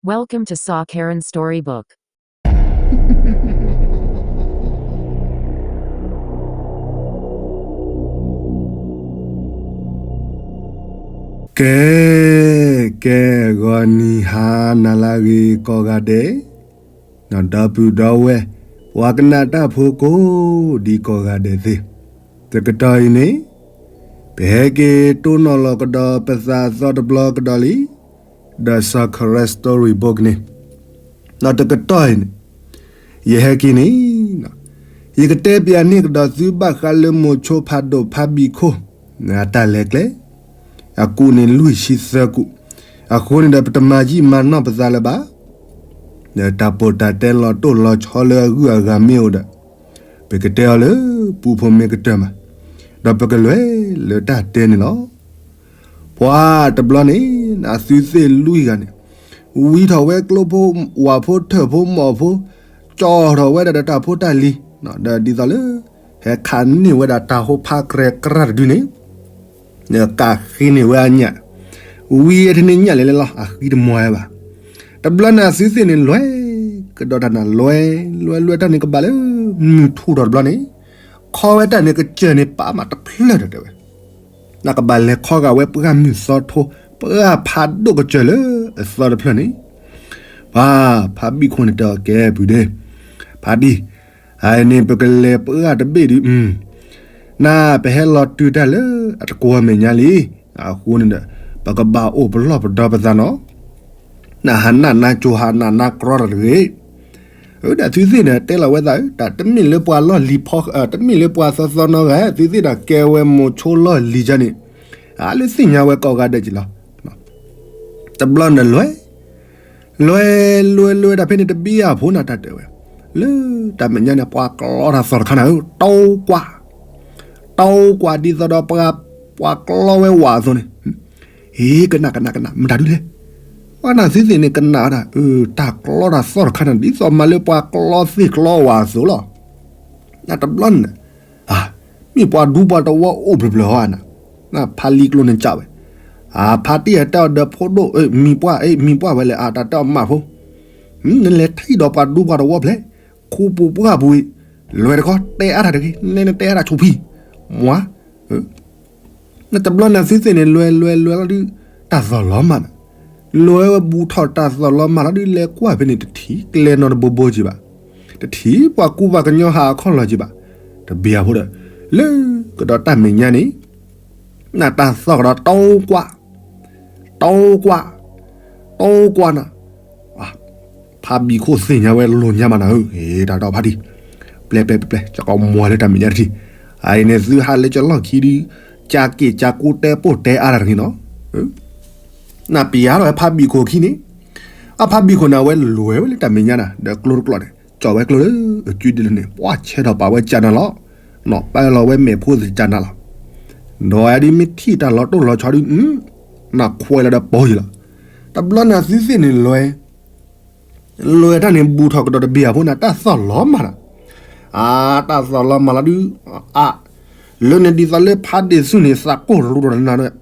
Welcome to Saw Karen Storybook. ကဲ, ကဲ, ဂီၤနံၤဟါနၤလၢအဂ့ၤကိးဂၤဒဲး, ဒီပုၢ်ဒီဝဲၢ်, ပှၤကနၣ်တၢ်ဖိကိးဒံကိးဂၤဒဲးသ့ၣ်, တကတီၢ်အံၤန့ၣ် ပဟဲက့ၤတိၢ်နီၣ်လီၤကဒီးပသးအသီတဘျီကဒီးလံ, ဒီး Saw Karen Storybook န့ၣ်, ဒီးတကတီၢ်အံၤန့ၣ် ယဟဲက့ၤန့ၣ် ယကတဲပျးန့ၢ်ကဒီးသုဘၣ်ဃးလၢမိၤဆိဖးဒိၣ်ဖးဘံၣ်ခိၣ် အတၢ်လဲၤကျဲ, အကူးန့ၣ်လွံၢ်ဆံသၢကူး, အဃိန့ၣ်ဒီး ပတမၤယံာ်မၤနီၢ်ပသးလၢၤဘၣ်. ဒီးတၢ်ပိာ်တၢ်တဲလီၤတိၢ်လီၤဆီလၢအဂုၤအဂၤမ့ၢ်အိၣ်ဒီး ပကတဲအီၤလၢပူဖိမ့ၢ်ကတၢၢ်မး, ဒီးပကလဲၤလၢတၢ်တဲန့ၣ်လီၤ. ပှၤတဘျီန့ၣ် အသုသ့ၣ်လွံၢ်ဂၤန့ၣ် ဝံထီၣ်ဝဲကျိဖိဝၣ်ဖိထၢၣ်ဖိမီၢ်ဖိ, ကၠီထီၣ်ဝဲဒၣ်ဒီးတၢ်ဖိတၢ်လံၤ, ဒီးဒ်သိးလၢ ဟဲခးန့ၢ်ဝဲဒၣ်တၢ်ဟိဖးကြဲကြၢ်တဒုန့ၣ် ကးဃ့န့ၢ်ဝဲအညၣ်, ဝံအထံန့ၣ်ညၣ်လဲၤလဲၤလီၤ အဃံတမီၤဝဲဘၣ်. တဘျီန့ၣ်အသုသ့ၣ်န့ၣ်လဲၤကဒီးတၢ်န့ၣ် လဲၤလဲၤလဲၤတၢ်န့ၣ်ကဘၣ်လၢ မုၢ်ထူၣ်ထီၣ်တဘျီန့ၣ် ခီဝဲတၢ်န့ၣ်ကစၢၢ်န့ၣ်ပာ်မးတဖျၢၣ်ဒီးတဲဝဲ နကဘၣ်လဲၤခီဂာ်ဝဲပှၢ်မုၢ်သီထိ, ပှၢ်ဖးဒိၣ်ကစၢၢ်လၢအသီတဖျၢၣ်န့ၣ်, ပှၤဖးဘံၣ်ခိၣ်န့ၣ်တဲအီၤ ကဲပုၢ်ဒ့, ဖးဒံၣ်, အန့ၣ်ပကလဲၤပှၢ်တဘ့ၣ်ဒုး, နပဟဲလီၤတုၤတၢ်လၢအတကွီၢ်မဲာ်ညါလံ, အဃိန့ၣ်ဒီး ပကဘၣ်အိၣ်ပလီၢ်ပဒီပသးနီၤ နဟးနးနးကၠိၤဟးနးနးကြီတဂ့ၤ. ဒီးသုသ့ၣ်န့ၣ် တဲလီၤဝဲသးဧၢ, တမ့ၢ်လၢပှၤလီၢ်လံၤဖီ, တမ့ၢ်လၢပှၤသီသီနီတဂၤ, သုသ့ၣ်ဒီးကဲဝဲမိၤဆိလီၢ်လံၤကန့ၣ်, အလၢသ့ၣ်ညါဝဲကိးဂၤဒဲးက့ၤလီၤ. တဘျီန့ၣ်လဲၤ, လဲၤလဲၤလဲၤတၢ်ဖဲန့ၣ်တဘံယၤဖိန့ၣ်တၢ်တဲဝဲ, လၢတၢ်မဲာ်ညါန့ၣ် ပှၤကျီတၢ်သီၣ်တခါန့ၣ် တိကွၢ်, တိကွၢ်ဒ်သိးဒီးပှၤ, ပှၤကျီဝဲဝၣ်အသိးန့ၣ် ဟ့ ကနၣ်ကနၣ်ကနၣ် မတၤဒုလဲၣ်, ပှၤနသုသ့ၣ်န့ၣ်ကနၣ်ဝဲဒၣ်, တၢ်ကျီတၢ်သီၣ်တခါန့ၣ် ဒ်သိးမၤလၢပှၤကျီသ့ၣ်ကျီဝၣ်အသိးလီၤ. တဘျီန့ၣ်, မ့ၢ်ပှၤဒူပှၤတဝီအိၣ်ဘျၢဘျၢဧါနၤ, ဖါလံကျိန့ၣ်ကးဝဲ, ဖါတံၢ်အတၢ်အီၤဒီးဖိဒိၣ်, မံၤပှၢ်, မံၤပှၢ်ဝဲလဲၣ်, တၢ်တၢ်အီၤမးဖိ, နလဲၤထံၣ်ဒီးပှၤဒူပှၤတဝီဖျဲၣ်, ခူပူၤပှၢ်ပူၤအံၤ, လဲၤတခီတဲအါတၢ်တဂ့ၤ, နဲနတဲအါတၢ်ဆူၣ်ဖံး, မွၤ တဘျီန့ၣ်သုသ့ၣ်န့ၣ် လဲၤလဲၤလဲၤလီၤဒုး, တၢ်သီၣ်လီၤမးန့ၣ်, လဲၤဝဲဘူးထီၣ်တၢ်သီၣ်လီၤမးလီၤဒုး လဲၤကွၢ်ဖဲန့ၣ် တထံၣ်ကျဲနီတဘိဘိက့ၤဘၣ်, တထံၣ်ပှၤကူပှၤကညီဟးအခီၣ်လီၤက့ၤဘၣ်, တဘံယၤဖိဒီး, လၢကဒီးတၢ်မဲာ်ညါန့ၣ်, နတၢ်သီၣ်ကဒီးတိကွၢ်, တိကွၢ်, တိကွၢ်နၤ ဖါဘံၣ်ခိၣ်သ့ၣ်ညါဝဲလိာ်ညါမးနၤဧၢ, တၢ်ဒီးဖါတံၢ်, ပျဲပျဲပျဲပျဲ ကကမွၤလၢတၢ်မဲာ်ညါတထံၣ်, အအံၤန့ၣ်သုဟးလၢကလီၢ်ခံဒုး, ကက့ၢ်ကကူတဲပိၢ်တဲအါတၢ်တဂ့ၤနီၤ, နပျဲထီၣ်ဝဲဖါဘံၣ်ခိၣ်ခံန့ၣ်, အဖါဘံၣ်ခိၣ်န့ၣ် အဝဲလဲၤဝဲလၢတၢ်မဲာ်ညါနၤ ဒီးကျိတကျိန့ၣ် ကၠီၣ်ဝဲကျိလၢအကုဒ်လဲၣ်န့ၣ် ပှၢ်ဆဲးထီၣ်ပာ်ဝဲကၢ်နၤလီၤ, နီၢ်ပာ်လီၤဝဲမဲာ်ဖိသ့ၣ်ကၢ်နၤလီၤ, ဒီးဒ်မ့ၢ်ထံၣ်တၢ်လီၤတိၢ်လီၤဆီဒုး, နခွဲးလီၤဒီးပိာ်ယံၤလီၤ, တဘျီန့ၣ်သုသ့ၣ်န့ၣ်လဲၤ လဲၤတၢ်န့ၣ်ဘူးထီၣ်ကဒီးတဘံယၤဖိန့ၣ် တၢ်သီၣ်လီၤမးလီၤ, အါ တၢ်သီၣ်လီၤမးလီၤဒုး, အါ လၢန့ၣ်ဒ်သိးလၢဖါဒ့ၣ်ဆူၣ်န့ၣ် သးကိၢ်ရူဒီးနၤန့ၣ်,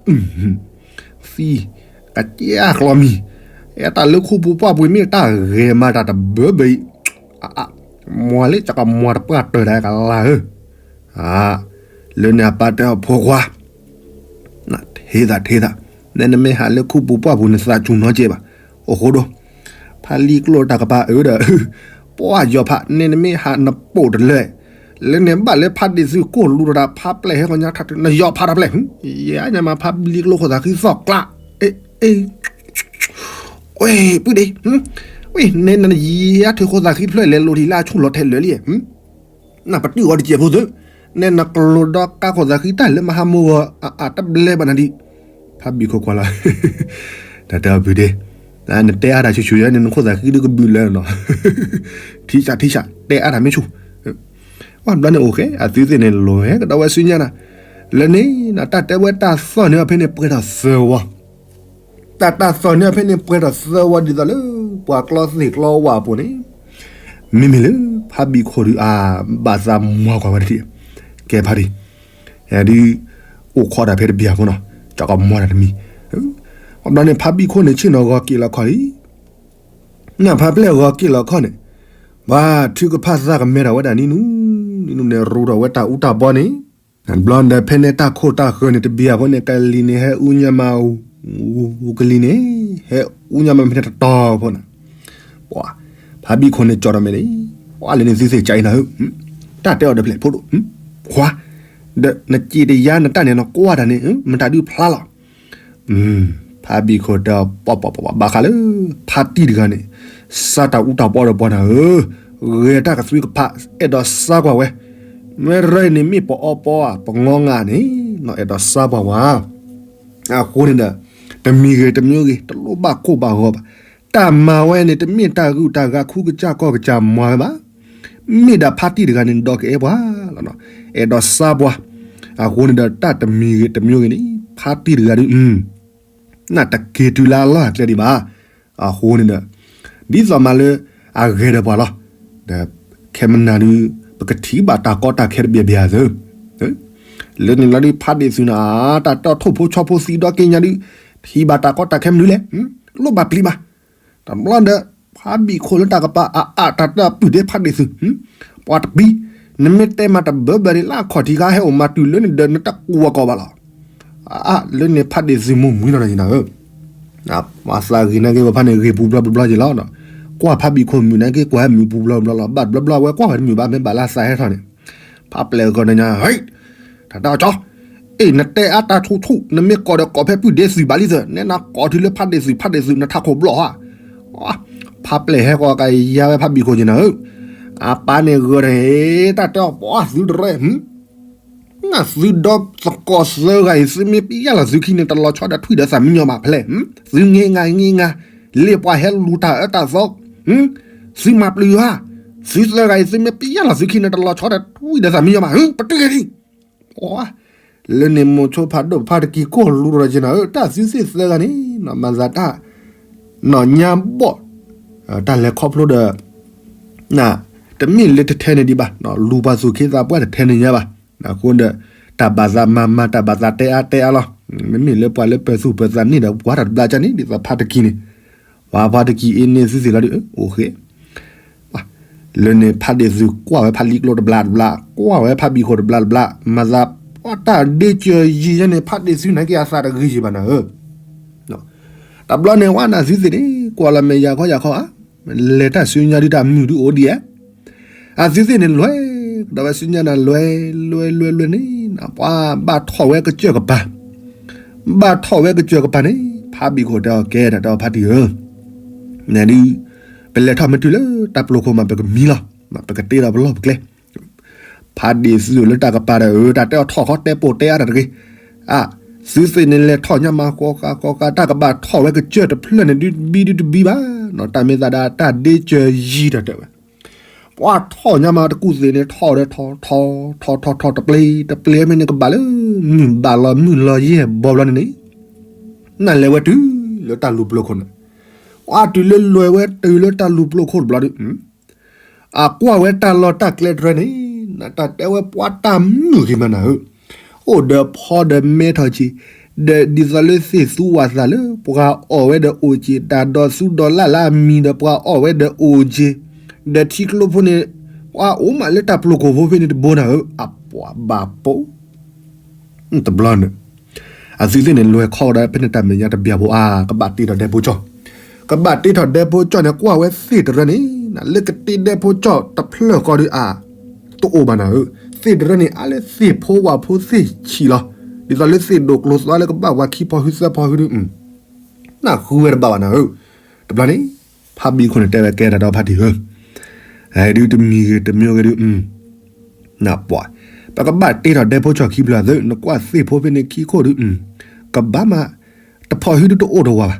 သံ, ကစၢ်ကျီမံၤ, အဲတၢ်လၢခူပူၤပှၢ်ပူၤမ့ၢ်တၢ်ဂဲၤမၤတၢ်တဘၢဘၢအံၤ, အါ မွၤလၢကကမွၤတပှၢ်တၢၢ်ဒၣ်ကလါဧၢ, အါ လၢန့ၣ်အပၢ်တဲအီၤဖိခွါ ထံသးထံသး, နဲနမ့ၢ်ဟးလၢခူပူၤပှၢ်ပူၤန့ၣ်သးစူၤနီတစဲးဘၣ်, အိၣ်ဃိဒီး, ဖါလံကျိတၢ်ကပၤအၢဒီး, ပှၢ်ယီၤဖး နဲနမ့ၢ်ဟးနပိာ်တလၢ, လၢန့ၣ်ဘၣ်လၢဖါဒ့ၣ်သုကိၢ်လူဒီးတၢ်ဖါပျဲၢ်ဟဲဃီညါထးတုၤ နယီၤဖးတၢ်ဖျဲၣ်, ယညါမးဖါလံကျိခိၣ်သးဃံသီၣ်ကျါ, အ့ အ့ ဝဲ ပုၢ်ဒ့, ဝဲ နဲနယံၤအထုးခိၣ်သးဃံဖျၢၣ်လဲၤလိၤထံလၢအဆူၣ်လီၤထဲလၢာ်လံ, နပတုာ်အီၤတစဲးဖိသု, နဲနကျိဒီးကါခိၣ်သးဃံတၢ်လၢမဟါမိၢ်ဂီၤ အတဘျဲဘၣ်နၤဒံး, ဖါဘံၣ်ခိၣ်ကွၢ်လီၤ, တၢ်တဲအီၤပုၢ်ဒ့, နတဲအါတၢ်ဆူၣ်ဆူၣ်ယဲန့ၣ် နခိၣ်သးဃံဒုးကဘုးလၢနီၤ, ထံဆးထံဆး တဲအါတၢ်မ့ၢ်ဆူၣ် ပှၢ်ဘျီန့ၣ်အိၣ်ဃဲ အသုသ့ၣ်န့ၣ် လဲၤကဒီးဝဲဆူညါနၤ, လၢန့ၣ် တၢ်တဲဝဲတၢ်သီၣ်န့ၢ်အီၤဖဲန့ၣ်ပှဲၤထီၣ်သၢဝီ, တၢ်တၢ်သီၣ်န့ၢ်အီၤဖဲန့ၣ်ပှဲၤထီၣ်သၢဝီဒ်သိးလၢ ပှၤကျီသ့ၣ်ကျီဝၣ်အပူၤန့ၣ်, မ့မ့ၢ်လၢ ဖါဘံၣ်ခိၣ်ဒုးအါ ဘၣ်သးမွၤကွၢ်ဝဲတထံၣ်, ကဲဖါတံၢ်, ဒုး အိၣ်ခိးတၢ်ဖဲတဘံၣ်အဖိနီၤ, ကကမွၤတၢ်တမံၤ, ပှၢ်ဘျီန့ၣ် ဖါဘံၣ်ခိၣ်န့ၣ် ဆ့ၣ်နီၤဂီၤက့ၤလီၤခီလံ နဖါပျဲၢ်ဂီၤက့ၤလီၤခီၣ်န့ၣ်, ပှၤထုကဖၣ်သးကမဲထီၣ်ဝဲဒၣ်နံၤနူ, နံၤနူန့ၣ်ရူထီၣ်ဝဲတၢ်အူတၢ်ပီန့ၣ်, ဘျီဒီးဖဲန့ၣ်တၢ်ခိၣ်တၢ်ဃၢၤန့ၣ် တဘံၣ်အဖိန့ၣ် ကလံၤန့ၣ် ဟဲအူညါမး, ကလံၤန့ၣ် ဟဲအူညါမးမ့ၢ်တတီၤဖိန့ၣ်, ပှၤ ဖါဘံၣ်ခိၣ်န့ၣ်ကၠီဒီးမဲာ်န့ၣ်, ပှၤလဲၤန့ၣ်သုသ့ၣ်ကၠီအံၤနၤဧၢ, တၢ်တဲအီၤဒီးဖျဲၣ်ဖိဒိၣ်, ခွါ, ဒီးနစံးတယါနတၢ်န့ၣ် နကွၢ်တၢ်န့ၣ် မတၤဒုးဖျါလီၤ. ဖါဘံၣ်ခိၣ်တဲအီၤ ပီပီပီပီ ဘၣ်ဃးလၢ ဖါတံၢ်တဂၤန့ၣ် စးတၢ်အူတၢ်ပီဒီးပှၤနၤဧၢ, ဂဲၤတၢ်ကသွံကဖး အဲၣ်ဒိးစါကွၢ်ဝဲ, မ့ၢ်ရၢအံၤန့ၣ်မ့ၢ်ပအီပီဧါ ပငီငါန့ၣ် နီၢ်အဲၣ်ဒိးစါပှၤဝဲ, အဃိန့ၣ်ဒီး တမံၤဂ့ၤတမံၤဂ့ၤ တလိၣ်ဘၣ်ကိၢ်ဘၣ်ဂီၤဘၣ်, တၢ်မၤဝဲန့ၣ် တမ့ၢ်တၢ်ဂုၤတၢ်ဂၤ ခူကစၢ်ကီၢ်ကစၢ်မၤဝဲဘၣ်, မ့ၢ်ဒၣ်ဖါတံၢ်တဂၤန့ၣ် ဒီးကအဲၣ်ပှၤလီၤ, အဲၣ်ဒိးစါပှၤ, အဃိန့ၣ်ဒီး တၢ်တမံၤဂ့ၤတမံၤဂ့ၤန့ၣ် ဖါတံၢ်တဂၤဒုး နတက့ၤတုၤလၢအလီၢ်အကျဲဒံးဘၣ်, အဃိန့ၣ်ဒီး ဒ်သိးမးလၢ အဂဲၤဒီးပှၤလီၤ, ဒီးခဲမနၤဒုး ပကထံၣ်ဘၣ်တၢ်ကီတၢ်ခဲတဘျီဘျီသု, လၢန့ၣ်လီၤဒုး ဖါဒံးသုးန့ၣ် တၢ်တီၢ်ထိၣ်ဖိဆီဖိသံဒီက့ညါဒုး ထံၣ်ဘၣ်တၢ်ကီတၢ်ခဲမနုၤလဲၣ်, လိၣ်ဘၣ်ပျံၤဘၣ်, တဘျီဒီး ဖါဘံၣ်ခိၣ်လၢတၢ်ကပၤအအးတၢ်တၢ်ပုၢ်ဒဲဖါဒံးသုး, ပှၤတပံၤ, နမ့ၢ်တဲမၤတဘၢဘၢန့ၣ် လၢအခီၣ်ထံးခါဟဲအိၣ်မၤတုၤလၢန့ၣ်ဒီး နတကွၢ်ကီးဘၣ်လီၤ, အါ လၢန့ၣ်ဖါဒံးသုးမိၢ်မှံလီၤဒီးယနၤဧၢ, ပှၤသးဂ့ၤနာ်က့ ပဖါန့ၣ် ဂ့ၤပူၤဘျီပူၤဘျီက့ၤလီၤ, ကွၢ်ဖါဘံၣ်ခိၣ်မုၣ်နာ်က့ ကွၢ်ဟဲမုၣ်ပူၤဘျီပူၤဘျီလီၤ, ဘၣ်တဘျီဘျီဝဲကွၢ်ဝဲတမုာ်ဘၣ် မ့ၢ်ဘၣ်လၢသးဟဲထီၣ်န့ၣ်, ဖါပျဲၢ်ဂီၤန့ၣ်ညါ တၢ်တဲအီၤကၠီ, အ့ၣ် နတဲအါတၢ်ဆူၣ်ဆူၣ် နမ့ၢ်ကိးဒီးကိးဖဲပုၢ်ဒဲသုးဘၣ်လံသၢ နဲနကိးတုၤလၢဖါဒံးသုး ဖါဒံးသုး နထးခိၣ်ဘျီၣ်ဧါ, ဖါပျဲၢ်ဟဲဃီကယါဝဲဖါဘံၣ်ခိၣ်က့ၤနၤဧၢ, အပၢ်န့ၣ်ဂီၤန့ၣ် တၢ်တဲအီၤပှၤသုတရဲ နသုဒီသကိးသၢဂၤအံၤ သုမ့ၢ်ပျဲလီၤသုခံန့ၣ် တလီၤဆီဒီးထွံၣ်ဒီးသးမံညီဘၣ်ဖဲလဲၣ်, သုင့ငါင့ငါ, လ့ၣ်ပှၤဟဲလူၤတၢ်အၢတၢ်သီ, သုမၤပျုၤဧါ, သုသၢဂၤအံၤ သုမ့ၢ်ပျဲလီၤသုခံန့ၣ် တလီၤဆီဒီးထွံၣ်ဒီးသးမံညီဘၣ်, ပတုာ်က့ၤဒံး, လၢန့ၣ်မိၤဆိဖးဒိၣ်ဖါတကံၤ ကိၢ်လူၤဒီးက့ၤနၤဧၢ, တၢ်သုသ့ၣ်သၢဂၤန့ၣ် မၤသးတၢ် နီၢ်ညါဘီၣ်, တၢ်လဲၤခီဖျိဒီး တမ့ၢ်လၢတထဲန့ၣ်ဒံးဘၣ်, လူၤပှၤသူၣ်က့သးပှၢ်တထဲန့ၣ်ညါဘၣ်, အဃိဒီး တၢ်ဘၣ်သးမၤမၤ တၢ်ဘၣ်သးတဲအါတဲအါလီၤ, မ့မ့ၢ်လၢပှၤလၢပၢၤသူၣ်ပၢၤသးန့ၣ်ဒီး ပှၤတဘျါကန့ၣ် ဒ်သိးဖါတကံၤန့ၣ်, ပှၤဖါတကံၤအ့န့ၢ်သုသ့ၣ်လီၤဒီး အိၣ်ဃ့ လၢန့ၣ်ဖါဒံးသုးကွၢ်ဝဲဖါလံကျိတဘျါတဘျါ, ကွၢ်ဝဲဖါဘံၣ်ခိၣ်တဘျါတဘျါ, မၤသး တၢ်ဒ့စၢၤယံၤယဲန့ၣ် ဖါဒံးသုးနာ်က့အသးတဂ့ၤယံၤဘၣ်နၤဧၢ, တဘျီန့ၣ်ဝဲနသုသ့ၣ်န့ၣ် ကွၢ်လီၤမဲာ်ယၤခီယၤခီဧါ, လဲၤတၢ်ဆူညါဒုးတၢ်မုာ်ဒုးအိၣ်ဒံးဧါ, အသုသ့ၣ်န့ၣ်လွဲၢ်, ဒီးဝဲဆူညါနၤလွဲၢ် လွဲၢ်လွဲၢ်လွဲၢ်န့ၣ် ပှၤဘၣ်ထီၣ်ဝဲကစၢၢ်ကပၤ, ဘၣ်ထီၣ်ဝဲကစၢၢ်ကပၤန့ၣ် ဖါဘံၣ်ခိၣ်တဲအီၤကဲတၢ်တဲအီၤဖါတံၢ်ဧၢ, နဒုး ပလဲၤထီၣ်မ့ၢ်တုၤလၢတၢ်ပျိခိၣ်မး ပကမံလီၤ, ပကတ့ဒီးပလီၢ်ပကျဲ, ဖါဒံးသုးလၢတၢ်ကပၤဒီး တၢ်တဲအီၤထီၣ်ခီတဲပိာ်တဲအါတၢ်တဂ့ၤ, အ သုသ့ၣ်န့ၣ်လဲၤထီၣ်ညါမး ဃီဃာ်ဃီဃာ် တၢ်ကဘၣ်ထီၣ်ဝဲကစၢၢ်တဖျၢၣ်န့ၣ် ဒုတဘံဒုတဘံဘၣ်, တၢ်မ့ၢ်သးဒၣ်တၢ်ဒ့စၢၤယံၤတၢ်တဲဝဲ, ပှၤထီၣ်ညါမးတကူၣ်သ့ၣ်န့ၣ် ထီၣ်ဒီးထီၣ် ထီၣ်ထီၣ်ထီၣ်ထီၣ် တပျ့ၤတပျ့ၤမ့ၢ်န့ၣ်ကဘၣ်လၢ မုၢ်ဘၣ်လီၤမုၢ်လီၤယဲၢ်ဘီဘျီန့ၣ်န့ၣ်, နလဲၤဝဲတုၤလၢတၢ်လူၤပျိခိၣ်န့ၣ်, ပှၤတုၤလၢလွဲၢ်ဝဲတုၤလၢတၢ်လူၤပျိခိၣ်တဘျီဒီး အကွၢ်ဝဲတၢ်လီၢ်တၢ်ကျဲတရၢန့ၣ်, နတၢ်တဲဝဲပှၤတၢ်မုာ်ဂ့ၤမးနၤဧၢ, အိၣ်ဒီးဖီဒီးမဲထီၣ်က့ၤ, ဒီးဒ်သိးလၢသ့ၣ်သူဝၣ်သးလၢ ပှၤအီၣ်ဝဲဒီးအိၣ်က့ၤ, တၢ်ဒိးသူဒီးလၣ်လၢအမံၤဒီးပှၤအီၣ်ဝဲဒီးအိၣ်က့ၤ, ဒီးထံကျိဖိန့ၣ်, ပှၤအိၣ်မးလၢတၢ်ပျိခိၣ်ဖိဖဲန့ၣ်တဘိနၤဧၢ, အပှၤဘၣ်ပိာ် တဘျီန့ၣ်, အသုသ့ၣ်န့ၣ်လွဲၢ်ခီဒီးဖဲန့ၣ်တၢ်မဲာ်ညါတဘျီဖိအါ, ကဘၣ်တ့ထီၣ်ဒဲဖိကၠီၣ်, ကဘၣ်တ့ထီၣ်ဒဲဖိကၠီၣ်န့ၣ် ကွၢ်ဝဲသ့ၣ်တရၢန့ၣ်, လၢကတ့ဒဲဖိကၠီၣ်တဖျၢၣ်ဃီဒီးအါ, တအိၣ်ဘၣ်နၤဧၢ, သ့ၣ်တရၢန့ၣ် အါလၢသ့ၣ်ဖိဝၣ်ဖိသ့ၣ်ဆံးလီၤ, ဒ်သိးလၢသ့ၣ်ဒိၣ်ကျိၤသွါလၢကဘၣ်ပှၤခံဖီဟုသၢဖီဟုဒုး နၢ်ဃုဝဲတဘၣ်ဘၣ်နၤဧၢ, တဘျီန့ၣ်, ဖါဘံၣ်ခိၣ်န့ၣ်တဲဝဲကဲတၢ်ဒီးဖါတံၢ်ဧၢ, ဒုးတမံၤဂ့ၤတမံၤဂ့ၤဒုး နပှၤ, ပကဘၣ်တ့ထီၣ်ဒဲဖိကၠီၣ်ခံဖျၢၣ်သ့, နကွၢ်သ့ၣ်ဖိဖဲန့ၣ်ခံခိၣ်ဒုး, ကဘၣ်မး, တဖီဟုဒုးတအိၣ်တဝါဘၣ်,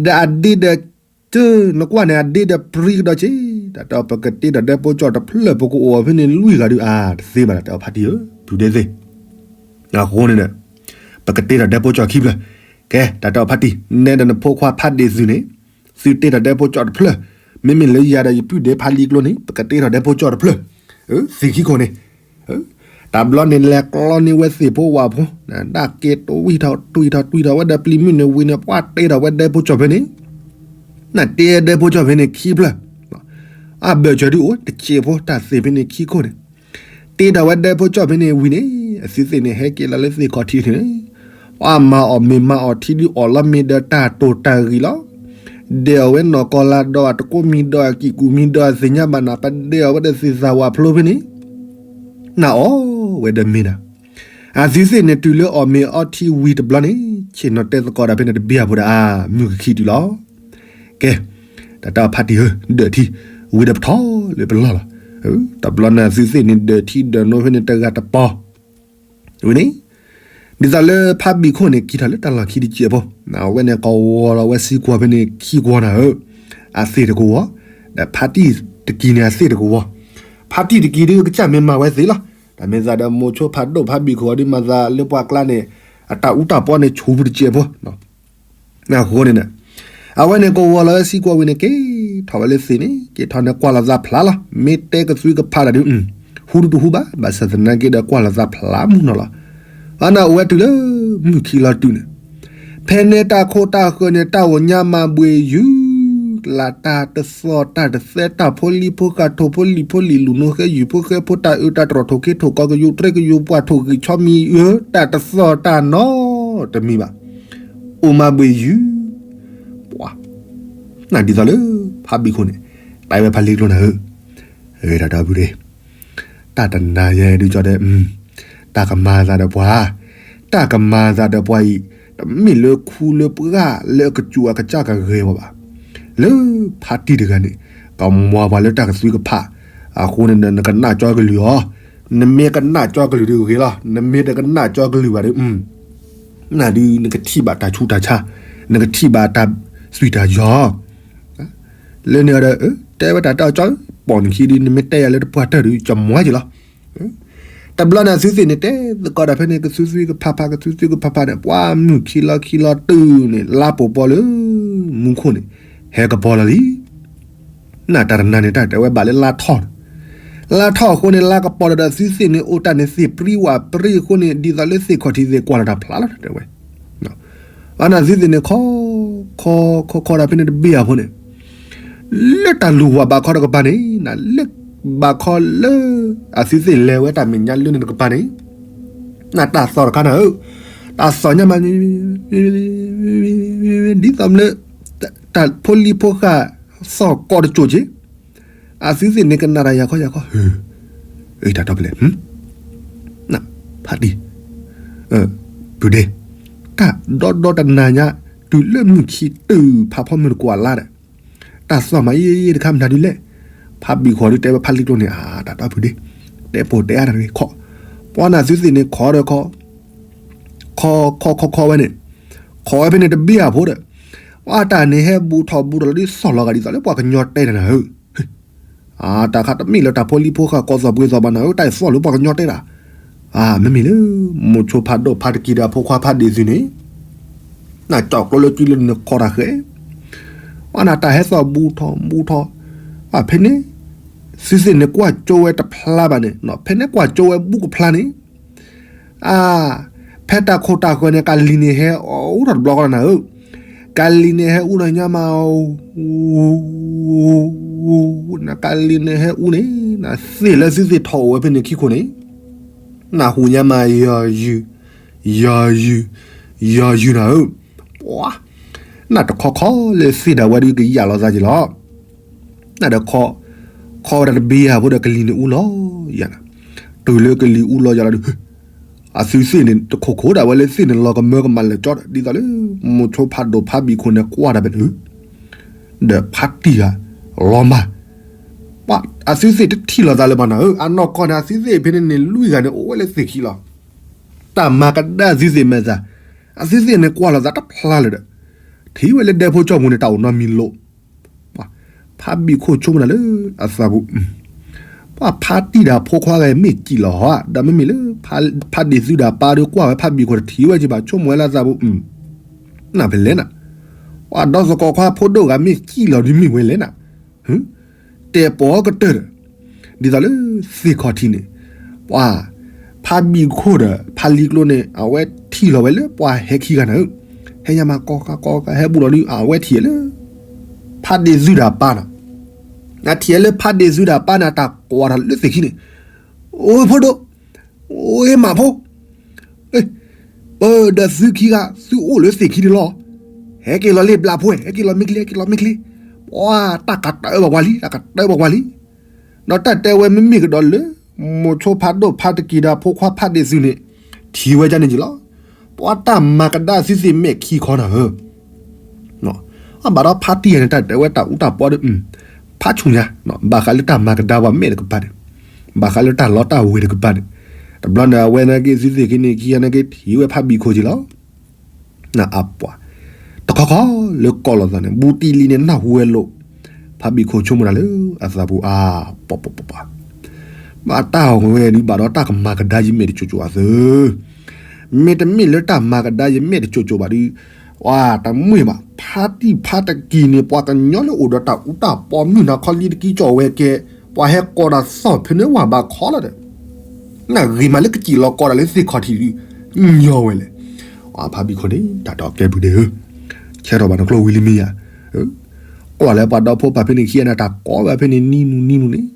ဒီးအဒ့ဒီး, တ, နကွၢ်န့ၣ် အဒ့ဒီးပြံကဒီးက့ၤ, တၢ်တဲအီၤပကတ့ထီၣ်ဒဲဖိကၠီၣ်တဖျၢၣ် ပကအိၣ်ဖဲန့ၣ်လွံၢ်ဂၤဒုး အါ, တသ့ဘၣ်တၢ်တဲအီၤဖါတံၢ်ဧၢ, ပုၢ်ဒဲသ့ၣ် အဃိန့ၣ်ဒီး, ပကတ့ထီၣ်ဒဲဖိကၠီၣ်ခံဖျၢၣ်, ကဲ တၢ်တဲအီၤဖါတံၢ် နဲဒီးနဖိခွါဖါဒံးသုးန့ၣ်, သုတ့ထီၣ်ဒဲဖိကၠီၣ်တဖျၢၣ်, မ့မ့ၢ်လၢယၤဒီးယပုၢ်ဒဲဖါလံကျိန့ၣ် ပကတ့ထီၣ်ဒဲဖိကၠီၣ်တဖျၢၣ်, သ့ၣ်ခံခိၣ်န့ၣ်, တဘျီန့ၣ်လဲၤကျီန့ၢ်ဝဲသ့ၣ်ဖိဝၣ်ဖိ, ဒၣ်က့ၤတွံၢ်ထီၣ်တွံၢ်ထီၣ်တွံၢ်ထီၣ်ဝဲဒီးပျံၤမုၢ်န့ၣ်ဝံၤန့ၣ် ပှၤတ့ထီၣ်ဝဲဒဲဖိကၠီၣ်ဖဲန့ၣ်, နတဲဒဲဖိကၠီၣ်ဖဲန့ၣ်ခံဖျၢၣ်, အဘၢၣ်စၢၤဒုးအိၣ်တစဲးဖိ တၢ်သ့ၣ်ဖဲန့ၣ်ခံခိၣ်န့ၣ်, တ့ထီၣ်ဝဲဒဲဖိကၠီၣ်ဖဲန့ၣ်ဝံၤန့ၣ်, အသုသ့ၣ်န့ၣ်ဟဲက့ၤလီၤလၢသ့ၣ်ခီၣ်ထံးန့ၣ်, ပှၤမၤအီၣ်မ့ၤမၤအီၣ်ထံဒုးအီၣ်လီၤမ့ၤဒီးတၢ်တိာ်တၢ်ဂံၢ်လီၤ. ဒဲးအီၣ်ဝဲနီၢ်ကီၢ်လၤဒီးအတကိးမံၤဒီးအကံၢ်ကူၣ်မံၤဒီးအသ့ၣ်ညါဘၣ်နၤ ပဒဲးအီၣ်ဝဲဒီးသ့ၣ်သၣ်ဝးဖျိဖဲန့ၣ်, နအီၣ်ဝဲဒီးမ့ၤနၤ အသုသ့ၣ်န့ၣ်တုၤလၢအီၣ်မ့ၤအီထံဝံၤတဘျီန့ၣ်, ဆ့ၣ်နီၤတဲသကိးတၢ်ဖဲန့ၣ်တဘ့ၣ်အပူၤဒီး အမုၢ်ကခံတုၤလီၤ. ကဲ, တၢ်တၢ်ဖါတံၢ်ဧၢ, ဒၢးထံ, ဝံၤဒီးပထီၣ်လၢပလီၢ်လီၤ. တဘျီန့ၣ်သုသ့ၣ်န့ၣ်ဒၢးထံဒၢးနိဖဲန့ၣ်တဂၤတပီၤ, ဝံၤန့ၣ်, ဒ်သိးလၢဖါဘံၣ်ခိၣ်န့ၣ်က့ၤထီၣ်လၢတၢ်လီၢ်ခံတစဲးဖိ, အဝဲန့ၣ်ကဝီၤလီၤဝဲစံကွီၤဖဲန့ၣ်ခံကွီၤနၤဧၢ, အသ့ၣ်တကဝီၤ, ဒီးဖါတံၢ်တကံၤန့ၣ်အသ့ၣ်တကဝီၤ, ဖါတံၢ်တကံၤဒုးကစၢ်မ့ၢ်မၤဝဲသ့လီၤ. တၢ်မ့ၢ်သးဒီးမိၤဆိဖးဒိၣ်ဖါဘံၣ်ခိၣ်အီၤဒုးမၤသးလၢပှၤကျါန့ၣ်, အတၢ်အူတၢ်ပီန့ၣ်ဆူၣ်ပူၤတစဲးဖိ အဃိန့ၣ်, အဝဲန့ၣ်ကဝီၤလီၤဝဲစံကွီၤဝံၤန့ၣ် က့ၤထီၣ်ဝဲလၢသ့ၣ်န့ၣ်, က့ၤထီၣ်န့ၣ်ကွၢ်လီၤသးဖျါလီၤ. မ့ၢ်တဲကသွံကဖးတၢ်ဒုး, ဟူဒုတဟူဘၣ်, ဘၣ်ဆၣ်သနာ်က့ဒီးကွၢ်လီၤသးဖျါမုၢ်နီၤလီၤ. အန့ၣ်အိၣ်ဝဲတုၤလၢမုၢ်ခံလီၤတုၤန့ၣ်, ဖဲန့ၣ်တၢ်ခိတၢ်ဃၢၤန့ၣ် တၢ်အိၣ်ညါမၤဘှ့ၣ်ယုၢ်, လၢတၢ်တသီၣ်တၢ်တသဲ တၢ်ဖိလံၤဖိဃာ် ထိၣ်ဖိလံၤဖိလံၤ လူၤနိဃဲယုၢ်ဖိဃဲဖိ တၢ်အၢတၢ်တြီၢ် ထိၣ်ခ့ထိၣ်ကီ ကယိးတြဲကယိးပှၢ် ထိၣ်ဂံၢ်ဆီမံၤအၢ, တၢ်တသီၣ်တၢ်နီတမံၤဘၣ်, အိၣ်မၤဘှ့ၣ်ယုၢ်, ပှၤ, ဒ်သိးလၢဖါဘံၣ်ခိၣ်န့ၣ်, တဲဝဲဖါလံကျိနၤဧၢ, တၢ်ဒီပုၢ်ဒ့, တၢ်တနၤယဲဒုးကီဒီး, တၢ်ကမၤသးဒီးပှၤ, တၢ်ကမၤသးဒီးပှၤအံၤ, တမ့ၢ်လၢခူလၢပှၢ်လၢအကစူၤအကစၢ်ကဂဲၤဝဲဘၣ်, လၢဖါတံၢ်တဂၤန့ၣ်, ကမၤပှၤလၢတၢ်ကသွံကဖး, အဃိန့ၣ် နကနၣ်ကၠီကလုၢ်အီၤ, နမ့ၢ်ကနၣ်ကၠီကလုၢ်ဒုးဂ့ၤလီၤ, နမ့ၢ်တကနၣ်ကၠီကလုၢ်ဘၣ်ဒီး, နဒုးနကထံၣ်ဘၣ်တၢ်ဆူးတၢ်ဆါ, နကထံၣ်ဘၣ်တၢ်သွံၣ်တၢ်ယီၤ, လၢန့ၣ်ဒီး, တဲဝဲတၢ်တၢ်ကၠီ, ပိာ်နခံဒုး နမ့ၢ်တဲယၤလၢတပှၢ်တၢၢ်ဒုး ကမၤက့ၤလီၤ. တဘျီန့ၣ်အသုသ့ၣ်န့ၣ် တဲသကိးတၢ်ဖဲန့ၣ် ကသွံသွံကဖးဖး ကသွံသွံကဖးဖးန့ၣ် ပှၤမုၢ်ခံလီၤခံလီၤတုၤန့ၣ် လါပူၤပီလၢ မူခိၣ်န့ၣ် ဟဲကပီၤလီၤလံ. နတၢ်တနၤန့ၣ် တၢ်တဲဝဲဘၣ်လၢလါထီၣ်န့ၣ်, လါထီၣ်အဃိန့ၣ် လါကပီၤလီၤဒီး သုသ့ၣ်န့ၣ် အိၣ်တၢ်န့ၣ်သ့ၣ်ပြံဝးပြံအဃိန့ၣ် ဒ်သိးလၢသ့ၣ်ခီၣ်ထံးသ့ၣ်ကွၢ်လီၤတၢ်ဖျါလီၤ တဲဝဲ. အန့ၣ်သုသ့ၣ်န့ၣ် ခီ, ခီ, ခီခီတၢ်ဖဲန့ၣ်တဘ့ၣ်အဃိန့ၣ်, လၢတၢ်လူၤဝၤဘးခီတကပၤန့ၣ် နလၢဘးခီလၢ အသုသ့ၣ်လဲၤဝဲတၢ်မဲာ်ညါလၢန့ၣ်တကပၤန့ၣ်, နတၢ်သီၣ်တခါနၤဧၢ, တၢ်သီၣ်ညါမး ဒ်သိးလၢ တၢ်ဖိလံၤဖိဃာ် သီၣ်ကီးတစိၤက့ၤ, အသုသ့ၣ်န့ၣ်ကနၣ်တၢ်ယၤခီယၤခီ, တၢ်ဒီဖဲလဲၣ်, ဖါတံၢ်, ပုၢ်ဒ့, တၢ်ဒီဒီတနၤညါ တုၤလၢမုၢ်ခံတုၤဖးဖီမုၢ်တကွၢ်လါဒီး, တၢ်သီၣ်မၤအံၤတခါမနုၤဒ်လဲၣ်, ဖါဘံၣ်ခိၣ်ဒုးတဲဝဲဖါလံကျိန့ၣ် အတၢ်ဒီပုၢ်ဒ့, တဲပိာ်တဲအါတၢ်တဂ့ၤခီ, ပှၤန့ၣ်သုသ့ၣ်န့ၣ်ခီဒီးခီ ခီခီခီခီဝဲန့ၣ်, ခီဝဲဖဲန့ၣ်တဘ့ၣ်အဖိဒီး, ပှၤတၢ်န့ၣ်ဟဲဘူးထီၣ်ဘူးထီၣ်လီၤဒ်သီၣ်လီၤဂာ်ဒ်သိးလၢပှၤကညီတဲတၢ်နၤဧၢ, အတၢ်ခါတမ့ၢ်လၢတၢ်ဖိလံၤဖိဃာ်ကိးသီၣ်ပှ့ၤသီၣ်ဘၣ်နၤဧၢ, တၢ်သီၣ်လၢပှၤကညီတဲတၢ်, မ့မ့ၢ်လၢ မိၤဆိဖးဒိၣ်ဖါတကံၤဒီးအဖိခွါဖါဒ့ၣ်သုန့ၣ် နကၠီၣ်ကျိလၢကံလၢနခီတၢ်ဃဲ, ပှၤန့ၣ်တၢ်ဟဲသီၣ်ဘူးထီၣ်ဘူးထီၣ်, ဖဲန့ၣ် သုသ့ၣ်န့ၣ်ကွၢ်ကၠိဝဲတဖျါဘၣ်န့ၣ်, ဖဲန့ၣ်ကွၢ်ကၠိဝဲဘူးကဖျါန့ၣ်, အါ, ဖဲတၢ်ခိၣ်တၢ်ဃၢၤန့ၣ် ကလံၤန့ၣ်ဟဲအူထီၣ်တဘျီဃီနၤဧၢ, ကလံၤန့ၣ်ဟဲအူဒီးညါမး နကလံၤန့ၣ်ဟဲအူန့ၣ် နသ့ၣ်လၢသုသ့ၣ်ထီၣ်အိၣ်ဝဲဖဲန့ၣ်ခံခိၣ်န့ၣ်, နဟူညါမး ယီၤယုၢ်, ယီၤယုၢ်, ယီၤယုၢ်နၤဧၢ, ပှၤ, နတခီခီလၢသ့ၣ်ဒၣ်ဝဲဒုးကယၢ်လီၤသးက့ၤလီၤ. နဒီးခီ, ခီဝဲဒၣ်တဘ့ၣ်ယၤဖိဒီးကလံၤန့ၣ်အူလီၤယၤနၤ, တုၤလၢကလံၤအူလီၤယၤလီၤဒုး, အသုသ့ၣ်န့ၣ် တခိၣ်ခိၣ်ဒၣ်ဝဲလၢသ့ၣ်န့ၣ်လီၤကမၢကမၣ်လၢာ်ကၠီဒီး ဒ်သိးလၢ မိၤဆိဖးဒိၣ်ဖါဘံၣ်ခိၣ်န့ၣ်ကွၢ်တၢ်ဖဲန့ၣ်, ဒီးဖါတံၢ်ဧါ, လီၤမၢ်, ပှၤအသုသ့ၣ်တထံၣ်လိာ်သးလၢၤဘၣ်နၤဧၢ, အနီၢ်ကီၢ်န့ၣ် အသုသ့ၣ်ဖဲန့ၣ်န့ၣ် လွံၢ်ဂၤန့ၣ် အိၣ်ဝဲလၢသ့ၣ်ခံလီၤ. တၢ်မၤကဒါသုသ့ၣ်မဲာ်သၣ်, အသုသ့ၣ်န့ၣ်ကွၢ်လိာ်သးတဖျါလၢၤဒီး, ထံၣ်ဝဲလၢဒဲဖိကၠီၣ်ပူၤန့ၣ် တၢ်အိၣ်နီတမံၤလိာ် ဖါဘံၣ်ခိၣ်ဆိကမိၣ်တၢ်လၢအသးပူၤ, ပှၤဖါတံၢ်ဒီးဖိခွါဂၤမ့ၢ်စံၣ်လီၤဟီ, ဒီးမ့မ့ၢ်လၢ ဖါဒ့ၣ်သုဒီးပၢ်ဒီးကွၢ်ဝဲဖါဘံၣ်ခိၣ်တထံၣ်ဝဲက့ၤဘၣ် ဆိကမိၣ်ဝဲလၢအသးပူၤ, နဖဲလဲၣ်နၤ, ပှၤဒီသကိးခွါဖိဒိၣ်ဂၤမ့ၢ်စံၣ်လီၤဒ်မ့ၢ်ဝဲလဲၣ်နၤ, တဲပိာ်ကတၢၢ်ဒီး, ဒ်သိးလၢသ့ၣ်ခီၣ်ထံးန့ၣ်, ပှၤ, ဖါဘံၣ်ခိၣ်ဒီးဖါလံကျိန့ၣ် အဝဲထံၣ်လီၤဝဲလၢပှၤဟဲခံဂၤနၤဧၢ, ဟဲညါမးကီကီကဟဲဘူးလီၤဒုး အဝဲထံၣ်လၢ ဖးဒ့ၣ်သုဒၣ်ပၢ်နီၤ, နထံၣ်လၢဖးဒ့ၣ်သုဒၣ်ပၢ်န့ၣ် အတၢ်ကွၢ်တၢ်လၢသ့ၣ်ခံန့ၣ်, အိၣ်ဖိဒိၣ်, အိၣ်မးဖိ, ပဒီးသုခံဂၤ သုအိၣ်လၢသ့ၣ်ခံန့ၣ်လီၤ. ဟဲက့ၤလီၤလံဘျးဖိ, ဟဲက့ၤလီၤမ့ၢ်ချ့, ဟဲက့ၤလီၤမ့ၢ်ချ့, ပှၤတၢ်ကတၢၢ်ဘၣ်ပှၤလံ, တၢ်ကတၢၢ်ဘၣ်ပှၤလံ. ဒီးတၢ်တဲဝဲမ့မ့ၢ်ကဒီးလၢ မိၤဆိဖးဒိၣ်ဖးတကံၤဒီးဖိခွါဖးဒ့ၣ်သုန့ၣ် ထံၣ်ဝဲဒ်န့ၣ်က့ၤလီၤ. ပှၤတၢ်မၤကဒါသုသ့ၣ်မဲာ်ခံခီနၤဧၢ, အဘၣ်ဒီးဖးတံၢ်ယၤန့ၣ် တၢ်တဲဝဲတၢ်အူတၢ်ပီဒီး ဖးဆူၣ်ညါ, ဘၣ်ဃးလၢတၢ်မၤကဒါပှၤမဲာ်တကပၤန့ၣ်, ဘၣ်ဃးလၢတၢ်လီတၢ်ဝ့ၤတကပၤန့ၣ်, တဘျီန့ၣ် အဝဲနာ်က့ သုသ့ၣ်ခံန့ၣ် ခံဂၤနာ်က့ ထံၣ်ဝဲဖးဘံၣ်ခိၣ်က့ၤလီၤ. နအပှၤ တခီခီလၢကီၢ်လိာ်သးန့ၣ် ဘူးတံၢ်လံန့ၣ် နၢ်ဟူဝဲလိာ်, ဖးဘံၣ်ခိၣ်ဆိကမိၣ်တၢ်လၢအသးပူၤအါ, ပှၤပှၤပှၤပှၤ, ဘၣ်တၢ်ဝဲဒုးဘၣ်ဒီးတၢ်ကမၤကဒါယမဲာ်တကၠိၤကၠိၤအသိး, မ့တမ့ၢ်လၢတၢ်မၤကဒါယမဲာ်တကၠိၤကၠိၤဘၣ်ဒီး, ပှၤတမ့ၢ်ဘၣ် ဖးတံၢ်ဖးတကံၤန့ၣ် ပှၤကညီလၢအိၣ်ဒီးတၢ်အူတၢ်ပီမုၢ်နၤခီလံတကံကၠီၣ်ဝဲကဲ, ပှၤဟဲကီးတၢ်သီၣ်ဖဲန့ၣ်ဝဲဘၣ်ခီလီၤဒီး နဂ့ၤမးလၢကစံၣ်လီၤကီးတၢ်လၢသ့ၣ်ခီၣ်ထံးဒုး, ညီဝဲလဲၣ်. ဖးဘံၣ်ခိၣ်န့ၣ် တၢ်တီကဲဘုဒ့ဧၢ, ဆဲးထီၣ်ဘၣ်နကျိၣ်ဝံၤလံမ့ၢ်ယၤ, ကွၢ်လၢပှၤဒီဖိပၢ်ဖဲန့ၣ်ခံဂၤန့ၣ် တၢ်ကိးဝဲဖဲန့ၣ်နံၤနုၤနံၤနုၤန့ၣ်,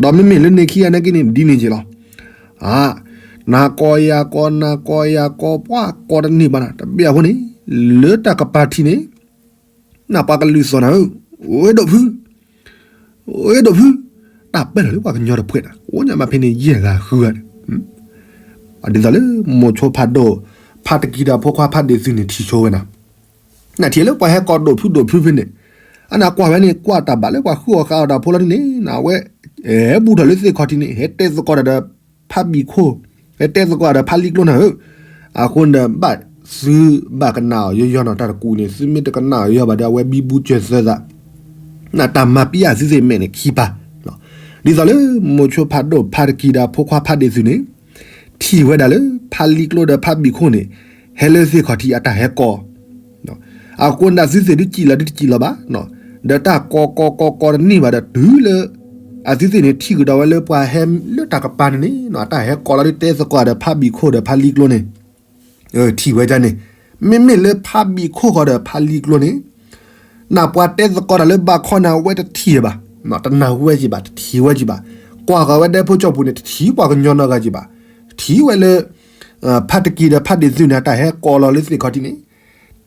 ဒီးမ့မ့ၢ်လၢန့ၣ်ခံဂၤနာ်က့န့ၣ် ဒ်န့ၣ်က့ၤလီၤ. နၤကိးယၤကိး နၤကိးယၤကိး ပှၤကိးတန့ၢ်ဘၣ်နၤ တဘၣ်အဃိန့ၣ်, လၢတၢ်ကပၤထံးန့ၣ် နပှၤကလုာ်သီၣ်နၤဧၢ, အိၣ်ဒိၣ်ဖု, အိၣ်ဒိၣ်ဖု, တၢ်ပၢၢ်ထီၣ်လၢပှၤကညီတဖှဲးနၤ အိၣ်ညါမးဖဲန့ၣ်ယဲၢ်ဂၤဃုဂၤန့ၣ်, ဒ်သိးလၢမိၤဆိဖးဒိၣ် ဖးတကံၤဒီးဖိခွါဖးဒ့ၣ်သုန့ၣ်ထံၣ်ဆိဝဲနၤ, နထံၣ်လၢပှၤဟဲကီးဒိၣ်ဖုဒိၣ်ဖုဖဲန့ၣ်, အနကွၢ်ဝဲန့ၣ် ကွၢ်တၢ်ဘၣ်လၢပှၤဃုအီၣ်ဃုအီတၢ်ဖိလီၤန့ၣ် နဝဲ ဟဲဘူးထီၣ်လၢသ့ၣ်ခီၣ်ထံးန့ၣ် ဟဲတဲသကိးတၢ်ဒီး ဖးဘံၣ်ခိၣ်, ဟဲတဲသကိးဒီးဖးလံကျိနၤဧၢ, အဃိန့ၣ်ဒီး ဘၣ်သုဘၣ်ကနၣ်အီၤယီယီနီၤ တၢ်တကူးန့ၣ် သုမ့ၢ်တကနၣ်အီၤယီယီဘၣ်ဒီး အဝဲဘံဘူစၢၤသၢသး, နတၢ်မၤပျဲသုသ့ၣ်မဲာ်န့ၣ်ခံပၤ, ဒ်သိးလၢမိၤဆိဖးဒိၣ်ဖးတကံၤဒီးဖိခွါဖးဒ့ၣ်သုန့ၣ် ထံၣ်ဝဲဒၣ်လၢဖးလံကျိဒီးဖးဘံၣ်ခိၣ်န့ၣ် ဟဲလၢသ့ၣ်ခီၣ်ထံးအတၢ်ဟဲကီး အဃိန့ၣ် အသုသ့ၣ်ဒုးစံၣ်လီၤဒုးတစံၣ်လီၤဘၣ်, ဒီးတၢ်ကိးကိးကိးကိးတန့ၢ်ဘၣ်ဒီးတုၤလၢ အသုသ့ၣ်န့ၣ်ထံၣ်ကဒီးဝဲလၢပှၤဟဲလၢတၢ်ကပၤန့ၣ်န့ၣ် အတၢ်ဟဲကီးလီၤဒုးတဲသကိးဒီးဖးဘံၣ်ခိၣ်ဒီးဖးလံကျိန့ၣ်, ထံၣ်ဝဲဒၣ်န့ၣ်, မ့မ့ၢ်လၢဖးဘံၣ်ခိၣ်ဃီဒီးဖးလံကျိန့ၣ် နပှၤတဲသကိးတၢ်လၢဘၣ်ခီန့ၣ် အဝဲတထံၣ်ဘၣ်, တနၢ်ဟူဝဲက့ၤဘၣ် တထံၣ်ဝဲက့ၤဘၣ်, ကွၢ်ဃီၤဝဲဒဲဖိကၠီၣ်ပူၤန့ၣ် တထံၣ်ပှၤကညီနီတဂၤက့ၤဘၣ်, ထံၣ်ဝဲလၢ ဖးတကံၤဒီးဖးဒ့ၣ်သုန့ၣ် အတၢ်ဟဲကီးလီၤလၢသ့ၣ်ခီၣ်ထံးန့ၣ်,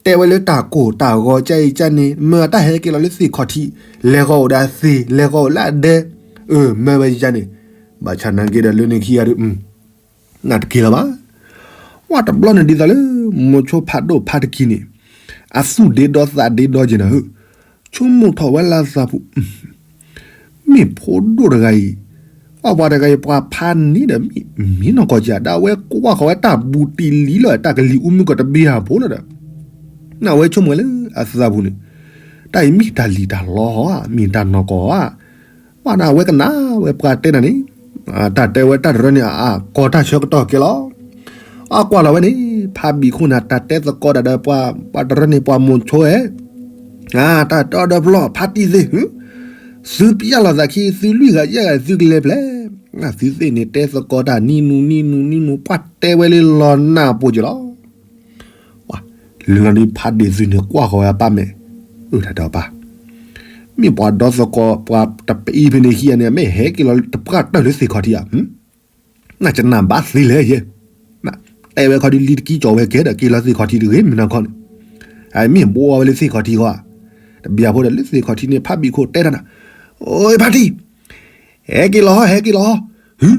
တဲဝဲလၢတၢ်ကိၢ်တၢ်ဂီၤကဲအံၤကဲန့ၣ် မ့ၢ်အတၢ်ဟဲက့ၤလီၤလၢသ့ၣ်ခီၣ်ထံး, လဲၤဃီၤအိၣ်ဒီးအသ့ၣ် လဲၤဃီၤအိၣ်လၢအဒဲ, အၢ မ့ၢ်ဝဲယၤန့ၣ်, ဘၣ်ဆၣ်နာ်က့ဒီးလၢန့ၣ်ခံဂၤဒီး နတက့ၤလီၤဘၣ်. ဝဲတဘျီန့ၣ်ဒ်သိးလၢ မိၤဆိဖးဒိၣ်ဖးတကံၤန့ၣ် အသူၣ်ဒ့ဒီသးဒ့ဒီက့ၤနၤဧၢ, ဆိကမိၣ်ထီၣ်ဝဲလၢသးပူၤ, မ့ၢ်ဖိဒိၣ်တဂၤအံၤ, ပှၤပှၤတဂၤအံၤ ပှၤဖးန့ၣ်ဒီး မ့ၢ်မ့ၢ်နီၢ်ကီၢ်ကး ဒီးအဝဲကွၢ်ဃီၤဝဲတၢ်ဘူးတံၢ်လံလီၤ တၢ်ကလံၤအူမုၢ်ကီၢ်တဘ့ၣ်ဧါဖိလီၤဒီး နဝဲဆိကမိၣ်ဝဲလၢအသးပူၤန့ၣ်, တၢ်အံၤမ့ၢ်တၢ်လံၣ်တၢ်လီဧါ, မ့ၢ်တၢ်နီၢ်ကီၢ်ဧါ, ဘၣ်နဝဲကနၣ်ဝဲပှၤတဲနၤန့ၣ်, တၢ်တဲဝဲတၢ်တရၢန့ၣ် အကီၢ်တၢ်ဆၢကတီၢ်ကဲလီၤ. အကွၢ်လီၤဝဲန့ၣ် ဖးဘံၣ်ခိၣ်န့ၣ် တၢ်တဲသကိးတၢ်ဒီးပှၤ ပှၤတရၢန့ၣ် ပှၤမိၤဆိဧၢ, တၢ်တဲအီၤဒီးဖျီ ဖးတံၢ်သ့ၣ်, သုပျဲလီၤသးခံ သုလွံၢ်ဂၤယဲၢ်ဂၤ သုကလဲၤဖျဲး, သုသ့ၣ်န့ၣ် တဲသကိးတၢ်နံၤနုၤနံၤနုၤနံၤနုၤ ပှၤတဲဝဲလၢလီၤနၢ်ပူၤက့ၤလီၤ. လၢလီၤဒ်ဖးဒ့ၣ်သုန့ၣ် ကွၢ်ဃီၤဝဲအပၢ်မဲာ်, အၢ တၢ်တဲအီၤပၢ်, မ့ၢ်ပှၤဒီသကိး ပှၤတပအံၤဖဲန့ၣ်ခံဂၤန့ၣ် မ့ၢ်ဟဲက့ၤလီၤတပှၢ်တၢၢ်လၢသ့ၣ်ခီၣ်ထံးဧါ, နကနၣ်ဘၣ်သ့လဲၣ်ယဲ, တဲဝဲခီဒ်လံတကံကၠီၣ်ဝဲကဲဒီး က့ၤလီၤသ့ၣ်ခီၣ်ထံးတဂ့ၤ မုၢ်နၤခီန့ၣ်, မ့ၢ်ဘိးဝဲလၢသ့ၣ်ခီၣ်ထံးဃီဧါ, တဘျီဖိဒီးလၢသ့ၣ်ခီၣ်ထံးန့ၣ် ဖးဘံၣ်ခိၣ်တဲတၢ်နၤ, အိ ဖးတံၢ် ဟဲက့ၤလီၤ ဟဲက့ၤလီၤ, ဟု,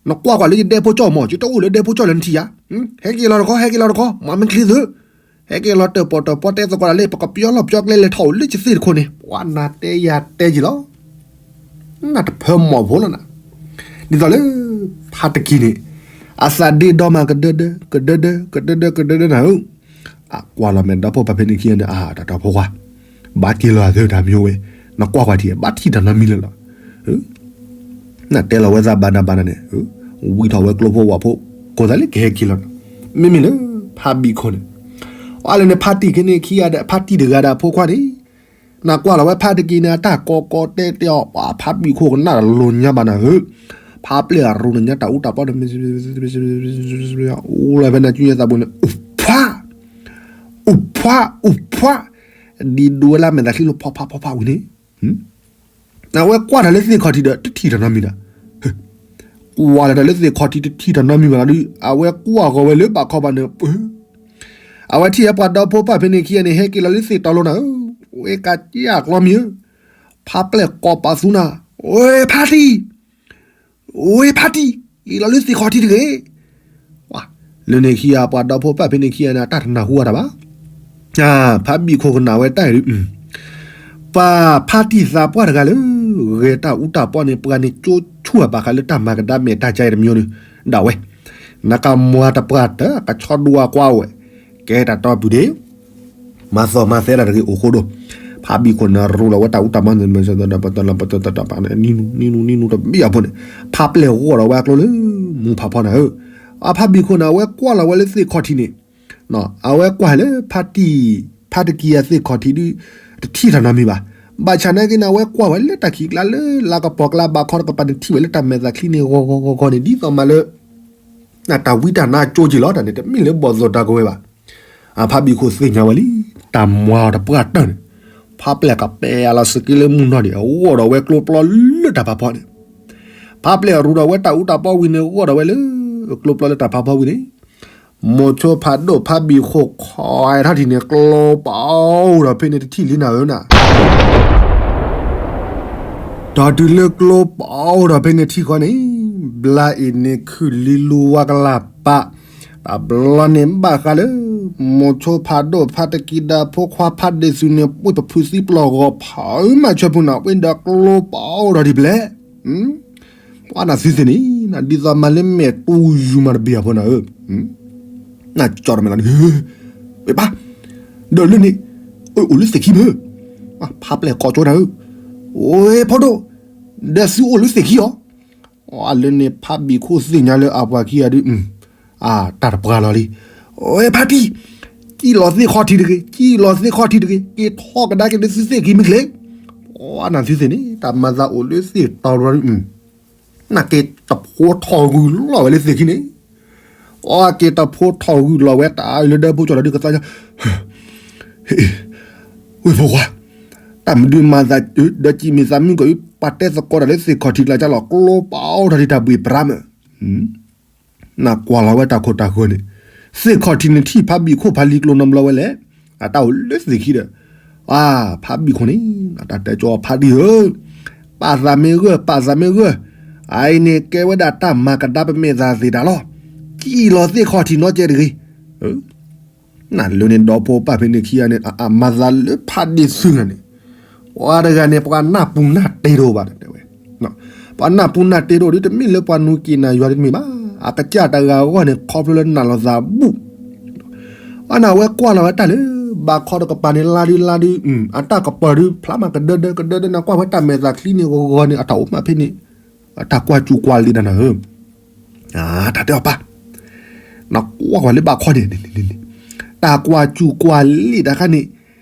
နကွၢ်ကွၢ်လၢယဒဲဖိကၠီၣ်မး ယတအိၣ်လၢဒဲဖိကၠီၣ်လၢနထံၣ်ဧါ, ဟဲက့ၤလီၤတခီ ဟဲက့ၤလီၤတခီ မၤမ့ၢ်ချ့သု, ဟဲက့ၤလီၤတၢၣ်ပီၣ်တၢၣ်ပီတဲသကိးတၢ်လၢ ပကပယီၤလီၢ်ပယီၤကျဲလဲၤထီၣ်အိၣ်လၢယသ့ၣ်တခိၣ်န့ၣ် ပှၤနၤတဲယၤတဲက့ၤလီၤ, နတဖၢမီၢ်ဖိလီၤနၤ, ဒ်သိးလၢ ဖးတကံၤန့ၣ် အသးဒ့ဒီမး ကဒၢဒၢ ကဒၢဒၢ ကဒၢဒၢ ကဒၢဒၢနၤဧၢ, အကွၢ်လီၤမဲာ်ဒီဖိပၢ်ဖဲန့ၣ်ခံဂၤန့ၣ် အတၢ်တီဖိခွါ, ဘၣ်က့ၤလီၤအသးတၢ်မံၤဝဲ, နကွၢ်ကွၢ်ထံၣ် ဘၣ်ထံၣ်တၢ်နီတမံၤလၢၤလီၤ, နတဲလီၤဝဲသးဘၣ်နၤဘၣ်နၤန့ၣ်, ဝံထီၣ်ဝဲကျိဖိဝၣ်ဖိ, ကိးသးလၢကဟဲက့ၤလီၤ, မ့မ့ၢ်လၢ ဖးဘံၣ်ခိၣ်န့ၣ်, အလၢန့ၣ် ဖးတံၢ်ခံန့ၣ်ခံဂၤဒီး ဖးတံၢ်တဂၤဒီးဖိခွါန့ၣ် နကွၢ်လီၤဝဲဖးတကံၤန့ၣ် အတၢ်ကိးကိးတဲတဲအီၤ ပှၤဖးဘံၣ်ခိၣ်ကနၣ်တၢ်လိၤညါဘၣ်နၤဧၢ, ဖးပျဲၢ်အရူၣ်နညါတၢ်အူတၢ်ပီဒီး အူလီၤဖဲန့ၣ် ကၠူညါသးပူၤန့ၣ် အိၣ်ဖှး, အိၣ်ဖှး အိၣ်ဖှး, အဲ ဒ်ဒိဝဲလၢအမဲာ်သးချံလီၤ ဖီဖးဖီဖးဝံၤန့ၣ် အဝဲကွၢ်တၢ်လၢသ့ၣ်ခီၣ်ထံးဒီး တထံၣ်တၢ်နီတမံၤဒီး ကွၢ်လီၤတၢ်လၢသ့ၣ်ခီၣ်ထံးတထံၣ်တၢ်နီတမံၤဘၣ်လီၤဒီး အဝဲကွၢ်ဃီၤဝဲလၢဘးခီဘၣ်န့ၣ် ပှၤ အဝဲထံၣ်ဝဲပှၤဒီဖိပၢ်ဖဲန့ၣ်ခံဂၤန့ၣ် ဟဲက့ၤလီၤလၢသ့ၣ်တီလိၤနၤဧၢ, ဝဲကစၢ်ကျီမံၤဧၢ, ဖးပျဲၢ်ကိးပသူနၤ, ဝဲဖါတံၢ်, ဝဲဖါတံၢ်, က့ၤလီၤလၢသ့ၣ်ခီၣ်ထံးတဂ့ၤ. လၢန့ၣ်ခံဂၤ ပှၤဒီဖိပၢ်ဖဲန့ၣ်ခံဂၤန့ၣ် အတၢ်တနၢ်ဟူအတၢ်ဘၣ် ဖးဘံၣ်ခိၣ်ကနၣ်ဝဲတၢ်အံၤဒုး ပှၤဖါတံၢ်သးပှၢ်တဂၤလၢ ဂဲၤတၢ်အူတၢ်ပီၣ်န့ၣ် ပှၤန့ၣ်ကၠိဆူၣ်အဘၣ်ဃးလၢတၢ်မၤကဒါမဲာ်တၢ်ကါအံၤတမံၤန့ၣ် ဒၣ်ဝဲ နကမၤတပှၢ်တၢ် ကဆီဒိအကွၢ်ဝဲ ကဲတၢ်တီပုၢ်ဒ့ မၤသီၣ်မၤသဲတၢ်တဂ့ၤအိၣ်ဃိဒိၣ်, ဖးဘံၣ်ခိၣ်န့ၣ်ရူလီၤဝဲတၢ်အူတၢ်ပီၣ် နံၤနူနံၤနူနံၤနူတဘ့ၣ်အဖိန့ၣ် ဖးပျဲၢ်ဂီၢ်ဒီးဝဲအကျိလၢ မူဖးဖီနၤဧၢ, အဖးဘံၣ်ခိၣ်န့ၣ် အဝဲကွၢ်လီၤဝဲလၢသ့ၣ်ခီၣ်ထံးန့ၣ် အဝဲကွၢ်လၢဖါတံၢ် ဖါတံၢ်အသ့ၣ်ခီၣ်ထံးဒုး တထံၣ်တၢ်နီတမံၤဘၣ်. ဘၣ်ဆၣ်နာ်က့န့ၣ် အဝဲကွၢ်ဝဲလၢတၢ်ခံးကျါလၢလါကပီၤကျါ ဘးခီတကပၤန့ၣ် ထံၣ်ဝဲလၢတၢ်မဲာ်သးချံန့ၣ် ဂီၤဂီၤဂီၤဂီၤန့ၣ် ဒ်သိးမးလၢ တၢ်ဝံတၢ်နါကၠိက့ၤလီၤ တၢ်န့ၣ် တမ့ၢ်လၢဘီၣ်သိၣ်တၢ်ကဝဲၤဘၣ်. အဖးဘံၣ်ခိၣ်သ့ၣ်ညါဝဲလံ တၢ်မၤအီၤတပှၢ်တၢၢ်န့ၣ် ဖးပျဲၢ်ကပဲာ်အလီၤစက့လၢမုၢ်နီၢ်န့ၣ် အဂီၢ်ဒီးဝဲကျိပျီလၢတၢ်ဖးဖီန့ၣ် ဖးပျဲၢ်ရူဒီးဝဲတၢ်အူတၢ်ပီၣ်ဝံၤန့ၣ် ဂီၢ်ဒီးဝဲလၢ ကျိပျီလၢတၢ်ဖးဖီဝံၤန့ၣ် မိၤဆိဖးဒိၣ်ဖးဘံၣ်ခိၣ်ခီထီၣ်ထံးန့ၣ် ကျိပအိၣ်ဒီးဖဲန့ၣ်တထံၣ်လံနၤဧၢနၤ ဒီးတုၤလၢကျိပအိၣ်ဒီးဖဲန့ၣ်ထံၣ်ဃီန့ၣ် ဘျါအံၤန့ၣ်ခုၣ်လံလူဝါကလၢ်ပာ် တဘျီန့ၣ်ဘၣ်ဃးလၢ မိၤဆိဖးဒိၣ်ဖးတကံဒီးဖိခွါဖးဒ့ၣ်သုးန့ၣ် ပှ့ၢ်ပဖုးသံပျီၢ်ဂီၤဖးမးဆၢဖုနၤ ဝဲဒီးကျိပအိၣ်ဒီးဒ်ပျဲၢ် ပှၤနၢ်သုသ့ၣ်န့ၣ် ဒ်သိးမၤလၢမဲာ်တူယူၤမးတဘ့ၣ်အဖိနၤဧၢ နကၠီတမဲာ်လီၤန့ၣ် ဝဲပၢ် ဒီးလၢန့ၣ် အိၣ်လၢသ့ၣ်ခံမ့ၢ် ဖးပျဲၢ်ကိးကၠိနၤဧၢ ဝဲဖိဒိၣ် ဒီးသုအိၣ်လၢသ့ၣ်ခံအီၤ လၢန့ၣ်ဖးဘံၣ်ခိၣ်သ့ၣ်ညါလၢအပှၤခံဂၤဒုး တၢ်တပှၢ်လီၤလံ ဝဲဖါတံၢ် ကံၣ်လီၤသ့ၣ်ခီၣ်ထံးတဂ့ၤ ကံၣ်လီၤသ့ၣ်ခီၣ်ထံးတဂ့ၤ က့ၤထီၣ်ကဒါက့ၤလၢသုသ့ၣ်ခံမ့ၢ်ချ့ ပှၤနၢ်သုသ့ၣ်န့ၣ် တၢ်မၤသးအိၣ်လၢသ့ၣ်တီၤရီၤ နက့ၤတဖိထီၣ်ဂုာ်လီၤဝဲလၢသ့ၣ်ခံန့ၣ် အက့ၤတဖိထီၣ်ဂုာ်လီၤဝဲတၢ်လၢဒၢဖိကၠီလီၤဒုးကသါ ဝဲၢ်ဖိခွါ တၢ်မနုၤမၤသး ဒီးစံးမ့ၢ်သးမုၢ်ကီး ပှၤတဲသကိးတၢ်လၢသ့ၣ်ခီၣ်ထံးကျါကၢ်လီၤ ကျိပအိၣ်ထီၣ်ဒံးတၢ်ဘှ့ၣ်ပြါမး နကွၢ်လီၤဝဲတၢ်ခိၣ်တၢ်ဃၢၤန့ၣ် သ့ၣ်ခီၣ်ထံးန့ၣ်ထံၣ်ဖးဘံၣ်ခိၣ်ဖးလံၤကျိနီတဘျီဝဲလဲၣ် အတၢ်အိၣ်လၢသ့ၣ်ခံဒီး အါ ဖးဘံၣ်ခိၣ်န့ၣ် တၢ်တဲကၠီဖးဒံၣ်ဧၢ ပာ်သးမ့ၢ်ဂၢၢ် ပာ်သးမ့ၢ်ဂၢၢ် အအံၤန့ၣ်ကဲဝဲဒၣ်တၢ်မၤကဒါပမဲာ်သးသ့ၣ်တၢ်လီၤ ကံၣ်လီၤသ့ၣ်ခီၣ်ထံးနီတစဲးတဂ့ၤ နလၢန့ၣ်ဒီဖိပၢ်ဖဲန့ၣ်ခံဂၤန့ၣ် အမၤသးလၢဖးဒ့ၣ်သုးဂၤန့ၣ် ပှၤတဂၤန့ၣ် ပှၤနၢ်ပူၤနၢ်တ့တအိၣ်ဘၣ်တဲဝဲ ပှၤနၢ်ပူၤနၢ်တ့တအိၣ်ဒ်တမ့ၢ်လၢပှၤနူၤက့ၤနၤယွၤဒ်တမ့ၢ်ဘၣ် အကစၢ်တဂၤအဂီၢ်န့ၣ် ခီဖျိလၢနၢ်လီၤသးဘူၣ် အန့ၣ်ဝဲကွၢ်လီၤဝဲတၢ်လၢ ဘးခီတကပၤန့ၣ် လါဒုလါဒု အတၢ်ကပၤဒု ဖျါမးကဒၢဒၢကဒၢဒၢန့ၣ် ကွၢ်ဝဲတၢ်မဲာ်သးချံန့ၣ်ဂီၤဂီၤန့ၣ် အတၢ်အိၣ်မးဖဲန့ၣ် အတၢ်ကွၢ်စူၣ်ကွၢ်လံာ်တၢ်နၤဧၢ တၢ်တဲအီၤပၢ် နကွၢ်ကွၢ်လၢဘးခီန့ၣ် တၢ်ကွၢ်စူၣ်ကွၢ်လံာ်တခါန့ၣ်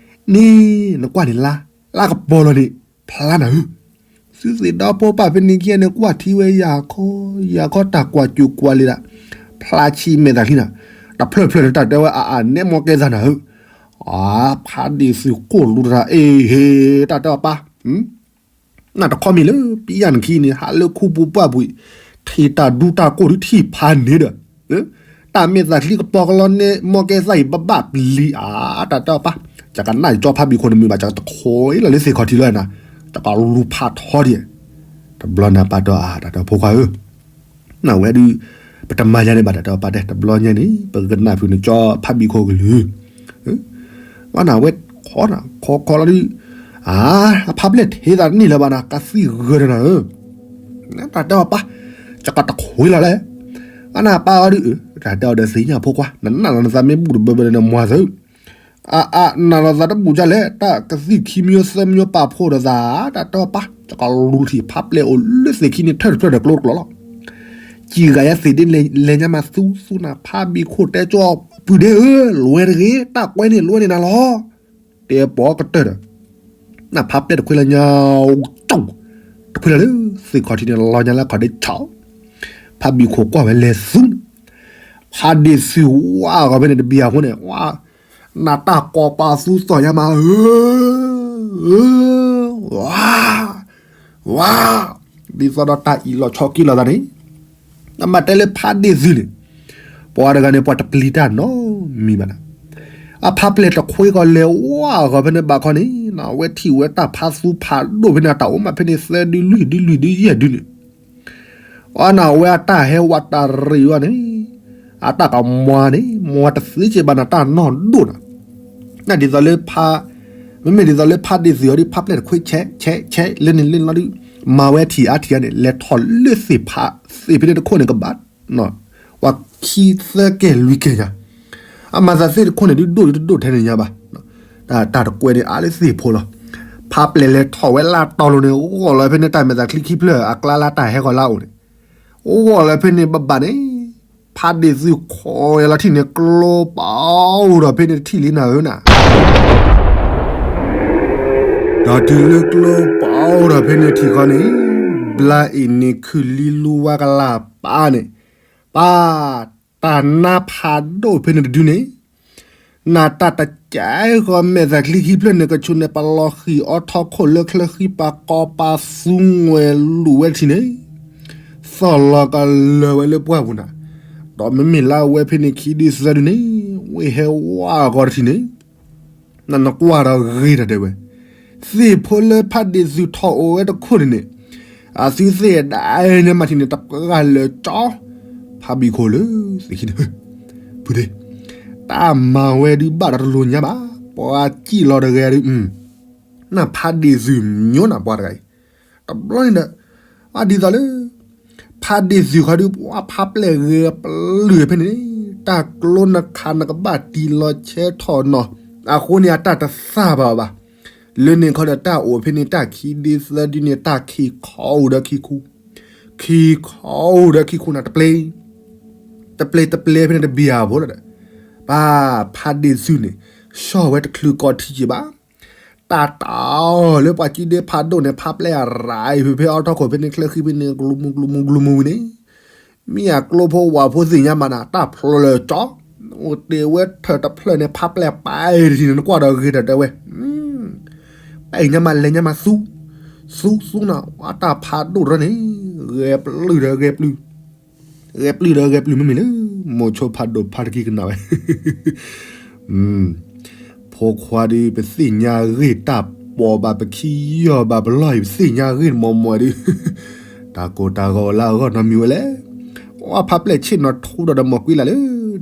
န့ၣ် နကွၢ်န့ၣ်လါ လါကပီၤလီၤန့ၣ် ဖျါနၤဧၢ သုသ့ၣ်ဒီဖိပၢ်ဖဲန့ၣ်ခံဂၤန့ၣ် ကွၢ်ထံဝဲယၤခီ ယၤခီတၢ်ကွၢ်စူၣ်ကွၢ်လံာ်ဒၣ် ဖျါဆံးမဲာ်သးချံနၤ တဖျၢၣ်ဖျၢၣ်န့ၣ် တၢ်တဲဝဲအအါနဲမီကဲသးနၤဧၢ အါ ဖးဒ့ၣ်သုးကိၣ်လူတရၣ် အ့ဟ့ တၢ်တဲအီၤပၢ် နတခီမ့ၢ်လၢ ပံယၢ်နခံန့ၣ် ဟးလၢခူပူၤပှၢ်ပူၤအံၤ ထံၣ်တၢ်ဒူတၢ်ကိၢ်ဒုးထံၣ်ဖးန့ၣ်ဒီး တၢ်မဲာ်သးချံကပီၤကလီန့ၣ် မီကဲသးအံၤဘၣ်ဘၣ်ပျံၤအါ တၢ်တဲအီၤပၢ် ယကနၣ်ယကၠီဖးဘံၣ်ခိၣ်န့ၣ်မုာ်ဘၣ် ယကတခိးလီၤလၢသ့ၣ်ခီၣ်ထံးလီၤနၤ ယကလူၤဖးထီဒံး တဘျီန့ၣ်ပၢ်တဲအီၤ တၢ်တဲအီၤဖိခွါဧၢ နဝဲဒုး ပတမၤယၤန့ၣ်ဘၣ် တၢ်တဲအီၤပၢ်တဲ တဘျီညါန့ၣ် ပကနၣ်ဖုးနကၠီဖးဘံၣ်ခိၣ်ကလုၢ် ဘၣ်နဝဲ ခီနၤ ခီခီလီၤဒုး အါ အဖးပျဲၢ်ထံသးတန့ၢ်လၢၤဘၣ်နၤ ကသံၣ်ဂၢၢ်ဒီးနၤဧၢ တၢ်တဲအီၤပၢ် ယကတခိးလီၤလဲၣ် ဘၣ်နပၢ်အီၤဒုး တၢ်တဲအီၤဒီးသ့ၣ်ညါဖိခွါ နနၢ်လီၤနသးမ့ၢ်ဘူၣ်တဘၢဘၢဒီးနမွၤသု အါအါ နၤလီၤသးတဘူၣ်ဒ်လဲၣ် တၢ်ကသံၣ်ခံမၠိသၢမၠိပာ်ဖှိၣ်ဒီးသး တၢ်တဲအီၤပၢ် ယကလူၤထံၣ်ဖးပျဲၢ်အိၣ်လၢသ့ၣ်ခံန့ၣ် ထၢၣ်တဖျၢၣ်ဒီးကျိတကျိၤလီၤ ကံၢ်ဂၤယဲသ့ၣ်ဒ်လဲၣ်ညါမးသူသူနၤ ဖးဘံၣ်ခိၣ်တဲကၠီ ပုၢ်ဒ့ဧၢ လွဲတဂ့ၤ တၢ်ကွဲန့ၣ်လွဲန့ၢ်နၤလီၤ တဲပိာ်ကတၢၢ်ဒီး နဖးပျဲၢ်တခွဲလၢညါ ကၠီ တခွဲလၢ်လၢ သ့ၣ်ခီၣ်ထံးန့ၣ် လီၤညါလၢခီၣ်ဒ့ဆီး ဖးဘံၣ်ခိၣ်ကွၢ်ဝဲလဲၤသူ ဖးဒ့ၣ်သုးဝါဂီၤဖဲန့ၣ်တဘံၣ်အဃိန့ၣ် ဝါ နတၢ်ကိးပာ်သူသီၣ်ညါမးဧၢ, ဝါ, ဝါ, ဒ်သိးဒီးတၢ်အံၣ်လီၤဆီက့လိာ်သးန့ၣ်, နမၤတဲလၢဖးဒ့ၣ်သုးန့ၣ်, ပှၤတဂၤန့ၣ် ပှၤတပျံၤတၢ်နီတမံၤဘၣ်နၤ, အဖးပျဲၢ်တခွ့ကီၢ်လဲၤဝါဂီၤဖဲန့ၣ်ဘၣ်ခီန့ၣ်, အဝဲထံၣ်ဝဲတၢ်ဖးသူဖးဒိၣ်ဖဲန့ၣ် အတၢ်အိၣ်မးဖဲန့ၣ် သၢဒုလွံၢ်ဒုလွံၢ်ဒုယဲၢ်ဒုန့ၣ် အန့ၣ် အဝဲအတၢ်ဟဲဝးတရံးအီၤန့ၣ်, အတၢ်ကမွၤန့ၣ် မွၤတသ့က့ဘၣ်နၤတၢ်နီၢ်ဒိၣ်နၤ, နဒ်သိးလၢဖး, မ့မ့ၢ်ဒ်သိးလၢဖးဒ့ၣ်သုးအီၤဒ် ဖးပျဲၢ်တခွ့ဆဲးဆဲးဆဲး လၢန့ၣ်လၢန့ၣ်လီၤဒု, မၤဝဲထံၣ်အါထံၣ်အါန့ၣ် လဲၤထီၣ်လၢသ့ၣ်ဖး, သ့ၣ်ဖဲန့ၣ်တခိၣ်န့ၣ်ကဘၣ်, ပှၤခံသၢကဲလွံၢ်ကဲညါ, အမၤသးသ့ၣ်တခိၣ်န့ၣ်ဒုဒိၣ်ဒုတဒိၣ်ထဲန့ၣ်ညါဘၣ်, တၢ်တကွဲးန့ၣ်အါလၢသ့ၣ်ဖိလီၤ, ဖးပျဲၢ်လဲၤထီၣ်ဝဲလၢတီၤလိၤန့ၣ် ဂီၢ်လီၤဖဲန့ၣ် တၢ်မဲာ်သးချံခံဖျၢၣ်အကျါလၢတၢ်ဟဲဃီၤလၢအအိၣ်န့ၣ်, ဂီၢ်လီၤဖဲန့ၣ်ဘၣ်ဘၣ်န့ၣ်, ဖးဒ့ၣ်သုးခိးဝဲလီၤထံၣ်န့ၣ် ကျိပအိၣ်ဒီးဖဲန့ၣ်တထံၣ်လံနၤဧၢနၤ ဒီးတုၤလၢကျိပအိၣ်ဒီးဖဲန့ၣ်ထံၣ်ဃီန့ၣ်, ဘျါအံၤန့ၣ်ခုၣ်လံလူဝါကလၢ်ပာ်န့ၣ်, ပၢ်, တၢ်နါဖးဒိၣ်ဖဲန့ၣ်တဒုန့ၣ်, နတၢ်တကဲဃီမဲာ်သးချံခံဖျၢၣ်န့ၣ် ကဆိၣ်န့ၣ် ပလီၤဃံၤအီထီခိၣ်လၢချၢဃံပာ်ကီပာ်သူငွဲၤလူၤဝဲတထံၣ်န့ၣ်, သီၣ်လီၤကလၢၤဝဲလၢပှၢ်ပူၤနၤ, ဒီးမ့မ့ၢ်လၢအဝဲဖဲန့ၣ်ခံဒုသၢဒုန့ၣ်, ဝ့ၢ်ဟဲဝါဂီၤတထံၣ်န့ၣ် နနကွၢ်ဒီးဂ့ၤတၢ်တဲဝဲ, သ့ၣ်ဖိလၢဖးဒ့ၣ်သုးထီၣ်အိၣ်ဝဲတခိၣ်န့ၣ်န့ၣ်, အသုသ့ၣ်ဒၣ်ညါမးထံၣ်န့ၣ် တပှၢ်လၢာ်ကၠီ, ဖးဘံၣ်ခိၣ်လၢသ့ၣ်ခံန့ၣ်, ဖုဒ့, တၢ်မၤဝဲဒုးဘၣ်ဒီးတလိၣ်ညါဘၣ်, ပှၤစံၣ်လီၤတဂၤဒုး, နဖးဒ့ၣ်သုးညိနၤပှၤတဂၤအံၤ, တဘျီန့ၣ်ဒီး, အဒ်သိးလၢ ဖးဒ့ၣ်သုးခီဒုး ပှၤဖးပျဲၢ်ဂဲၤပျုၢ်ဖဲန့ၣ်, တၢ်ကျိနခးနကဘၣ်တံၢ်လီၤဆဲးထီၣ်နီၤ, အဃိန့ၣ်အတၢ်တသၣ်ဘၣ်ဘၣ်, လၢန့ၣ်ခီဒီးတၢ်အိၣ်ဖဲန့ၣ် တၢ်ခံဒုသၢဒုန့ၣ် တၢ်ခံခီအိၣ်ဒီးခံခူ, ခံခီအိၣ်ဒီးခံခူနၤ တပျဲ, တပျဲတပျဲဖဲန့ၣ်တဘံၣ်ဧါဖိလီၤဒီး, ပၢ်ဖးဒ့ၣ်သုးန့ၣ်, ဆှီၣ်ဝဲတချုးကီးထံက့ဘၣ် တၢ်တၢ်အီၤလၢပှၤကံဒ့ဖးဒိၣ်န့ၣ် ဖးပျဲၢ်အရၤအံၤဖဲဖဲအီထီၣ်ခိၣ်ဖဲန့ၣ် ချၢဃံဖဲန့ၣ် ကျူမူကျူမူကျူမူဝံၤန့ၣ်, မ့ၢ်အကျိဖိဝၣ်ဖိသ့ၣ်ညါမးနၤ တၢ်ဖျိလၢာ်ကၠီ, အိၣ်တ့ၢ်ဝဲထၢၣ်တဖျၢၣ်န့ၣ် ဖးပျဲၢ်ပာ်တထံၣ်န့ၣ် နကွၢ်ဒီးဂ့ၤတၢ်တဲဝဲ, ပာ်အံၤညါမးလဲၤညါမးသူ, သူသူနၤ အတၢ်ဖးဒိၣ်တရၢန့ၣ်, ဂဲၤပျုၢ်ဒီးဂဲၤပျုၢ် ဂဲၤပျုၢ်ဒီးဂဲၤပျုၢ်မ့မ့ၢ်လၢ မိၤဆိဖးဒိၣ်ဖးတကံကနၣ်ဝဲ, ဖိခွါဒုး ပသ့ၣ်ညါဂ့ၢ်တၢ်ပိာ်ဘၣ် ပခံယီၢ်ဘၣ်ပလီၢ်အံၤ ပသ့ၣ်ညါဂ့ၢ်မီၢ်မီၢ်ဒုး, တၢ်ကိၢ်တၢ်ဂီၤလၢအဂီၢ်နီတမံၤဝဲလဲၣ်, အဖးပျဲၢ်ဆ့ၣ်နီၤထူဒီးဒီးမီၢ်ကွံလၢ်လၢ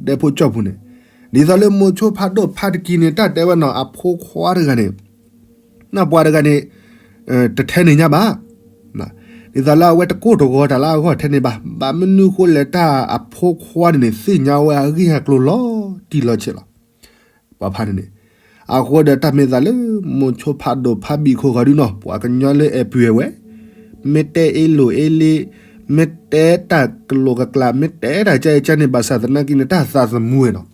ဒဲဖိကၠီၢ်ပူၤန့ၣ်, ဒ်သိးလၢမိၤဆိဖးဒိၣ်ဖးတကံန့ၣ် တၢ်တဲဝဲနီၤ အဖိခွါတဂၤန့ၣ် နပှၤတဂၤန့ၣ် တထဲန့ၣ်ညါဘၣ်, ဒ်သိးလၢအဝဲတကိၢ်တဂီၤတၢ်လၢအဂီၢ်ထဲန့ၣ်ဘၣ်, ဘၣ်မနုၤဃိလဲၣ်တၢ်အဖိခွါန့ၣ်န့ၣ် သ့ၣ်ညါဝဲအဂ့ၢ်အကျိၤလီၤတံၢ်လီၤဆဲးလီၤ, ပှၤဖးန့ၣ်န့ၣ်, အဃိဒီးတၢ်မ့ၢ်သးလၢ မိၤဆိဖးဒိၣ်ဖးဘံၣ်ခိၣ်ဂီၤဒုနီၤ ပှၤကညီလၢအဲၣ်ပုၢ်အဲၣ်ဝဲၢ်, မ့ၢ်တဲအ့လိာ်အ့လ့, မ့ၢ်တဲတၢ်ကလိာ်ကကျး, မ့ၢ်တဲတၢ်ကဲကဲန့ၣ် ဘၣ်ဆၣ်သနာ်က့န့ၣ် တၢ်သးသမူဝဲနီၤ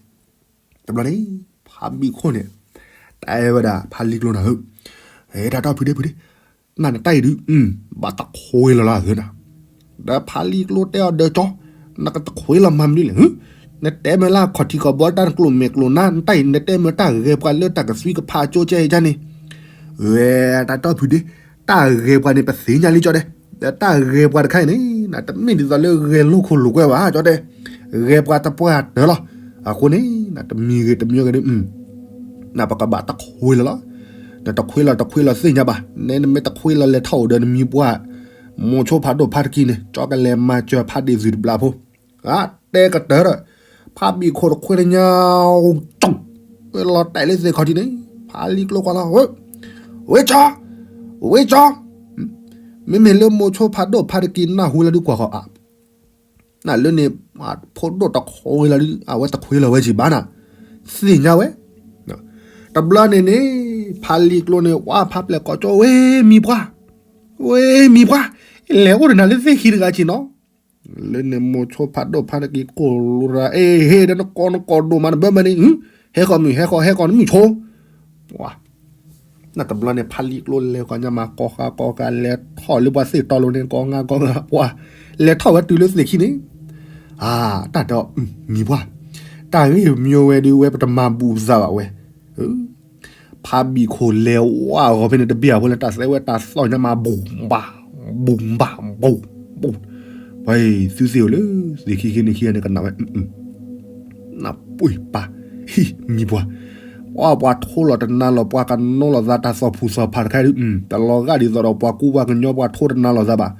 တဘျီန့ၣ် ဖးဘံၣ်ခိၣ်န့ၣ် တဲဝဲဒၣ် ဖးလံကျိနၤဧၢ, တၢ်တီၢ်ဖုဒ့ဖုဒ့, နနတၢ်အံၤဒုး ဘၣ်တခွ့လီၤလၢအဂ့ၤနၤ, ဒီးဖးလံကျိတဲအီၤဒီးကၠီ, နကတခွ့လီၤမၤမနုၤလဲၣ်, နတဲမ့ၢ်လၢအခီၣ်ထံးခီၣ်ဘီတၢ်ကျိၣ်မဲာ်ကျိၣ်နါ နတၢ်အံၤ နတဲမ့ၢ်တၢ်ဂဲၤပှၤလၢတၢ်ကသွံကဖးကၠိကဲအံၤကန့ၣ်, ဝဲ တၢ်တီၢ်ဖုဒ့, တၢ်ဂဲၤပှၤန့ၣ် ပသ့ၣ်ညါလံကၠီတဲ, ဒီးတၢ်ဂဲၤပှၤတခါအံၤန့ၣ် နတမ့ၢ်ဒ်သိးလၢဂဲၤလိာ်ခိၣ်လိာ်ကွဲဘၣ်ကၠီတဲ, ဂဲၤပှၤတပှၢ်တၢၢ်လီၤ, အဃိန့ၣ် နတမံၤဂ့ၤတမံၤဂ့ၤဒီး နပကဘၣ်တခွ့လီၤလီၤ, နတခွ့လီၤတခွ့လီၤသ့ၣ်ညါဘၣ်, နဲနမ့ၢ်တခွ့လီၤလဲၤထီၣ်အိၣ်ဒီးနမံၤပှၢ်, မိၤဆိဖးဒိၣ်ဖးတကံန့ၣ် ကၠီကလဲၤမၤစၢၤဖးဒ့ၣ်သုးတဘျီဖိ, အတဲကတၢၢ်ဒီး, ဖးဘံၣ်ခိၣ်တခွ့တညါ, လီၤတဲာ်လၢသ့ၣ်ခီၣ်ထံးန့ၣ် ဖးလံကျိကွၢ်လီၤ, ဝ့ၢ်ကၠီ, ဝ့ၢ်ကၠီ, မ့မ့ၢ်လၢမိၤဆိဖးဒိၣ်ဖးတကံနၢ်ဟူလၢဒုးကွၢ်ဃီၤအါ နလၢန့ၣ် ဖိဒိၣ်တခွ့လီၤဒုး အဝဲတခွ့လီၤဝဲကံဘၣ်နၤ, သ့ၣ်ညါဝဲ, တဘျီန့ၣ်န့ၣ် ဖးလံကျိန့ၣ် ဝါဖးပျဲၢ်ကိးကၠီ ဝ့ၢ်မံၤပှၢ်, ဝ့ၢ်မံၤပှၢ်, လဲၤအိၣ်ဒီးနၤလၢသ့ၣ်ခံတဂၤကံနီၤ, လၢန့ၣ်မိၤဆိဖးဒိၣ်ဖးတကံကိၢ်လိာ်ရၤ အ့ၣ် ဟ့ၣ်ဒီးနကိးနကိးဒိၣ်မးနဘၢမးန့ၣ်, ဟဲဃီၤမုၢ်ဟဲဃီၤ ဟဲဃီၤနမုၢ်ဆိ ပှၤ နတဘျီန့ၣ် ဖးလံကျိလဲၤဃီၤညါမး ကိးဃာ်ကိးဃာ် လဲၤထီၣ်လၢပှၤသ့ၣ်တီလိၤန့ၣ် ကိးငါကိးငါ ပှၤ လဲၤထီၣ်ဝဲတုၤလၢသ့ၣ်ခံန့ၣ်, အၢ တၢ်တဲအီၤ မံၤပှၢ်, တၢ်ဂ့ၢ်မံဝဲဒုး ဝဲပတမၤဘူးသးဘၣ်ဝဲ, ဖးဘံၣ်ခိၣ်လဲၤဝါအဂီၢ်ဖဲန့ၣ် တဘ့ၣ်အဖိလၢတၢ်သဲဝဲတၢ်သီၣ်ညါမး ဘူးဘၣ် ဘူးဘၣ် ဘူး ဘူး ပှၤသုသ့ၣ်ဧိၤလၢ သ့ၣ်ခံခံန့ၣ်ခံဂၤန့ၣ် ကနၣ်ဝဲ နၢ်ပှ့ၤပၢ် ဟံၣ်မံၤပှၤ ပှၤပှၤထိလီၤတနါလီၤ ပှၤကနိလီၤသးတၢ်သီၣ်ဖူသီၣ်ဖးတခါဒုး တလီၤဂာ်ဒ်သိးဒီးပှၤကူပှၤကညီပှၤထိတနါလီၤသးဘၣ်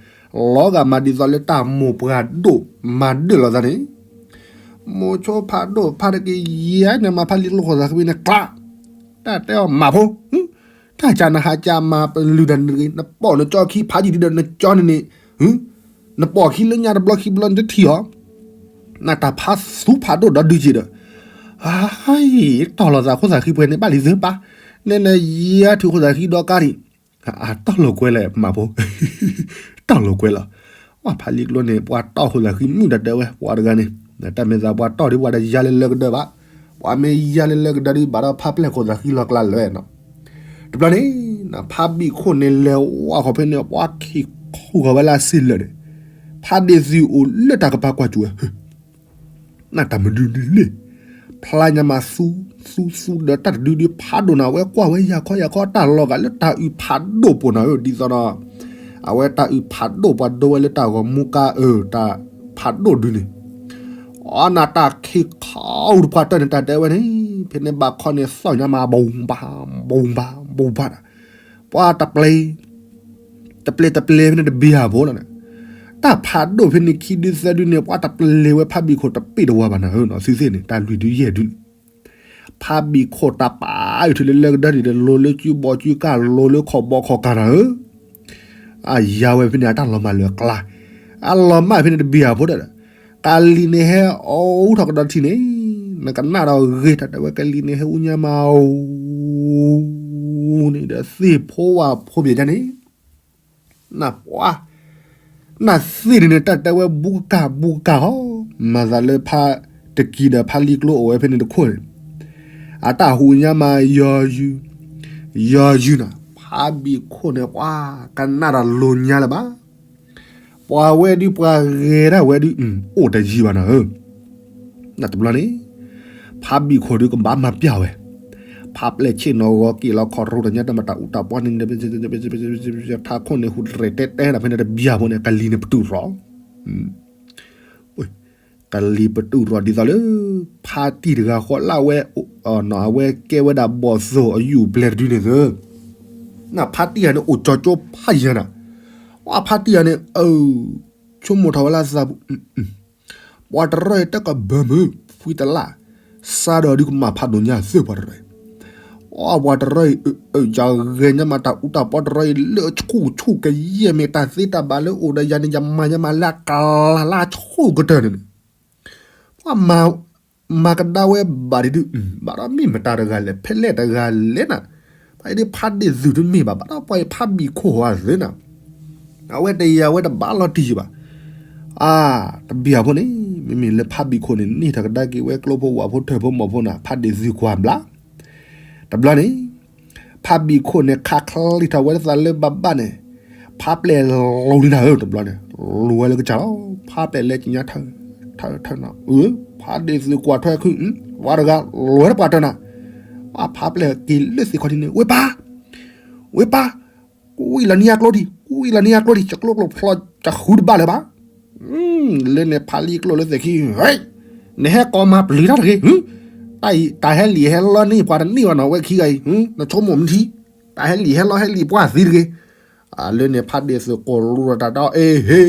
လီၤဂာ်မးဒ်သိးလၢတၢ်မိၢ်ပှၢ်ဒိၣ်မၤဒၢၣ်လီၤသးန့ၣ် မိၤဆိဖးဒိၣ်ဖးတက့ၢ်ယဲန့ၣ် မၤဖးလံာ်ကျိခိၣ်သးခံဘ့ၣ်န့ၣ်ကျါ တၢ်တဲအီၤမးဖိ တၢ်ကနဟးကမၤပလုၢ်တၢ်န့ၣ်တဂ့ၤ နပိာ်နကၠီခံဖးယံာ်ဒုဒီးနကၠီန့ၣ်န့ၣ် နပိာ်ခံလၢညါတဘျီခံဘျီနတထံၣ်အီၤ နတၢ်ဖးသူဖးဒိၣ်ဒီဒုက့ၤဒီး ဟါ တီၢ်လီၤသးခိၣ်သးခံပှဲၤန့ၣ်ဘၣ်လံသုပၢ် နဲနဲယဲထုးခိၣ်သးခံဒီကါဒံး အတီၢ်လိာ်ကွဲလၢမးဖိ တီၢ်လိာ်ကွဲလီၤ ပှၤဖးလံာ်ကျိန့ၣ် ပှၤတီၢ်ခိၣ်သးခံမုၣ်တၢ်တဲဝဲ ပှၤတဂၤန့ၣ် တၢ်မဲာ်သးပှၤတီၢ်ဒ်ပှၤတယါလၢလၢကဒၢဘၣ် ပှၤမ့ၢ်ယါလၢလၢကဒၢဒ် ဘၣ်ဒီးဖးပျဲၢ်ခိၣ်သးခံလီၤကျါလၢာ်နီၤ တဘျီန့ၣ် ဖးဘံၣ်ခိၣ်န့ၣ်လဲၤဝါခီဖဲန့ၣ် ပှၤခံခူၣ်ဃီၤဝဲလၢအစ့လၢာ်န့ၣ် ဖးဒ့ၣ်သုးအိၣ်လၢတၢ်ကပၤကွၢ်စူၣ်ဝဲ နတၢ်မနုၤဒ်လဲၣ် ဖျါညါမးသူ သူသူဒီးတၢ်တဒုဒုဖးဒိၣ်နၤဝဲကွၢ်ဝဲယၤခီယၤခီ တၢ်လီၤဂာ်လၢတၢ်အုၣ်ဖးဒိၣ်ပိာ်နၤဧၢ ဒ်သိးဒီး အဝဲတၢ်အုၣ်ဖးဒိၣ်ပှၤဒိဝဲလၢတၢ်ဂီၤမူကါအၢ တၢ်ဖးဒိၣ်ဒုန့ၣ် အီနၤတၢ်ခံခူၣ်တပှၤတၢၢ်န့ၣ် တၢ်တဲဝဲန့ၣ် ဖဲန့ၣ်ဘၣ်ခီန့ၣ်သီၣ်ညါမး ဘူးဘၣ် ဘူးဘၣ် ဘူးဘၣ်ဒီး ပှၤတပျ့ၤ တပျ့ၤတပျ့ၤဖဲန့ၣ်တဘ့ၣ်အဖိလီၤန့ၣ် တၢ်ဖးဒိၣ်ဖဲန့ၣ်ခံဒုသၢဒုန့ၣ် ပှၤတပျ့ၤဝဲဖးဘံၣ်ခိၣ်တပ့ၣ်တဝါဘၣ်နၤဧၢနီၤ သုသ့ၣ်န့ၣ် တၢ်လွံၢ်ဒုယဲၢ်ဒုန့ၣ် ဖးဘံၣ်ခိၣ်တၢ်ပာ်အုးထုးလၢလၢကဒၢဒ်ဒီး လိၤလၢစုဘီစုကၢ် လိၤလၢခီၣ်ဘီခီၣ်ကၢ်နၤဧၢ အယါဝဲဖဲန့ၣ် အတၢ်လီၤမၢ်လၢအကျါ အလီၤမၢ်ဖဲန့ၣ်တဘ့ၣ်အဖိဒီး ကလံၤန့ၣ်ဟဲအူထီၣ်ကဒီးထံန့ၣ် နကနၣ်ဒီးဂ့ၤ တၢ်တဲဝဲကလံၤန့ၣ်ဟဲအူညါမးအူန့ၣ်ဒီး သ့ၣ်ဖိဝါဖိပျဲၢ်ဒၣ်န့ၣ် နပှၤ နသ့ၣ်န့ၣ်န့ၣ် တၢ်တဲဝဲဘူးကကၢ်ဘူးကကၢ်ဟီ မၤသးလၢဖးတကံၤဒီးဖးလံာ်ကျိအိၣ်ဝဲဖဲန့ၣ်တခိၣ်န့ၣ် အတၢ်ဟူးညါမးယီၤယုၢ် ယီၤယုၢ်နၤ ဖးဘံၣ်ခိၣ်န့ၣ် ပှၤကနၣ်တၢ်လိၤညါလၢၤဘၣ် ပှၤဝဲဒုးပှၤဂဲၤဒၣ်ဝဲဒုး အိၣ်တယံၤဘၣ်နၤဧၢ နတဘျီန့ၣ် ဖးဘံၣ်ခိၣ်ဒုးကဘၣ်မၤပျၢ်ဝဲ ဖးပျဲၢ်ဆ့ၣ်နီၤဂီၤက့ၤလီၤခီၣ်ရိၤတညါတမၤတၢ်အူတၢ်ပီန့ၣ် ထးခိၣ်န့ၣ်ဟူးတရဲၣ်တဲတဲဒီးဖဲန့ၣ်တဘျီဖိန့ၣ် ကလံၤန့ၣ်ပတုာ်ရီၤ ကလံၤပတုာ်ရီၤဒ်သိးလၢ ဖါတံၢ်တဂၤဃီလၢအဝဲ အဝဲကဲဝဲဒၣ်ဘီၣ်သိၣ်အယူၢ်ပျဲၢ်တဒုန့ၣ်သၢ နဖါတံၢ်ဂၤန့ၣ် အိၣ်ကၠီကၠိဖးယံၤနၤ ဝဲဖါတံၢ်ဂၤန့ၣ် အၢ ဆိကမိၣ်ထီၣ်ဝဲလၢအသးပူၤ ပှၤတရၢအံၤတကဘၢမုၢ် ဖှံတလၢ် စးဒီးဒုးကမၤဖးဒိၣ်ညါသၢပှၤတရၢ အပှၤတရၢအံၤ အၢ ယဂဲၤညါမးတၢ်အူတၢ်ပီတရၢအံၤ လၢအဆူၣ်ဆူၣ်ကယဲၢ်မ့ၢ်တၢ်သ့တၢ်ဘၣ်လၢအိၣ်ဒီးယၤန့ၣ် ယမၤညါမးလၢအကလါလၢအဆူၣ်ကတၢၢ်န့ၣ်န့ၣ် ပှၤမၤ မၤကဒါဝဲဘၣ်ဒ်ဒုး ဘၣ်ဒီးမ့ၢ်မတၤတဂၤလဲၣ် ဖဲလဲၣ်တဂၤလဲၣ်နၤ ဖဲဒ်ဖးဒ့ၣ်သုးတမ့ၢ်ဘၣ် ဘၣ်ဒီးပှၤအံၤဖးဘံၣ်ခိၣ်ဟီသၢနၤ အဝဲတယာ်ဝဲတဘၣ်လီၤတံၢ်ယံၤဘၣ် အါ တဘ့ၣ်အဖိန့ၣ် မ့မ့ၢ်လၢဖးဘံၣ်ခိၣ်န့ၣ် န့ၢ်ထီၣ်ကဒါက့ၤဝဲကျိဖိဝၣ်ဖိထၢၣ်ဖိမီၢ်ဖိနၤ ဖးဒ့ၣ်သုးကွၢ်ဘျါ တဘျီန့ၣ် ဖးဘံၣ်ခိၣ်န့ၣ် ခးချံထီၣ်ဝဲလၢသးလၢဘၣ်ဘၣ်န့ၣ် ဖးပျဲၢ်လူၤလံနၤဧၢ တဘျီန့ၣ် လူၤဝဲလၢကစၢ်လီၤ ဖးပျဲၢ်လဲၤကညါထၢၣ် ထၢၣ်ထၢၣ်နၤ အၢ ဖးဒ့ၣ်သုးကွၢ်ထွဲခု ဝဲတဂၤ လူၤဝဲတပှၤတၢၢ်နၤ ဖးပျဲၢ်က့ၤလၢသ့ၣ်ခီၣ်ထံးန့ၣ် ဝ့ၢ်ပၢ် ဝ့ၢ်ပၢ် ကွံာ်လီၤန့ၢ်ယၤကျိထံး ကွံာ်လီၤန့ၢ်ယၤကျိထံး ယကျိကျိဖျီ ယဃုတဘၣ်လၢၤဘၣ် လၢန့ၣ်ဖးလံာ်ကျိလၢသ့ၣ်ခံ နဟဲကိးမၤပျံၤတၢ်တဂ့ၤ တၢ်ဟဲလံာ်ဟဲလီန့ၢ်ပှၤတန့ၢ်ဘၣ်နီၤ ဝဲခံဂၤအံၤ နဆိကမိၣ်မထံ တၢ်ဟဲလံာ်ဟဲလီဟဲလံာ်ပှၢ်သံတဂ့ၤ လၢန့ၣ်ဖးဒ့ၣ်သုးကိၢ်လူၤဒီးတၢ်ဒီး အ့ဟ့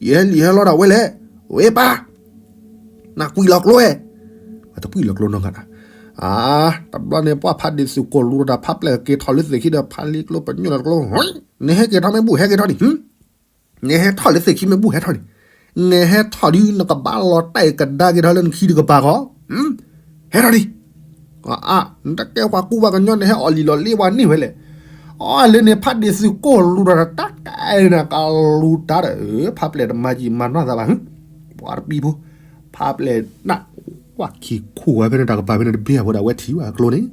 ယဟဲလံာ်ဟဲလီဒၣ်ဝဲလဲၣ် ဝ့ၢ်ပၢ် နကွံာ်လီၤကျိဝဲ အတကွံာ်လီၤကျိနီတဂၤနၤ အါ တဘျီန့ၣ် ပှၤဖးဒ့ၣ်သုးကိၢ်လူၤဒီးတၢ်ဖးပျဲၢ်က့ၤထီၣ်လၢသ့ၣ်ခံဒီး ဖးလံာ်ကျိပညိၣ်လီၤတကျိ နဟဲက့ၤထီၣ်မ့ၢ်ဘူၣ်ဟဲက့ၤထီၣ်ဒံး နဟဲထီၣ်လၢသ့ၣ်ခံမ့ၢ်ဘူၣ်ဟဲထီၣ်ဒံး နဟဲထီၣ်ဒံး နကဘၣ်လီၤတဲာ်ကဒါက့ၤထီၣ်လၢနခံတကပၤဃီ ဟဲထီၣ်ဒံး အါ နတကဲပှၤကူပှၤကညီ နဟဲအီၣ်လံာ်လီၤလ့ပှၤန့ၢ်ဝဲလဲၣ် အီ လၢန့ၣ်ဖးဒ့ၣ်သုးကိၢ်လူၤဒီးတၢ်တၢ်ကဲနၤကလူၤတၢ်ဒီး ဖးပျဲၢ်တမၤယံာ်မၤနီၢ်သးဘၣ် ပှၤတပံၤဖိ ဖးပျဲၢ်နၢ် ကွၢ်ခံခူၣ်ဝဲဖဲန့ၣ်တၢ်ကပၤဖဲန့ၣ်တဘ့ၣ်အဖိဒီးအဝဲထံၣ်ဝဲအကျိန့ၣ် ဒီး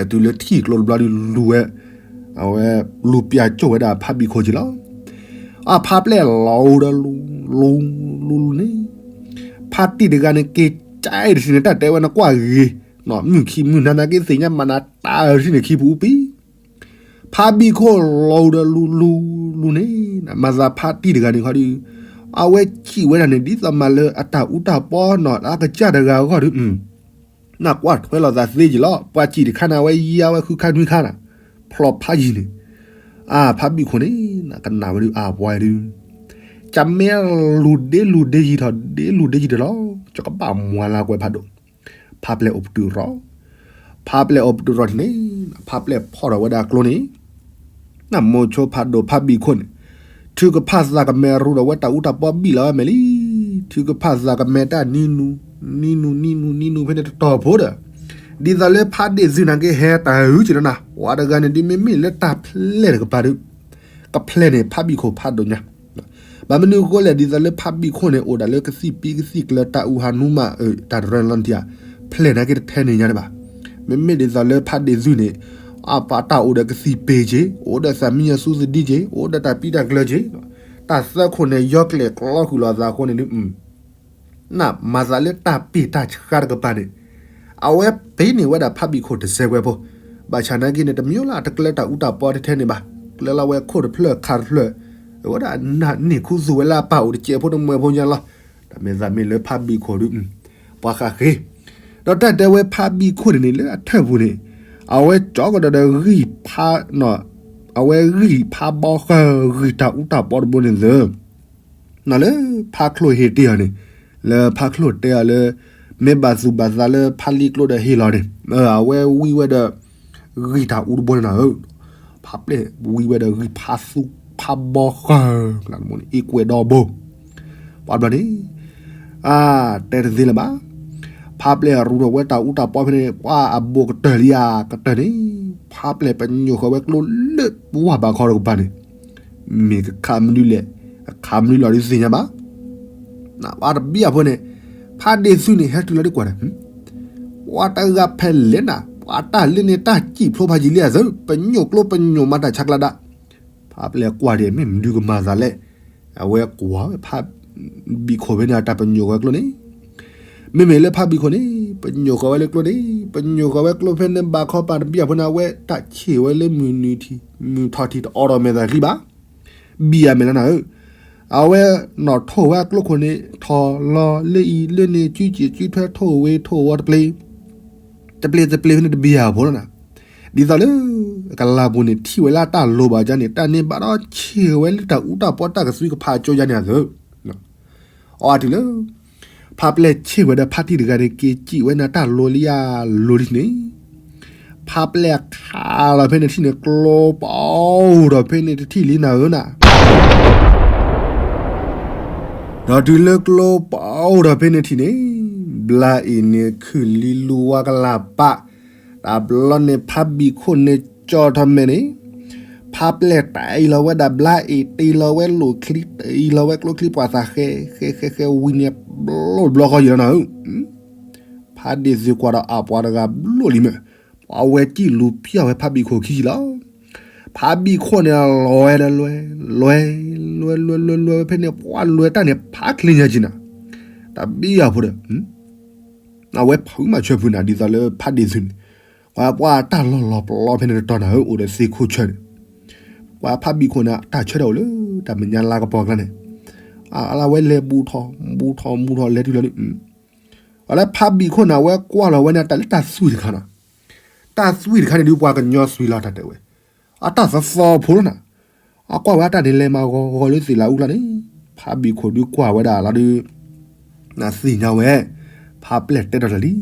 တုၤလၢထံၣ်ကျိတဘျီဒုးလူၤဝဲ အဝဲ လူၤပျၢ်ကၠိၣ်ဝဲဒၣ်ဖးဘံၣ်ခိၣ်က့ၤလီၤ အဖးပျဲၢ်လီၤဒီးလူၤ လူၤ လူၤလူၤန့ၣ် ဖးတံၢ်တဂၤန့ၣ် က့ၤကၠဲတထံၣ်န့ၣ် တၢ်တဲဝဲနကွၢ်ဂ့ၤ မုၢ်ခံမုၢ်နၤနာ်က့သ့ၣ်ညါမးနၤတၢ်ထံၣ်န့ၣ်ခံပူၤပံၤ ဖးဘံၣ်ခိၣ်လီၤဒီးလူၤလူၤလူၤန့ၣ် မၤသးဖးတံၢ်တဂၤန့ၣ်ခီဒီး အဝဲစံးဝဲဒၣ်န့ၣ် ဒ်သိးမးလၢအတၢ်အူတၢ်ပီနီၤ အကစၢ်တဂၤအဂီၢ်ဒီး နကွၢ်ထွဲလိာ်သးသ့က့ၤလီၤ ပှၤစံးတခါန့ၣ် အဝဲယံၤအဝဲဃုခါနွံခါနၤ ဖျီဖးယံၤန့ၣ် အါ ဖးဘံၣ်ခိၣ်န့ၣ် ကနၣ်ဝဲဒုးအါပှၤဒုး ကမ့ၢ်လူၤဒ့လူၤဒ့ယံၤထီၣ်ဒ့လူၤဒ့ယံၤတလီၤ ကဘၣ်မွၤလၢကွဲးဖးဒိၣ် ဖးပျဲၢ်အိၣ်ပတုာ်ရီၤ ဖးပျဲၢ်အိၣ်ပတုာ်ရီၤန့ၣ် ဖးပျဲၢ်ဖီၣ်ထီၣ်ဝဲဒၣ်ကျိန့ၣ် နမိၢ်ဆိဖးဒိၣ်ဖးဘံၣ်ခိၣ်န့ၣ် ထုကဖၣ်သးကမဲၤရူဒီးဝဲတၢ်အူတၢ်ပီဘံၣ်လီၤဝဲမဲာ်လံ ထုကဖၣ်သးကမဲၤတၢ်နံနူ နံနူ နံနူ နံနူဖဲန့ၣ်တတီၤဖိဒီး ဒ်သိးလၢဖးဒ့ၣ်သုးနာ်က့ဟဲတၢ်ဟုက့ၤလီၤနၤ ပှၤတဂၤန့ၣ်ဒုးမ့မ့ၢ်လၢတၢ်ဖျဲၣ်တကပၤဒုး ကဖျဲၣ်န့ၣ်ဖးဘံၣ်ခိၣ်ဖးဒိၣ်ညါ ဘၣ်မနုၤအဃိလဲၣ် ဒ်သိးလၢဖးဘံၣ်ခိၣ်န့ၣ် အိၣ်ဒၣ်လၢကသံၣ်ပံကသံၣ်ကျၢၤတၢ်အူဟးနူမး တၢ်တရၢန့ၣ်လီၤနထံၣ်ဧါ ဖျဲၣ်နာ်က့တထဲန့ၣ်ညါတဘၣ်. မ့မ့ၢ်ဒ်သိးလၢဖးဒ့ၣ်သုးန့ၣ် အပာ်တၢ်အိၣ်ဒီးကသံၣ်ပ့ၤက့ၤ အိၣ်ဒီးသးမံယီၤဆူသဒံက့ၤ အိၣ်ဒီးတၢ်ပံတၢ်ကျၢၤက့ၤ တၢ်သၢခိၣ်န့ၣ် ယီကျဲၣ်ကျီဃုာ်လီၤသးအဃိန့ၣ်ဒုး နမၤသးလၢတၢ်ပ့ၢ်တၢ်ဆှါတကပၤန့ၣ် အဝဲပ့ၤန့ၢ်ဝဲဒၣ်ဖးဘံၣ်ခိၣ်တစဲးကွဲးဖိ ဘၣ်ဆၣ်နာ်က့န့ၣ် တမ့ၢ်လၢအတကျၢၤတၢ်အူတၢ်ပီတထဲန့ၣ်ဘၣ်. ကျၢၤလီၤဝဲခိၣ်တဖျၢၣ်ခါတဖျၢၣ် အဝဲဒၣ်န့ၢ်ခူသူၣ်ဝဲလၢအပၢ်အိၣ်တစဲးဖိတမှဲၤဖိညါလီၤ. တၢ်မ့ၢ်သးမ့ၢ်လၢဖးဘံၣ်ခိၣ်ဒုး ပှၤဃၣ်ဃ့ ဒီးတၢ်တဲဝဲဖးဘံၣ်ခိၣ်န့ၣ်န့ၣ် လၢအထၢၣ်ပူၤန့ၣ် အဝဲကၠီကဒီးဒီးဂံၢ်ဖး အဝဲဂံၢ်ဖးဘီဃၢၤ ဂံၢ်တၢ်အူတၢ်ပီတဘိန့ၣ်သၢ လၢဖးချိၣ်ဟ့ၣ်တ့ၢ်အီၤန့ၣ် လၢဖးချိၣ်တဲအီၤလၢ မ့ၢ်ဘၣ်သူၣ်ဘၣ်သးလၢဖးလံကျိဒီးဟ့ၣ်လီၤန့ၣ် အဝဲဝံဝဲဒီး ဂံၢ်တၢ်အူတဘိန့ၣ်နၤဧၢ, ဖးပျဲၢ်ဝံဝဲဒီးဂံၢ်ဖးသူဖးဘီဃၢၤ အ့ၣ်ကွဲးဒီဘိ ပှၤဘျီန့ၣ် အါ တဲတသ့လၢၤဘၣ်. ဖးပျဲၢ်ရူဒီးဝဲတၢ်အူတၢ်ပီဖဲန့ၣ် ပှၤအဘိၣ်ကတၢၢ်လံဧါ ကတၢၢ်န့ၣ် ဖးပျဲၢ်ပညိၣ်ဃီၤဝဲကျိလၢဝၢ်ဘးခီတကပၤန့ၣ် မ့ၢ်ကခးမနုၤလဲၣ်, အခးမနုၤလီၤဒုးသ့ၣ်ညါဘၣ်. ပှၤတဘံၣ်အဖိန့ၣ် ဖးဒ့ၣ်သုးန့ၣ် ဟဲတုၤလီၤဒုးကွၢ်ဒီး ပှၤတဂၤဖဲလဲၣ်နၤ ပှၤတၢ်လၢန့ၣ်တၢ်စံၣ်ဖျိဖးယံာ်လံဧါသၢ ပညိၣ်ကျိပညိၣ်မၤတၢ်ဆါကျါဒၣ်. ဖးပျဲၢ်ကွၢ်ဒံး မ့ၢ်မနုၤကမၤသးလဲၣ်. အဝဲကွၢ်ဝဲဖးဘံၣ်ခိၣ်ဖဲန့ၣ် အတၢ်ပညိၣ်ဃီၤကျိန့ၣ် မ့မ့ၢ်လၢဖးဘံၣ်ခိၣ်န့ၣ် ပညိၣ်ဃီၤဝဲလၢကျိန့ၣ် ပညိၣ်ဃီၤဝဲကျိဖဲန့ၣ်ဘၣ်ခီပၤတဘံၣ်အဖိန့ၣ် အဝဲတၢ်ဆ့ၣ်ဝဲလၢမုၢ်နုာ်ထံ မုၢ်ထီၣ်ထံတအိးထီၣ်မဲာ်သၣ်ချံဘၣ်. ဘံၣ်အမဲာ်လီၤနၤဧၢ, အဝဲနီၣ်ထိၣ်ဝဲအကျိခိၣ်န့ၣ် ထီၣ်လီၤလၢအံၤလၢန့ၣ် စုက့ၤစုထွဲထိၣ်ဝ့ထိၣ်ဝီတပျ့ၤ တပျ့ၤတပျ့ၤဖဲန့ၣ်တဘံၣ်အဖိလီၤနၤ. ဒ်သိးလၢ ကလၤပူၤန့ၣ် ထံၣ်ဝဲလၢအတၢ်လိၤဘၣ်ယါန့ၣ် တၢ်န့ၣ်ဘၣ်ဒီးဆ့ၣ်ဝဲလၢတၢ်အူတၢ်ပီတၢ်ကသွံကဖးကၠိယါန့ၣ်အသၢ အီၤအတုၤလၢ ဖးပျဲၢ်ဆ့ၣ်ဝဲဒီးဖးတံၢ်တဂၤန့ၣ် က့ၤစံၣ်ဝဲန့ၣ်တၢ်လိၤလံဧါလိၤလံန့ၣ် ဖးပျဲၢ်ခးလီၤဖဲန့ၣ်ထံၣ်န့ၣ် ကျိပအိၣ်ဒီးဖဲန့ၣ်တထံၣ်လံနၤဧၢနၤ. ဒီးတုၤလၢကျိပအိၣ်ဒီးဖဲန့ၣ်ထံၣ်န့ၣ် ဘျါအံၤန့ၣ်ခုၣ်လံလူဝါကလၤပး, တဘျီန့ၣ်ဖးဘံၣ်ခိၣ်န့ၣ်ကၠီထီၣ်မဲာ်န့ၣ် ဖးပျဲၢ်တ့လီၤဝဲဒၣ်ဘျါအံၤ တ့လီၤဝဲလိာ်ချံ တ့လီၤဝဲကျိချံပှၤသးဃဲ ဃဲဃဲဃဲဝံၤန့ၣ် ဘျီဘျီဃီယံာ်လီၤနၤဧၢ, ဖးဒ့ၣ်သုးကွၢ်ဒီးအပှၤတဂၤဘျီလံမ့ၢ်, ပှၤဝဲစံၣ်လူၤဖၠၣ်ဝဲဖးဘံၣ်ခိၣ်ခံဆံလီၤ. ဖးဘံၣ်ခိၣ်န့ၣ်လီၤဝဲဒီးလွဲ လွဲ လွဲ လွဲ လွဲ လွဲ ဖဲန့ၣ် ပှၤလွဲတၢ်န့ၣ်ဖးချ့ညါက့ၤနၤ, တဘံၣ်အဖိဒီး အဝဲဖုးမၤဆၢဖုးနၤ ဒ်သိးလၢဖးဒ့ၣ်သုးန့ၣ်, ပှၤပှၤတၢ်လီၢ်လီၤပျီဖဲန့ၣ်တတီၤနၤဧၢ အိၣ်ဒီးသ့ၣ်ခိၣ်ဆၢန့ၣ်, ပှၤဖးဘံၣ်ခိၣ်န့ၣ် တၢ်ဆၢထၢၣ်အိၣ်လၢတၢ်မဲာ်ညါလါကပီၤကျါန့ၣ်, အလၢဝဲလဲၤဘူးထီၣ် ဘူးထီၣ် ဘူးထီၣ် လဲၤတုၤလီၤဒုး အလၢဖးဘံၣ်ခိၣ်န့ၣ် အဝဲကွၢ်လီၤဝဲန့ၣ် တၢ်လၢတၢ်သွံၣ်တခါနၤ, တၢ်သွံၣ်တခါန့ၣ်ဒုး ပှၤကညီသွံၣ်လီၤတၢ်တဲဝဲ, အတၢ်သီသီဖိလီၤနၤ, အကွၢ်ဝဲအတၢ်န့ၣ်လဲၤမၤဂီၤဂီၤလၢသ့ၣ်လၣ်အူကျါန့ၣ်, ဖးဘံၣ်ခိၣ်ဒုးကွၢ်ဝဲဒၣ်လီၤဒုး နသ့ၣ်ညါဝဲ, ဖးပျဲၢ်တဲထီၣ်တၢ်လံ,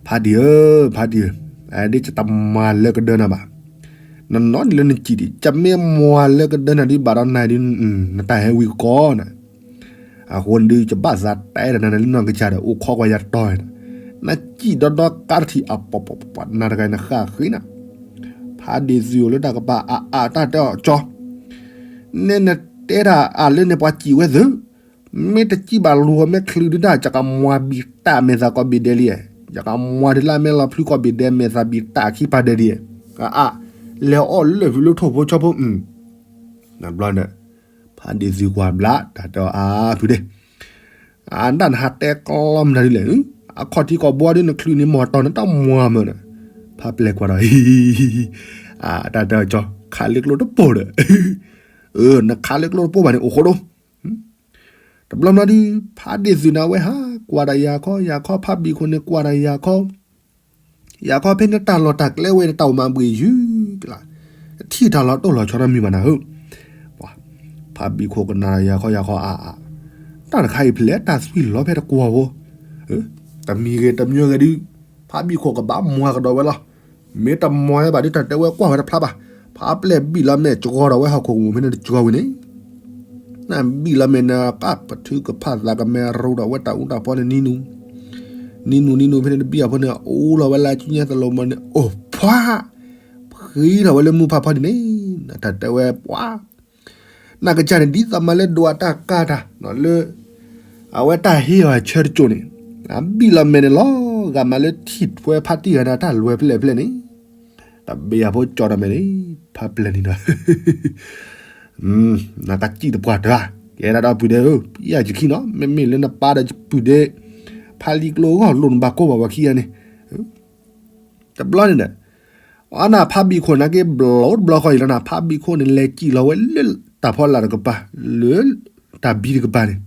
ဖးဒံၣ်ဧၢ, ဖးဒံၣ်ဧၢ, ဒ်ယတမၤလၢကဒၢနၤဘၣ်, နနီၢ်ဒံးလၢနစံၣ်ဒံး ယမ့ၢ်မၤလၢကဒၢနၤဒုးဘၣ်ဒီးနၤဒုး နတၢ်ဟဲဝံကီနၤ အဃိန့ၣ်ဒုး ယဘၣ်သးတဲဒီးနၤလၢနီၢ်ကစၢ်ဒီး အိၣ်ခိးကွၢ်ယၤတီၤနၤ, နစံၣ်ဒီဒီကါတထံၣ်အပီၤပီၤပီၤ နၤတဂၤနဃၣ်ဃ့နၤ, ဖးဒ့ၣ်သုးအိၣ်လၢတၢ်ကပၤအါအါတၢ်တဲအီၤကၠီ, နဲနတဲတၢ်အါလၢန့ၣ်ပှၤစံၣ်ဝဲသုး, မ့ၢ်တစံၣ်ဘၣ်လူၤအီၤမ့ၢ်ချုးဒုးတၢ် ယကမၤဘံၣ်တၢ်မဲာ်သးကိးဘ့ၣ်ဒဲးလံ, ယကမၤဒုးလၢအမဲာ်လီၤဖျုးကိးဘ့ၣ်ဒဲး မဲာ်သးဘံၣ်တၢ်ခံပာ်ဒဲးဒံး, အါ, လဲၤအီၣ်လၢၢ်ဖုးလၢထိၣ်ဖိဆီဖိ, နဘျီန့ၣ် ဖးဒ့ၣ်သုးကွၢ်ဘျါ တၢ်တဲအီၤအါဖုးဒဲး, အဒၣ်နဟးတဲကျီမနုၤဒ်လဲၣ်, အခီၣ်ထံးကီၢ်ဘီဒ်နချုးန့ၣ် မီၢ်တီၢ်နတၢ်မွၤမၢ်န့ၣ်, ဖါပျဲၢ်ကွၢ်ဒီး တၢ်တဲကၠီ ခးလ့ကျိတပိၢ်ဒီး, နခးလ့ကျိတပိၢ်ဘၣ်န့ၣ် အိၣ်ဃိဒီး, တဘျီမနီၤဒုး ဖါဒ့ၣ်သုးန့ၣ် အဝဲဟးကွၢ်ဒီးယၤခီ ယၤခီ ဖါဘံၣ်ခိၣ်န့ၣ် ကွၢ်ဒီးယၤခီ, ယၤခီ ဖဲန့ၣ်တၢ်လီၢ်တၢ်ကျဲဝဲန့ၣ် တၢ်အိၣ်မးဘှ့ၣ်ယုၢ်ကလး, ထံၣ်တၢ်လီၤတိၢ်လီၤဆီတမံၤဘၣ်နၤဧၢ, ဖါဘံၣ်ခိၣ်ကနၣ်ဒီးယၤခီ ယၤခီအါအါ, တၢ်တခါအံၤဖဲလဲၣ် တၢ်သွံၣ်လီၤဖဲတကွီၢ်ဖိ, တမံၤဂ့ၤတမံၤဂ့ၤဒုး ဖါဘံၣ်ခိၣ်ကဘၣ်မွၤကဒီးဝဲလီၤ. မ့ၢ်တမွၤဝဲဘၣ်ဒုး တၢ်တဲဝဲကွၢ်ဝဲတဖျါဘၣ်. ဖါပျဲၢ်ဘံၣ်လီၤမဲာ် ကၠီဒီးဝဲဟီၣ်ခိၣ်ကမူၣ်ဖဲန့ၣ်တကၠီဝံၤန့ၣ်, နဘံၣ်လီၤမဲာ်န့ၣ် ကပထုကဖၣ်သးကမဲရူဒီးဝဲတၢ်အူတၢ်ပီန့ၣ်နံၤနူၤ, နံၤနူၤနံၤနူၤဖဲန့ၣ် တဘံၣ်အဖိန့ၣ် အူလီၤဝဲလၢကညဲသလိၤမီန့ၣ် အိၣ်ဖှါ, ဖှံထီၣ်ဝဲလၢမူဖးဖီဒ်န့ၣ်, တၢ်တဲဝဲပှၤ နကစၢ်န့ၣ် ဒ်သိးမၤလၢဒိးအတၢ်ကါတၢ်လၢ အဝဲတၢ်ဟ့ၣ်အီၤဆၢတစိၢ်န့ၣ်, ဘံၣ်လီၤမဲာ်န့ၣ်လီၤ. ဂၤမၤလၢထံၣ်ထွဲဖါတံၢ်ဂၤန့ၣ် တၢ်လွဲၢ်ဖျဲၣ်ဖျဲၣ်န့ၣ်, တဘ့ၣ်အဖိကၠီဒီးမဲာ်န့ၣ်, ဖါပျဲၢ်န့ၣ်ဒီး နကစံၣ်တပှၢ်တၢၢ်, ကဲဒၣ်ဒီးပုၢ်ဒဲဧၢ, ယၤယခံနီၤ, မ့မ့ၢ်လၢနပၢ်ဒီးပုၢ်ဒဲ ဖါလံကျိဂီၢ်လိၣ်နဘၣ်ကိးဘၣ်ပှၤခံဂၤန့ၣ်, တဘျီန့ၣ်ဒီး အနဖါဘံၣ်ခိၣ်န့ၣ်က့ၤဘျီတဘျီဃီအံၤလီၤနၤ, ဖါဘံၣ်ခိၣ်န့ၣ် လဲၤစံၣ်လီၤဝဲလၢတၢ်ဖီလာ်တကပၤ, လၢတၢ်ဘံတကပၤန့ၣ်,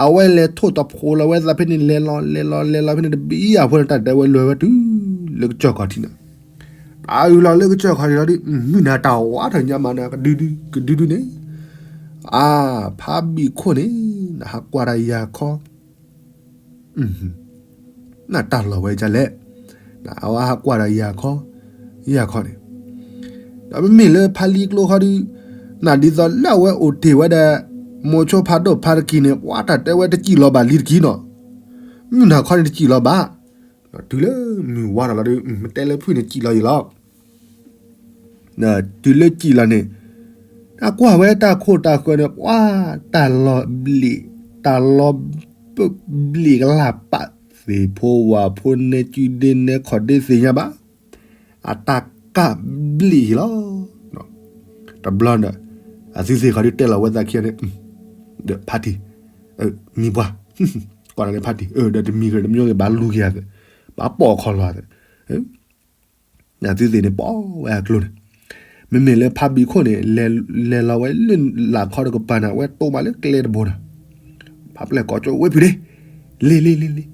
အဝဲလဲၤထိၣ်တဖိလီၤဝဲသးဖဲန့ၣ် လဲၤလီၤ လဲၤလီၤ လဲၤလီၤဖဲန့ၣ် တဘံၣ်အဖိန့ၣ် တၢ်တဲဝဲလဲၤဝဲတုၤလၢကစၢၢ်ခီၣ်ထံးန့ၣ်, တၢ်အုၣ်လီၤလၢကစၢၢ်ခီၣ်ထံးလီၤဒုး မုၢ်နၤတၢ်ဝးထီၣ်ညါမးနၤ ကဒုဒု ကဒုဒုန့ၣ်, အါ ဖါဘံၣ်ခိၣ်န့ၣ် နဟးကွၢ်တၢ်ယၤခီ နတၢ်လီၢ်ဝဲဒ်လဲၣ်, အဝဲဟးကွၢ်ဒီးယၤခီ, ယၤခီန့ၣ်, ဒီးမ့မ့ၢ်လၢဖါလံကျိခီဒုး, နဒ်သိးလၢအဝဲအိၣ်တ့ၢ်ဝဲဒီး မိၤဆိဖးဒိၣ်ဖါတကံၢ်န့ၣ် ပှၤတၢ်တဲဝဲတစံၣ်လီၤဘၣ်လံတကံၢ်နီၤ, မုၢ်နၤခီန့ၣ်တစံၣ်လီၤဘၣ်, တုၤလၢမုၢ်ဝါထီၣ်လီၤဒုး မ့ၢ်တဲလၢဖုၣ်န့ၣ်စံၣ်လီၤယံၤလီၤ တုၤလၢစံၣ်လီၤန့ၣ်, အကွၢ်ဝဲတၢ်ခိၣ်တၢ်ဃၢၤန့ၣ် ပှၤတၢ်လီၤဘျံး, တၢ်လီၤဘျံးကလၢ်ပာ်သ့ၣ်ဖိဝၤဖိနဲကုဒ့နဲခီၣ်ဒ့သ့ၣ်ညါဘၣ်, အတၢ်ကၢ်ဘျံးယံၤလီၤ. တဘျီဒီး အသုသ့ၣ်ခီဒုးတဲလီၤဝဲသးခံဂၤန့ၣ်, ဒီးဖါတံၢ်, မံၤပှၢ်, ကွၢ်လၢဖါတံၢ်, ဒီးတမံၤဂ့ၤတမံၤဂ့ၤ ဘၣ်လူၤက့ၤအသး, ဘၣ်ပိာ်ခီၣ်လီၤအသး အသုသ့ၣ်န့ၣ် ပိာ်ဝဲအကျိန့ၣ်, မ့မ့ၢ်လၢဖါဘံၣ်ခိၣ်န့ၣ် လဲၤလီၤဝဲလၢလာ်ခီတကပၤန့ၣ် အဝဲတိၢ်မးလၢကျဲတဘိဒီး, ဖါပျဲၢ်ကိးကၠိဝဲဖုးဒ့, လ့လ့လ့လ့,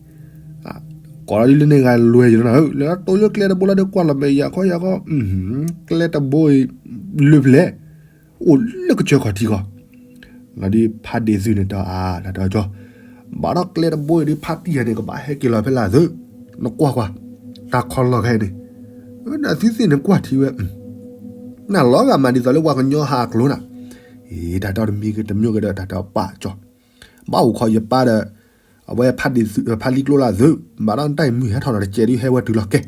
ကိးလီၤဒ်လၢန့ၣ်ဂၤလွဲၢ်ယံၤလီၤနၤဧၢ, လဲၤလီၤတိၢ်လၢကျဲတဘိလီၤဒီး ကွၢ်လီၤမဲာ်ယၤခီယၤခီ, ကျဲတဘိအံၤ လၢဖဲလဲၣ်, အိၣ်လၢကစၢၢ်ခီၣ်ထံးဃီ လီၤဒ်ဖါဒ့ၣ်သုးန့ၣ် တၢ်အါတၢ်တၢ်ကၠီ, ဘၣ်ဒီးကျဲတဘိအံၤဒ်ဖါတံၢ်ယၤန့ၣ် ကဘၣ်ဟဲက့ၤလီၤဖဲလဲၣ်သု, နကွၢ်ကွၢ်, တၢ်ခီလီၤခဲအံၤန့ၣ်, နသုသ့ၣ်န့ၣ်ကွၢ်ထံဝဲ, နလီၤဂာ်မးဒ်သိးလၢပှၤကညီဟးကျိနၤ, အံၤ တၢ်တီတမံၤဂ့ၤတမံၤဂ့ၤဒီး တၢ်တီပာ်ကၠီ, ဘၣ်အိၣ်ခိးယပၢ်ဒီး အဝဲဖါဒ့ၣ်သုး ဖါလံကျိလၢသုး, ဘၣ်ဒီးနတၢ်အံၤမုၢ်ဟဲထီၣ်ဒီးတစဲးဒုးဟဲဝဲတုၤလီၤကဲ,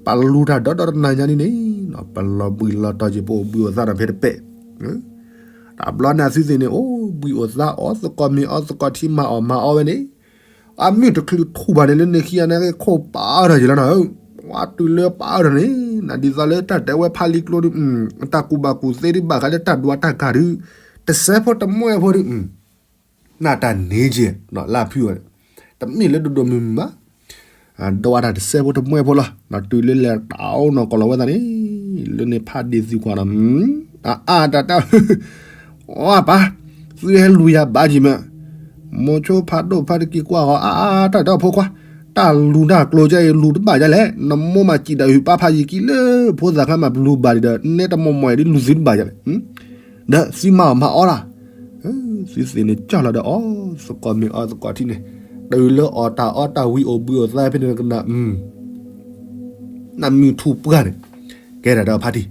ပာ်လူၤတၢ်ဒီဒီတနၤညါဒ်န့ၣ်, ပလီၤဘှံးလီၤတီၤက့ၤ ပအိၣ်ဘှံးအိၣ်သါဒီးဖဲတပဲာ်, တဘျီန့ၣ်အသုသ့ၣ်န့ၣ် အိၣ်ဘှံးအိၣ်သါ အီၣ်သကိးမ့ၤအီသကိးထံ မၤအီၣ်မၤအီဝဲန့ၣ်, အမုၢ်တချုးထူၣ်ဘၣ်န့ၣ်လၢန့ၣ်ခံဂၤန့ၣ် ခိၣ်ပာ်အါထီၣ်ယံၤလီၤနၤဧၢ, ပှၤတုၤလၢပာ်အါထီၣ်န့ၣ်, နဒ်သိးလၢတၢ်တဲဝဲဖါလံကျိဒုး, တၢ်ကူၣ်ဘၣ်ကူၣ်သ့ဒုးဘၣ်ဃးလၢတၢ်ဒွးတၢ်ကၢ်ဒုး, တစဲးဖိတမှဲဖိဒုး နတၢ်န့ၣ်က့ၤ လၢဖုအီၤ, တမ့ၢ်လၢဒိၣ်ဒိၣ်မုၢ်မုၢ်ဘၣ်, ဒိးဝဲတၢ်တစဲးဖိတမှဲဖိလီၤ, တုၤလၢလဲၤတၢ်အိၣ်နီၢ်ကီၢ်လီၤဝဲသးန့ၣ်, လၢန့ၣ်ဖါဒ့ၣ်သုးကွၢ်ဒီး, အါအါတၢ်တၢ်, အပၢ်, သုဟဲလူၤယၤဘၣ်က့ၤမး, မိၤဆိဖးဒိၣ်ဖါတကံၢ်ကွၢ်ဃီ အါအါတၢ်တၢ် ဖိခွါ, တၢ်လူၤတၢ်ကျိၤကဲအံၤ လူၤတဘၣ်ဒ်လဲၣ်, နမိၢ်မၤစံးဒီးဟုးပၢ်ဖးယံၤကံလၢဖိသၣ်ခါမး ပလူၤဘၣ်ဒံးဒီး နဲတမီၢ်မီၢ်အံၤဒ်လူၤသုတဘၣ်ဒ်လဲၣ် ဒီးသုမၤအီၣ်မၤအီတၢ်, သုသ့ၣ်န့ၣ်ကၢ်လီၤဒီးအီၣ်သကိးမ့ၤအီသကိးထံန့ၣ်, တုၤလၢအီၣ်တၢ်အီတၢ်ဝံၤအိၣ်ဘှံးအိၣ်သါဖဲန့ၣ်ကနၣ်, နမုၢ်ထူၣ်ပှၢ်န့ၣ်, ကဲဒၣ်ဒီးဖါတံၢ်,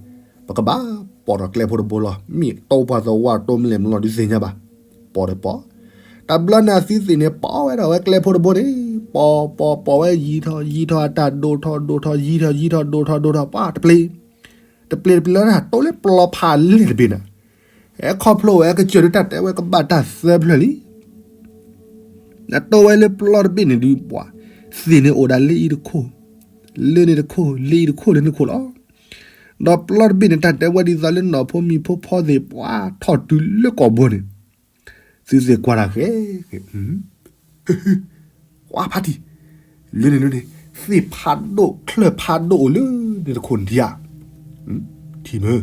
ပကဘၣ်ပိာ်ဒီးကျဲဖိတဘိလီၤ, မ့ၢ်တိပှၤသဝီတိမလဲၣ်မလီၤဒုးသ့ၣ်ညါဘၣ်, ပိာ်ဒီးပိာ်, တဘျီန့ၣ်သုသ့ၣ်န့ၣ် ပိာ်ဝဲဒၣ်ဝဲကျဲဖိတဘိန့ၣ်, ပိာ်ပိာ်ပိာ်ဝဲယံၤထီၣ်ယံၤထီၣ်အတၢ်ဒိၣ်ထီၣ်ဒိၣ်ထီၣ်ယံၤထီၣ်ယံၤထီၣ်ဒိၣ်ထီၣ်ဒိၣ်ထီၣ် ပှၤတပျ့ၤ တပျ့ၤတပျ့ၤလီၤတၢ်တိၢ်လၢပျီဖးလဲၢ်တဘ့ၣ်န့ၣ်, ဟဲခီဖျိဝဲကစၢၢ်ဒုးတၢ်တဲဝဲကဘၣ်တၢ်သၢဖျၢၣ်လံ, နတိၢ်ဝဲလၢပျီတဘ့ၣ်န့ၣ်ဒုးပှၤ, သ့ၣ်န့ၣ်အိၣ်ဒၣ်လၢအံၤတခိၣ်, လၢန့ၣ်တခိၣ် လၢအံၤတခိၣ်လၢန့ၣ်ခိၣ်လီၤ, ဒီးပျီတဘ့ၣ်န့ၣ် တၢ်တဲဝဲဒ်သိးလၢနီၢ်ဖိမံၤဖိဖီသ့ၣ်ပှၤထီၣ်တုၤလၢကီၢ်ဘိန့ၣ်, သုသ့ၣ်ကွၢ်တၢ်ဃဲ, ကွၢ်ဖါတံၢ်, လၢန့ၣ်လၢန့ၣ် သ့ၣ်ဖးဒိၣ်ချၢၣ်ဖးဒိၣ်အိၣ်လၢန့ၣ်တခိၣ်န့ၣ်ဧါ. ထံၣ်မ့ၢ်,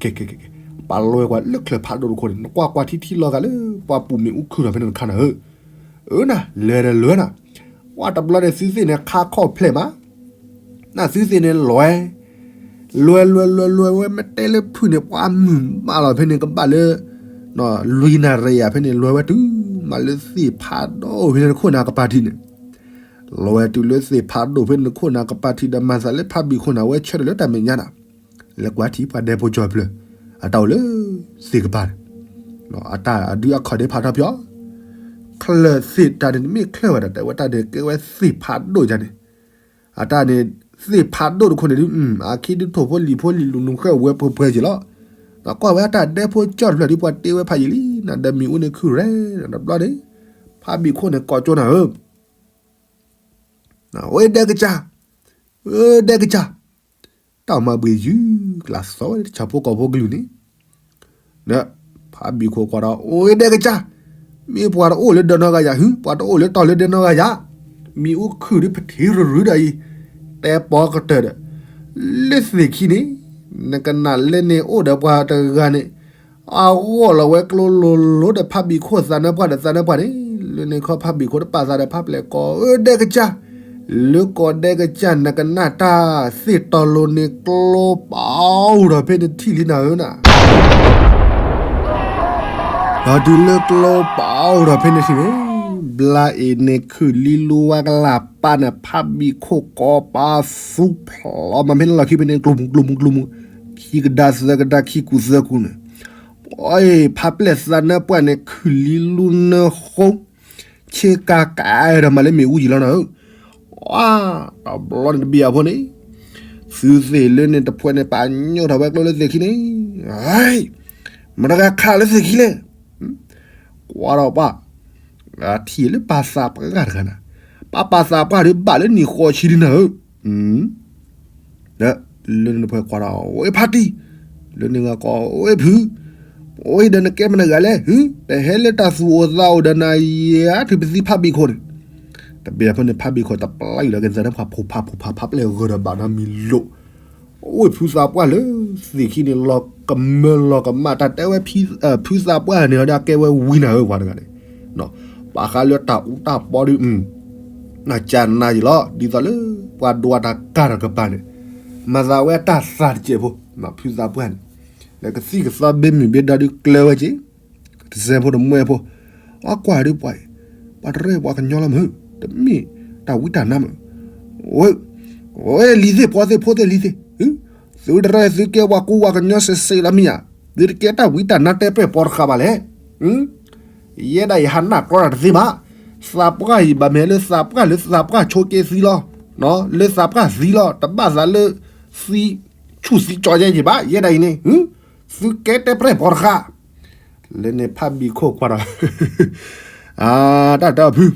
ကဲကဲကဲကဲ, ပာ်လီၤဝဲကွၢ်လၢချၢၣ်ဖးဒိၣ်တခိၣ်န့ၣ် နကွၢ်ကွၢ်ထံထံလီၤဂာ်လၢ ပှၤပူၤမ့ၣ်အူခုၣ်ထီၣ်ဖဲန့ၣ်တခါနၤဧၢ. အၢနၤ လဲၤဒီးလဲၤနၤ, ကွၢ်တဘျီန့ၣ် သုသ့ၣ်န့ၣ် ခါခီၣ်ဖျဲးမး, နသုသ့ၣ်န့ၣ်လဲၤ လဲၤလဲၤလဲၤလဲၤဝဲ မ့ၢ်တဲလၢဖုၣ်န့ၣ် ပှၤမုၢ်မးလီၤဖဲန့ၣ် ကဘၣ်လၢ လွံၢ်နၣ်ရံၣ်ယၤဖဲန့ၣ် လဲၤဝဲတုၤမးလၢသ့ၣ်ဖးဒိၣ်ဖဲန့ၣ်တခိၣ်န့ၣ် ကပၤထံးန့ၣ်, လဲၤဝဲတုၤလၢသ့ၣ်ဖးဒိၣ်ဖဲန့ၣ်တခိၣ်န့ၣ် ကပၤထံးဒီးမၤသးလၢဖးဘံၣ်ခိၣ်န့ၣ် အဝဲဆၢထၢၣ်လၢတၢ်မဲာ်ညါနၤ, လဲၤကွၢ်ထံၣ်ပှၤဒဲဖိကၠီဖျၢၣ် အတၢ်အိၣ်လၢသ့ၣ်ကပၤန့ၣ်, အတၢ်အဒုးအခီၣ်ဒ့ဖးထီဖျီ, ချၢၣ်သ့ၣ်တၢ်န့ၣ်တမ့ၢ်ချၢၣ်ဝဲဒၣ် တဲဝဲတၢ်ဒုးကဲဝဲသ့ၣ်ဖးဒိၣ်ယါန့ၣ် အတၢ်န့ၣ် သ့ၣ်ဖးဒိၣ်တခိၣ်န့ၣ်ဒုး အခံဒုးထိၣ်ဖိလံၤဖိလံၤလူၤနုာ်ဃဲၣ်ဝဲပှဲၤပှဲၤက့ၤလီၤ. နကွၢ်ဝဲအတၢ်ဒဲဖိကၠီတဖျၢၣ်ဒုး ပှၤတ့ဝဲဖးယံာ်လံ နဒီးမ့ၣ်အူန့ၣ်ခုၣ်ရဲၣ် တဘျီန့ၣ် ဖးဘံၣ်ခိၣ်န့ၣ် ကိးကၠိနၤဧၢ, အိၣ်ဒဲကစၢ်, အိၣ်ဒဲကစၢ်, တၢ်မၤဘှံးယုၢ်ကလၢ်သီဝဲ တဆၣ်ဖိကီၢ်ဖိကလုာ်န့ၣ် ဒီးဖးဘံၣ်ခိၣ်ကွၢ်ဒီး အိၣ်ဒဲကစၢ်, မ့ၢ်ပှၤတအိၣ်လၢဒၢနီဂၤယၤ ဟု ပှၤတအိၣ်လၢတီၢ်လၢဒၢနီဂၤယၤ, မ့ၣ်အူခုၣ်ဒုးပထံရူၤရူၤဒီးအံၤ, တဲပီကတၢၢ်ဒီး, လၢသ့ၣ်ခံန့ၣ်, နကနၣ်လၢန့ၣ်အိၣ်ဒီးပှၤတဂၤန့ၣ် အဂီၢ်လီၤဝဲကျိလိၤလိၤဒီးဖးဘံၣ်ခိၣ်သးနၢပှၢ်ဒီးသးနၢပှၢ်န့ၣ်, လၢန့ၣ်ခီဖးဘံၣ်ခိၣ်တပာ်သးဒီးဖးပျဲၢ်ကိး အိၣ်ဒဲကစၢ်, လၢကိးဒဲကစၢ် နကနၣ်တၢ်သ့ၣ်တီလိၤန့ၣ်ကျိပာ်အိၣ်ဒီးဖဲန့ၣ်ထံၣ်လံနၤဧၢနၤ ဒီးတုၤလၢကျိပာ်အိၣ်ဒီးဖဲန့ၣ်ထံၣ်န့ၣ်, ဘျါအ့ၣ်န့ၣ်ခုၣ်လံလူဝါကလၢ်ပာ်န့ၣ် ဖးဘံၣ်ခိၣ်ကိးပာ်သူဖျိးမးဖဲန့ၣ်လီၢ်ခံဖဲန့ၣ် ကျိၤမုၢ်ကျိၤမုၢ်ကျိၤမုၢ်, ခံကဒါသၢကဒါ ခံကူသၢကူန့ၣ်, ပှၤအံၤ ဖးပျဲၢ်သးနၢပှၢ်န့ၣ် ခုၣ်လံလူနၢဃိ ဆ့ကၤကးဒီးမၤလၢမ့ၣ်အူယံာ်လီၤနၤဧၢ, တဘျီန့ၣ်တဘ့ၣ်အဖိန့ၣ်, သုသ့ၣ်လၢန့ၣ်တဖှဲန့ၣ် ပာ်ညိၣ်ထီၣ်ဝဲကျိလၢသ့ၣ်ခံန့ၣ်, မတၤဂၤခးလၢသ့ၣ်ခံလဲၣ်, ကွၢ်ဒီးပှၤ ထံၣ်လၢပာ်သးပှၢ်တဂၤနၤ, ပာ်ပာ်သးပှၢ်ဒီးဘၣ်လၢနံၣ်ဃိးဆံဒ်နၤဧၢ, ဒီးလၢနဖှဲကွၢ်ဒီး အိၣ်ဖါတံၢ်, လၢနဂၤကိးအိၣ်ဖု, အိၣ်ဒီးနကဲမနုၤဂၤလဲၣ်, ပဟဲလၢတၢ်သူၣ်အိၣ်သးအိၣ်ဒီးနၤယၤ ထုးပသံဖးဘံၣ်ခိၣ်န့ၣ်, တဘ့ၣ်အဖိန့ၣ် ဖးဘံၣ်ခိၣ်တပျၢ်အံၤလီၤက့ၤသးဒီးပှၤဖိဖးဖိဖး ဖးပျဲၢ်ဂၢၢ်ဒီးဘၣ်နီတမံၤလိာ် အိၣ်ဖုသးပှၢ်လၢသ့ၣ်ခံန့ၣ် လီၤကမၢလီၤကမၣ် တၢ်တဲဝဲ ဖုသးပှၢ်န့ၣ် ဒီးကဲဝဲဝံနၤဧၢ ပှၤတဂၤန့ၣ်, ဘၣ်ဃးလၢတၢ်အူတၢ်ပီဒုး နကနၣ်ယံာ်လီၤ ဒ်သိးလၢ ပှၤဒိးတၢ်ကါတကပၤန့ၣ် မၤသးဝဲတၢ်သးတစဲးဖိ ဖုသးပှၢ်န့ၣ် လၢကသံၣ်ကသီဘ့မုၢ်ဘ့ဒီဒုးကျၢၤဝဲက့ၤ တစဲးဖိတမှဲဖိ အကွၢ်ဒုးပှၤအံၤ ပှၤတရၢပှၤကညီလီၤမုၢ် တမ့ၢ်တၢ်ဝံတၢ်နါမုၢ်, ဝဲလံၤသ့ၣ်ပီသ့ၣ်ဖိသ့ၣ်လံၤသ့ၣ်, သုတရၢသုကဲပှၤကူပှၤကညီစ့စ့လီၤမ့ၢ်ဧါ, သုတကဲတၢ်ဝံတၢ်နါတဲပျဲၢ်ပီတဃာ်ဘၣ်လဲၣ်, ယဲဒၣ်ယဟးနၢ်ကြီတၢ်တသ့ဘၣ်, သးပှၢ်အံၤဘၣ်မ့ၢ်လၢသးပှၢ်လၢသးပှၢ်ဆိးက့သံလီၤ, လၢသးပှၢ်သံလီၤ တဘၣ်သးလၢ သံဆူၣ်သံကၠီယဲက့ၤဘၣ် ယဲဒၣ်အံၤန့ၣ်, သုကဲတဲပျဲၢ်ပီတဃာ်, လၢန့ၣ်ဖးဘံၣ်ခိၣ်ကွၢ်ဒီး တၢ်တဲအီၤဖု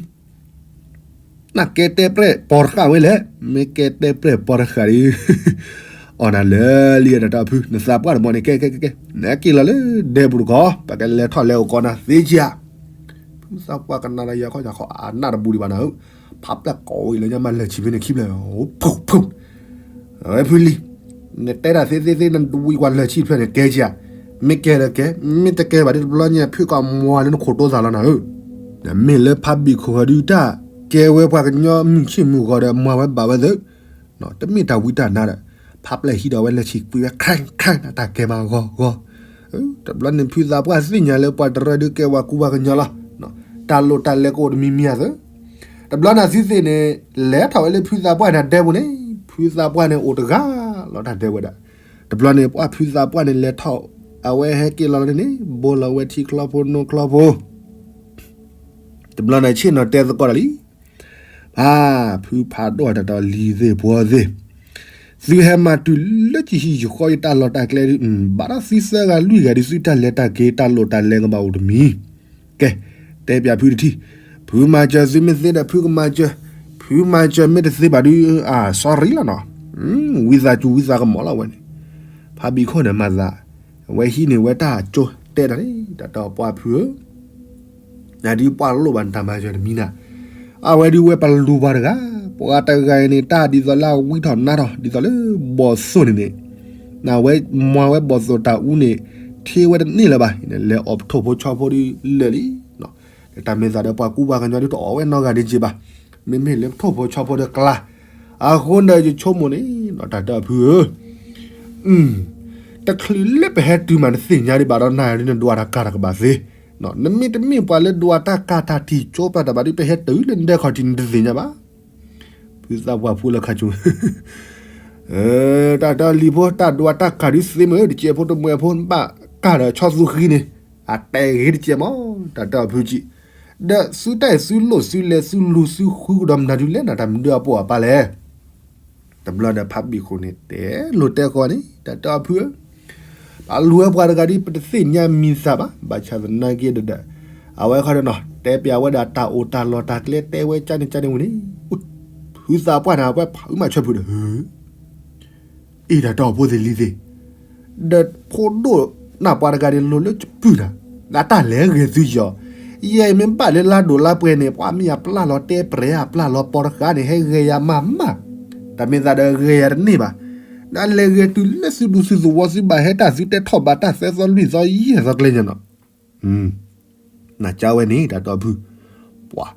နကဲတဲပျဲၢ်ပီတဃာ်ဝဲလဲၣ်, မ့ၢ်ကဲတဲပျဲၢ်ပီတဃာ်ဒီး အီၣ်နၤလၢလံတၢ်တဲအီၤဖု နသးပှၢ်တဘီန့ၣ် ကဲကဲကဲကဲ နက့ၤလီၤလၢဒဲပူၤတကီၢ် ပကလဲၤထီၣ်လဲၤအိၣ်ကီးနၤသ့ကယၤ, ဖုသးပှၢ်ကနၣ်ဒီးယၤခီယၤခီ အနၢ်တဘူးဒံးဘၣ်နၤဧၢ, ဖးပျဲၢ်ကိးဝဲလၢညါမးလၢာ်ဆံဖဲန့ၣ်ခံဖျၢၣ် ဖုၣ်ဖုၣ် ဝဲဖုလံၤ, နတဲတၢ်သ့သ့သ့ နတဝံၤကွၢ်လၢာ်ဆံဖျၢၣ်န့ၣ် ကဲကယၤ, မ့ၢ်ကဲဒီးကဲ, မ့ၢ်တကဲဘၣ်ဒ်တဘျီညါ ဖုၣ်ကီၢ်မွၤလၢနခိၣ်တိသးလီၤနၤဧၢ, မ့ၢ်လၢဖးဘံၣ်ခိၣ်ဟီဒုတၢ် ကဲဝဲပှၤကညီမုၢ်ဆ့ၣ်မုၢ်ဂီၤဒီးမွၤဝဲဘၣ်ဝဲသ့ၣ်, တမ့ၢ်တၢ်ဝံတၢ်နါဒီး ဖးပျဲၢ်ဟံးဒီးဝဲလၢာ်ဆံကွံာ်ဝဲ ခါခါ တၢ်ကဲမးဂီၤဂီၤ, တဘျီန့ၣ်ဖုသးပှၢ်သ့ၣ်ညါလၢပှၤတရၢဒုးကဲပှၤကူပှၤကညီလီၤ, တၢ်လိၣ်တၢ်လဲကအိၣ်တမံၤမံၤအသ့ တဘျီန့ၣ်သုသ့ၣ်န့ၣ် လဲၤထီၣ်ဝဲလၢဖုသးပှၢ်န့ၣ်ဒဲပူၤန့ၣ် ဖုသးပှၢ်န့ၣ်အိၣ်တဂၤလီၤတၢ်ဒဲဝဲဒၣ်, တဘျီန့ၣ်ပှၤဖုသးပှၢ်န့ၣ်လဲၤထီၣ် အဝဲဟဲက့ၤလီၤလၢန့ၣ် ဘိလီၤဝဲထံချီဖိနိချီဖိ တဘျီန့ၣ်ဆ့ၣ်နီၤတဲသကိးတၢ်လံ, ဖး ဖုဖးဒိၣ်တၢ်တီလံၤသ့ၣ်ပှီသ့ၣ်, သုဟဲမၤတုၤလၢကဟံၣ်ယဃီယတၢ်လီၢ်တၢ်ကျဲဒုး ဘၣ်ဒီးသုသၢဂၤလွံၢ်ဂၤဒုး သုတၢ်လဲၤတၢ်က့ၤတၢ်လိၣ်တၢ်လဲကဘၣ်အိၣ်တမံၤ, ကဲ, တဲပၠးဖုတထံၣ်, ဖုမၤစၢၤသုမ့ၢ်သ့ဒီးဖုကမၤစၢၤ, ဖုမၤစၢၤမ့ၢ်တသ့ဘၣ်ဒုး sorry လီၤနီၤ, ဝံသးစူၤဝံသးကမီၤလီၤဝဲန့ၣ်, ဖးဘံၣ်ခိၣ်န့ၣ်မၤသး, အဝဲဟံးန့ၢ်ဝဲတၢ်ကၠိတဲတၢ်န့ၣ် တၢ်တီပှၢ်ဖုဧၢ နဒုးပှၢ်လိၣ်ဘၣ်နတၢ်မၤစၢၤတမံၤနၤ, အဝဲဒုးဝဲပလူၤပှၤတဂၤ, ပှၤတဂၤအံၤန့ၣ် တၢ်ဒ်သိးလၢအဝံထီၣ်နါထီၣ် ဒ်သိးလၢဘီၣ်သိၣ်န့ၣ်န့ၣ်, နဝဲမၤဝဲဘီၣ်သိၣ်တၢ်အူန့ၣ် ထံဝဲတန့ၢ်လၢၤဘၣ်, လဲၤအီၣ်ပထိၣ်ဖိဆီဖိဒ်လဲၣ်လံ. တၢ်မ့ၢ်သးဒီးပှၤကူပှၤကညီဒ်တအီၣ်ဝဲနီတဂၤဒ်က့ဘၣ်, မ့မ့ၢ်လၢပထိၣ်ဖိဆီဖိဒီးကျါ, အဃိန့ၣ်ယဆိကမိၣ်န့ၣ် တၢ်တၢ်ဖုဧၢ တချုးလၢပဟဲတုၤမးနသ့ၣ်ညါဒံးဘၣ်ဒီး နၤဒ်နဒွးတၢ်ကၤတၢ်ကဘၣ်သ့, နမ့ၢ်တမ့ၢ်ပှၤလၢဒွးတၢ်ကၤတၢ်ထံၣ်ကၠိပျၢ်တၢ်ဘၣ်ဒ် ပဟဲတုၤလၢနဒဲခီၣ်ထံးနတသ့ၣ်ညါဘၣ်. ဖုသးပှၢ်ဖုလၢခါဆူ တၢ်တၢ်လံၤဖိ တၢ်ဒွးတၢ်ကၤဒ်သ့မ့ၢ်ဧၢ တကဲးဖိတမှဲးဖိ ဘၣ်ကၤဒီးဆီသူဃံန့ၣ် အတဲဂ့ၤတကဲးမး တၢ်တၢ်ဖုကံ, ဒီးသုတၢ်အံၤသုလိၣ်သုလဲၤသုလူၤသုဃုကဒီးမနုၤဒ်လဲၣ် နတၢ်မနုၤအပိၢ်အပၢ်လဲၣ်. တဘျီဒီးဖးဘံၣ်ခိၣ်န့ၣ် တဲလိာ်တဲဃီန့ၣ် တၢ်တၢ်ဖုဧၢ, ပလူၤဝဲပှၤတဂၤဒ်ပတသ့ၣ်ညါမံၤသးဘၣ်, ဘၣ်ဆၣ်သနာ်က့ဒီး အဝဲခီဒီးနီၤ တဲပျးဝဲဒၣ်တၢ်အိၣ်တၢ်လီၢ်တၢ်ကျဲ တဲဝဲကၢန့ၣ်ကၢန့ၣ်ဝံၤန့ၣ်, ဖုသးပှၢ်န့ၣ် အဝဲဖးအုးမးဆၢဖုဒီး အံၤတၢ်တၢ်အိၣ်ဖိသ့ၣ်လံၤသ့ၣ်, ဒီးဖိဒိၣ်နၢ်ပှၤတဂၤန့ၣ် လိၤလၢကပုၢ်တၢ်, နတၢ်လဲၤဂဲၤသုယီၤ, ယဲအံၤမ့ၢ်ဘၣ်လၢလါဒိၣ်လါပှဲၤန့ၣ် ပှၤမ့ၢ်ယပျၢ်လီၤတဲပြဲၤ အပျၢ်လီၤပီတဃာ်န့ၣ် ဟဲဂဲၤယၤမးမး, တၢ်မ့ၢ်သးဒီးဂဲၤယၤတန့ၢ်ဘၣ်, နလဲၤဂဲၤတုၤလၢသုဒူသုသဝီသုဘၣ်ဟဲတၢ်သုတဲထီၣ်ဘးတၢ်သၢသီလွံၢ်သီယဲၢ်သီကျဲညါနီၤ နကၢဝဲန့ၣ် တၢ်တၢ်ဖု, ပှၤ,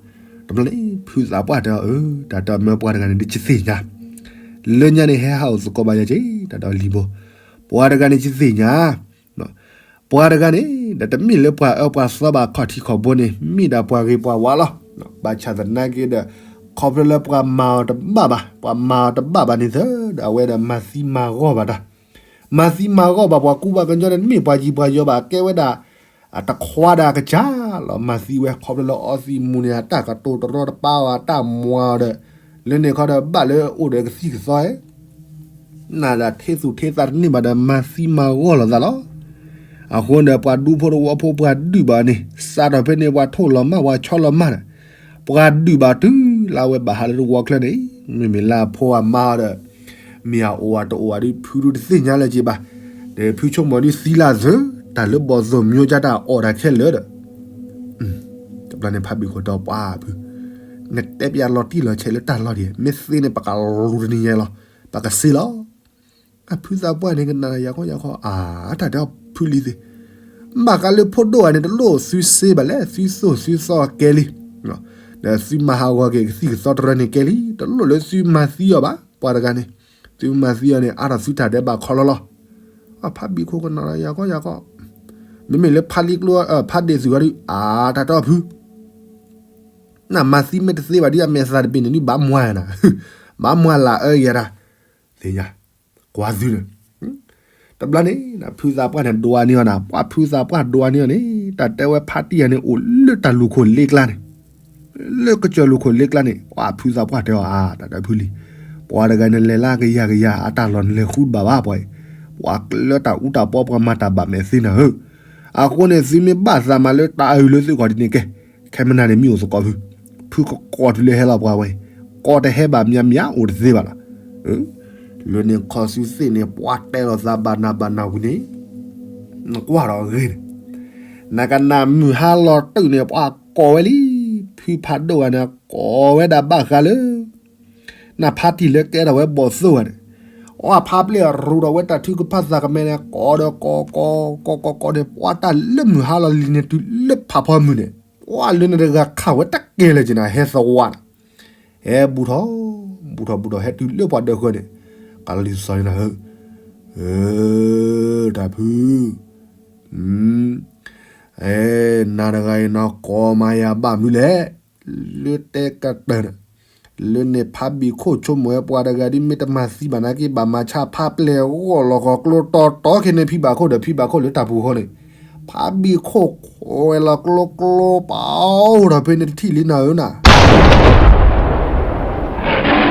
တဘျီန့ၣ် ဖုသးပှၢ်တဲအီၤ အၢ တၢ်တၢ်မၢပှၤတဂၤန့ၣ် ဒ်ယသ့ၣ်ညါ, လၢညါန့ၣ် ဟဲဟးအိၣ်သကိးဘၣ်ယၤက့ တၢ်တၢ်လံၤဖိ, ပှၤတဂၤန့ၣ် ယသ့ၣ်ညါ, ပှၤတဂၤန့ၣ် ဒီးတမ့ၢ်လၢပှၤအၢပှၤသီဘၣ် ခီၣ်ထံးခီၣ်ဘိန့ၣ် မ့ၢ်ဒၣ်ပှၤဂ့ၤပှၤဝါလီၤ, ဘၣ်ဆၣ်သနာ်က့ဒီး ခီဖျိလၢပှၤမၤအီၤတဘၣ်ဘၣ် ပှၤမၤအီၤတဘၣ်ဘၣ်န့ၣ်သၢ ဒီးအဝဲဒီးမၤသံမၤဂီၢ်ဘၣ်တၢ်, မၤသံမၤဂီၢ်ဘၣ်ပှၤကူပှၤကညီန့ၣ် တမ့ၢ်ပှၤယံၤပှၤယီၤဘၣ် ကဲဝဲဒၣ် အတခွါဒၣ်ကစၢ်လီၤ မၤသံဝဲ ခီဖျိလၢအီသံးမူၤန့ၣ် အတၢ်ကတိၤတရီတပါအီၤ အတၢ်မွၤအီၤဒီး လၢန့ၣ်ခီဒီးဘၣ်လၢအိၣ်ဒီးကသံၣ်ကသီဧၢ, နဒၣ်ထ့သူၣ်ထ့သးတန့ၢ်ဘၣ်ဒီး မၤသံမၤဂီၢ်လိာ်သးလီၤ. အဃိန့ၣ် ပှၤဒူဖိတဝီဖိပှၤဒုးဘၣ်န့ၣ် စးထီၣ်ဖဲန့ၣ် ပှၤထိၣ်လီၤမၢ် ပှၤဆီလီၤမၢ်န့ၣ် ပှၤဒုးဘၣ်တုၤလၢအဝဲဘၣ်ဟးလၢတဝီချၢန့ၣ်, မ့မ့ၢ်လၢအဖိအမါအီၤဒီး မ့ၢ်အအိၣ်အတအိၣ်အီၤဒ်ဖုဒူတသ့ၣ်ညါလၢၤက့ဘၣ်, ဒီးဖုဆိကမိၣ်ဒ်သံလၢအသၢ, တၢ်လၢဘီၣ်သိၣ်မၠိကၢ်တၢ်အီၣ်တၢ်ခဲလၢာ်ဒီး တဘျီန့ၣ်ဖးဘံၣ်ခိၣ်တဲပှၤဖု, နတဲပျးလီၤတံၢ်လီၤဆဲးလၢတၢ်လီၢ်ဒံး မ့ၢ်သ့န့ၣ် ပကလူၤတနံၤညါလီၤ, ပကစ့လီၤ. အဖုသးပှၢ်န့ၣ် ကနၣ်ယၤခီယၤခီ အါ တၢ်တဲအီၤဖုလံသ့ၣ်, ဘၣ်ဃးလၢဖိဒိၣ်ဂၤန့ၣ် တလိၣ်သုစ့ဘၣ်လဲၣ်, သုသိၣ်သုသီကဲလံ, ဒီးသုမၤဟးဂီၤက့ၤကသံၣ်ကသီတရၢန့ၣ်ကဲလံ, တလိၣ်လၢသုမၤသံအီၤဘၣ်, ပှၤတဂၤန့ၣ်, သုမၤသံအီၤန့ၣ် အါထီၣ်သုတၢ်ဒဲးဘးခီလီၤလီၤ. အဖးဘံၣ်ခိၣ်ကနၣ်လီၤယၤခီယၤခီ, မ့မ့ၢ်လၢဖးလံကျိ ဖးဒ့ၣ်သုးဂီၤဒုး အါ တၢ်တဲအီၤဖု နမၤသံမ့ၢ်တသ့ဘၣ်ဒ်အမဲာ်သၣ်တဘ့ၣ်န့ၣ် ဒ်ဘၣ်မွၤနၤ, ဘၣ်မွၤလၢအအၢယၤတၢ်, သ့ၣ်ညါ, ကွၢ်သုဒီး, တဘျီန့ၣ် ဖုသးပှၢ်န့ၣ်ဒွးန့ၢ်အီၤနၤ, ပှၤဖုသးပှၢ်ဒွးန့ၢ်အီၤန့ၣ် တၢ်တဲဝဲဖးတံၢ်ယၤန့ၣ် အိၣ်လၢတၢ်လူၢ်ခိၣ်လ့ကျါန့ၣ်, လၢကစၢၢ်လူၢ်ခိၣ်လ့ကျါန့ၣ် ပှၤဖုသးပှၢ်တဲအီၤ အါ တၢ်တဲဖုလံ, ပှၤတဂၤန့ၣ်လဲၤလၢကယၤကယၤ အတၢ်လီၢ်နလဲၤဃုတဘၣ်ဘၣ်ပှၤအံၤ, ပှၤကျၢတၢ်အူတၢ်ပီ ပှၤမၤတၢ်ဘၣ်မဲာ်သ့နၤဧၢ, အဃိန့ၣ် သုမ့ၢ်ဘၣ်သးမၤလၢတၢ်အုးလၢသုဂီၢ်ဒ်န့ၣ်ကဲ, ခဲမနၤန့ၣ်မ့ၢ်အိၣ်သကိးဖု, ဖုကကိးတုၤလၢဟဲလီၤပှၤဝဲအံၤ, ကိးတဟဲဘၣ်မၠးမၠးအိၣ်တသ့ဘၣ်လီၤ. လၢန့ၣ်ခီစုသ့ၣ်န့ၣ် ပှၤတဲလိာ်သးဘၣ်နၤဘၣ်နၤဝံၤန့ၣ်, နကွၢ်ဒီးအဂ့ၢ်န့ၣ်, နကနၣ်မုၢ်ဟါလီၤတုၤန့ၣ် ပှၤကိးဝဲလံ, ဖုဖးဒိၣ်ဂၤန့ၣ် ကိးဝဲဒၣ်ဘၣ်ဃးလၢ နဖါတံၢ်လၢကဲထီၣ်ဝဲဘီၣ်သိၣ်ဂၤန့ၣ်, အဖါပျဲၢ်ရူးဒီးဝဲတၢ်ထုကဖၣ်သးကမဲန့ၣ် ကိးဒီးကိးကိးကိးကိးကိးန့ၣ် ပှၤတၢ်လၢမုၢ်ဟါလီၤလံၤန့ၣ် တုၤလၢဖးဖီမုၢ်န့ၣ်, ပှၤလၢန့ၣ်တဂၤခးဝဲတၢ်ကဲလၢာ်က့ၤနၤ ဟဲသဝးနၤ, ဟဲဘူးထီၣ်, ဘူးထီၣ်ဘူးထီၣ် ဟဲတုၤလၢပှၤဒၢးဃၢၤန့ၣ်, ကလံၤသီန့ၣ်နၤဧၢ, တၢ်ဖု အဲ နၤတဂၤအံၤနီၢ်ကီၢ်မၤယၤဘၣ်မနုၤလဲၣ်, လၢတဲကတၢၢ်န့ၣ်, လၢန့ၣ်ဖးဘံၣ်ခိၣ်ဆိကမိၣ်ဝဲပှၤတဂၤဒ်မ့ၢ်တမၤသံဘၣ်နာ်က့ ဘၣ်မၤဆါဖးပျဲၢ်ဂီၢ်လီၤဃီၤကျိတီတီခဲန့ၣ်ဖံဘၣ်ခိၣ်ဒီး ဖံဘၣ်ခိၣ်လၢတၢ်ပူၤဃီန့ၣ်, ဖးဘံၣ်ခိၣ်ခွဲးလီၤကျိကျိပာ်အိၣ်ဒီးဖဲန့ၣ်တထံၣ်လံနၤဧၢနၤ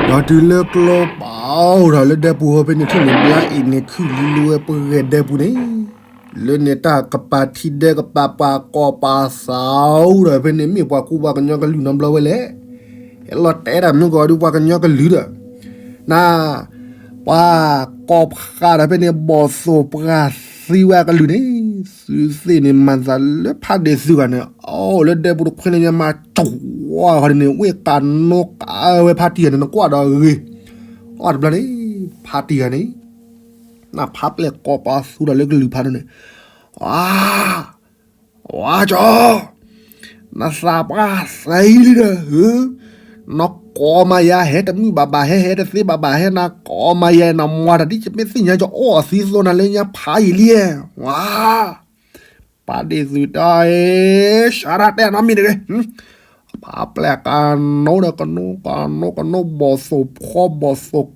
ဒီးတုၤလၢကျိပာ်အိၣ်ထီၣ်လၢဒဲပူၤဟီဖဲန့ၣ်ထံၣ်န့ၣ် ဘျါအံၤန့ၣ်ခုၣ်လံလံဝဲပဂဲၤဒဲပူၤန့ၣ်, လၢန့ၣ်တၢ်ကပာ်ထံဒဲကပာ်ပှၤကိးပာ်သးအိၣ်ဒီးဖဲန့ၣ် မ့ၢ်ပှၤကူပှၤကညီကလုာ်နီတဘျီဝဲလဲၣ်, ဟဲလီၤတဲတၢ်မနုၤကီးဒုးပှၤကညီကလုာ်ဒီး, နၤ, ပှၤကိးဖးဒီးဖဲန့ၣ် ဘီၣ်သိၣ်ပှၤသံဝဲအကလုာ်န့ၣ်, သုသ့ၣ်န့ၣ်မၤသးလၢဖးဒ့ၣ်သုဂၤန့ၣ် အိၣ်လၢဒဲပူၤတခွဲန့ၣ်ညါမး ကၠူ ပှၤဃီဒ်န့ၣ် ဝ့ၢ်ကးနိကးဝဲဖါတံၢ်ဂၤန့ၣ် နကွၢ်ဒီးဂ့ၤ, အီၣ်တဘျီန့ၣ် ဖါတံၢ်ဂၤန့ၣ် နဖါပျဲၢ်ကိးပသူဒီးလၢကလုာ်ဖးဒိၣ်န့ၣ်, အါ ဝါကၠီ, နသးပှၢ်သံလံဒီး, နကိးမၤယၤဟဲတမုာ်ဘၣ်ဘၣ် ဟဲဟဲတသ့ဘၣ်ဘၣ် ဟဲနကိးမၤယၤ နမၤတၢ်ဒ်ယမ့ၢ်သ့ၣ်ညါ ယအီၣ်အသံသိနၤလၢညါဖးယံာ်လံ, ဝါ ဖါဒ့ၣ်သုးတၢ်အံၤ စးထီၣ်တဲနီတမံၤတဂ့ၤ, ဖါပျဲၢ်ကနိဒီးကနိကနိကနိ ဘီၣ်သိၣ်ဖီဘီၣ်သိၣ်,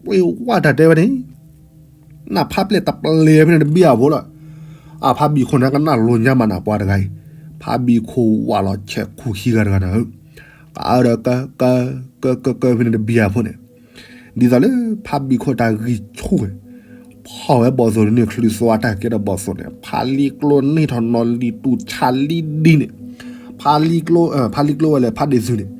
ဝ့ၢ်ဝါတၢ်တဲဝဲန့ၣ် နဖါပျဲၢ်တပျဲၢ်ဖဲန့ၣ်တဘံၣ်အဖိလီၤ, အဖါဘံၣ်ခိၣ်န့ၣ်ကနၣ်လိၤညါမးနၤပှၤတဂၤအံၤ, ဖါဘံၣ်ခိၣ်ဝးလီၤဆဲးခူၣ်ခံဂၤတဂၤနၤဧၢ, ကဒီးက က က က က ဖဲန့ၣ်တဘံၣ်အဖိန့ၣ်, ဒ်သိးလၢဖါဘံၣ်ခိၣ်တၢ်ဂံၢ်ဆူၣ်န့ၣ်, ဖီၣ်ဝဲဘီၣ်သိၣ်န့ၣ် ချုးသွါတၢ်ကဲထီၣ်ဘီၣ်သိၣ်န့ၣ် ဖါလံကျိန့ၢ်ထီၣ်နီၢ်လံၤတူၢ်ဆါလံဒ်န့ၣ်, ဖါလံကျိ ဖါလံကျိဝဲလဲၣ် ဖါဒ့ၣ်သုးန့ၣ်,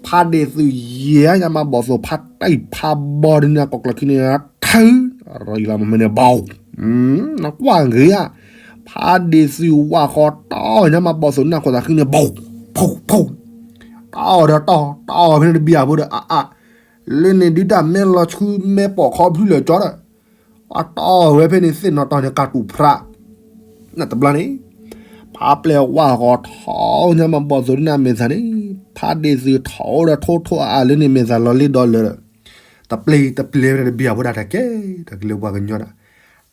ဖါဒ့ၣ်သုးယဲၢ်ညါမးဘီၣ်သိၣ် ဖါတံၢ်ဖါဘီဒ်န့ၣ် ကိးကျၢၢ်ခံန့ၣ် ထၢ ရၤလီၤမ့ၢ်န့ၣ် ဘီၣ် နကွၢ်ဂ့ၤဧါ, ဖါဒ့ၣ်သုးဝးဃီတီၢ်ညါမးဘီၣ်သိၣ်န့ၣ် ခိၣ်သးဃံန့ၣ် ဘီၣ် ဖီၣ် ဖီၣ်, တီၢ်ဒီးတီၢ် တီၢ်ဖဲန့ၣ်တဘံၣ်အဖိဒီး အါအါ, လၢန့ၣ်ဒုတၢ်မဲလီၤဆူမဲပိာ်ခီဖျိလၢာ်ကၠီဒီး, အတီၢ်ဝဲဖဲန့ၣ်သ့ၣ်နီၣ်တီၢ်န့ၣ် ကၢ်တူာ်ဖြး နတဘျီန့ၣ်, ဖါပျဲၢ်ဝးဃီထီၣ်ညါမးဘီၣ်သိၣ်ဒ်န့ၣ်မဲာ်သးန့ၣ်, ဖါဒ့ၣ်သုးထီၣ်အိၣ်ဒီးထိၣ်ထိၣ်အါအါလၢန့ၣ်မဲာ်သးလီၤလံဒီးလၢာ်ဒီး, တပျ့ၤတပျ့ၤဝဲတဘံၣ်အဖိဒၣ်တၢ်ကဲ, တၢ်ကလၢပှၤကညီဒၣ်,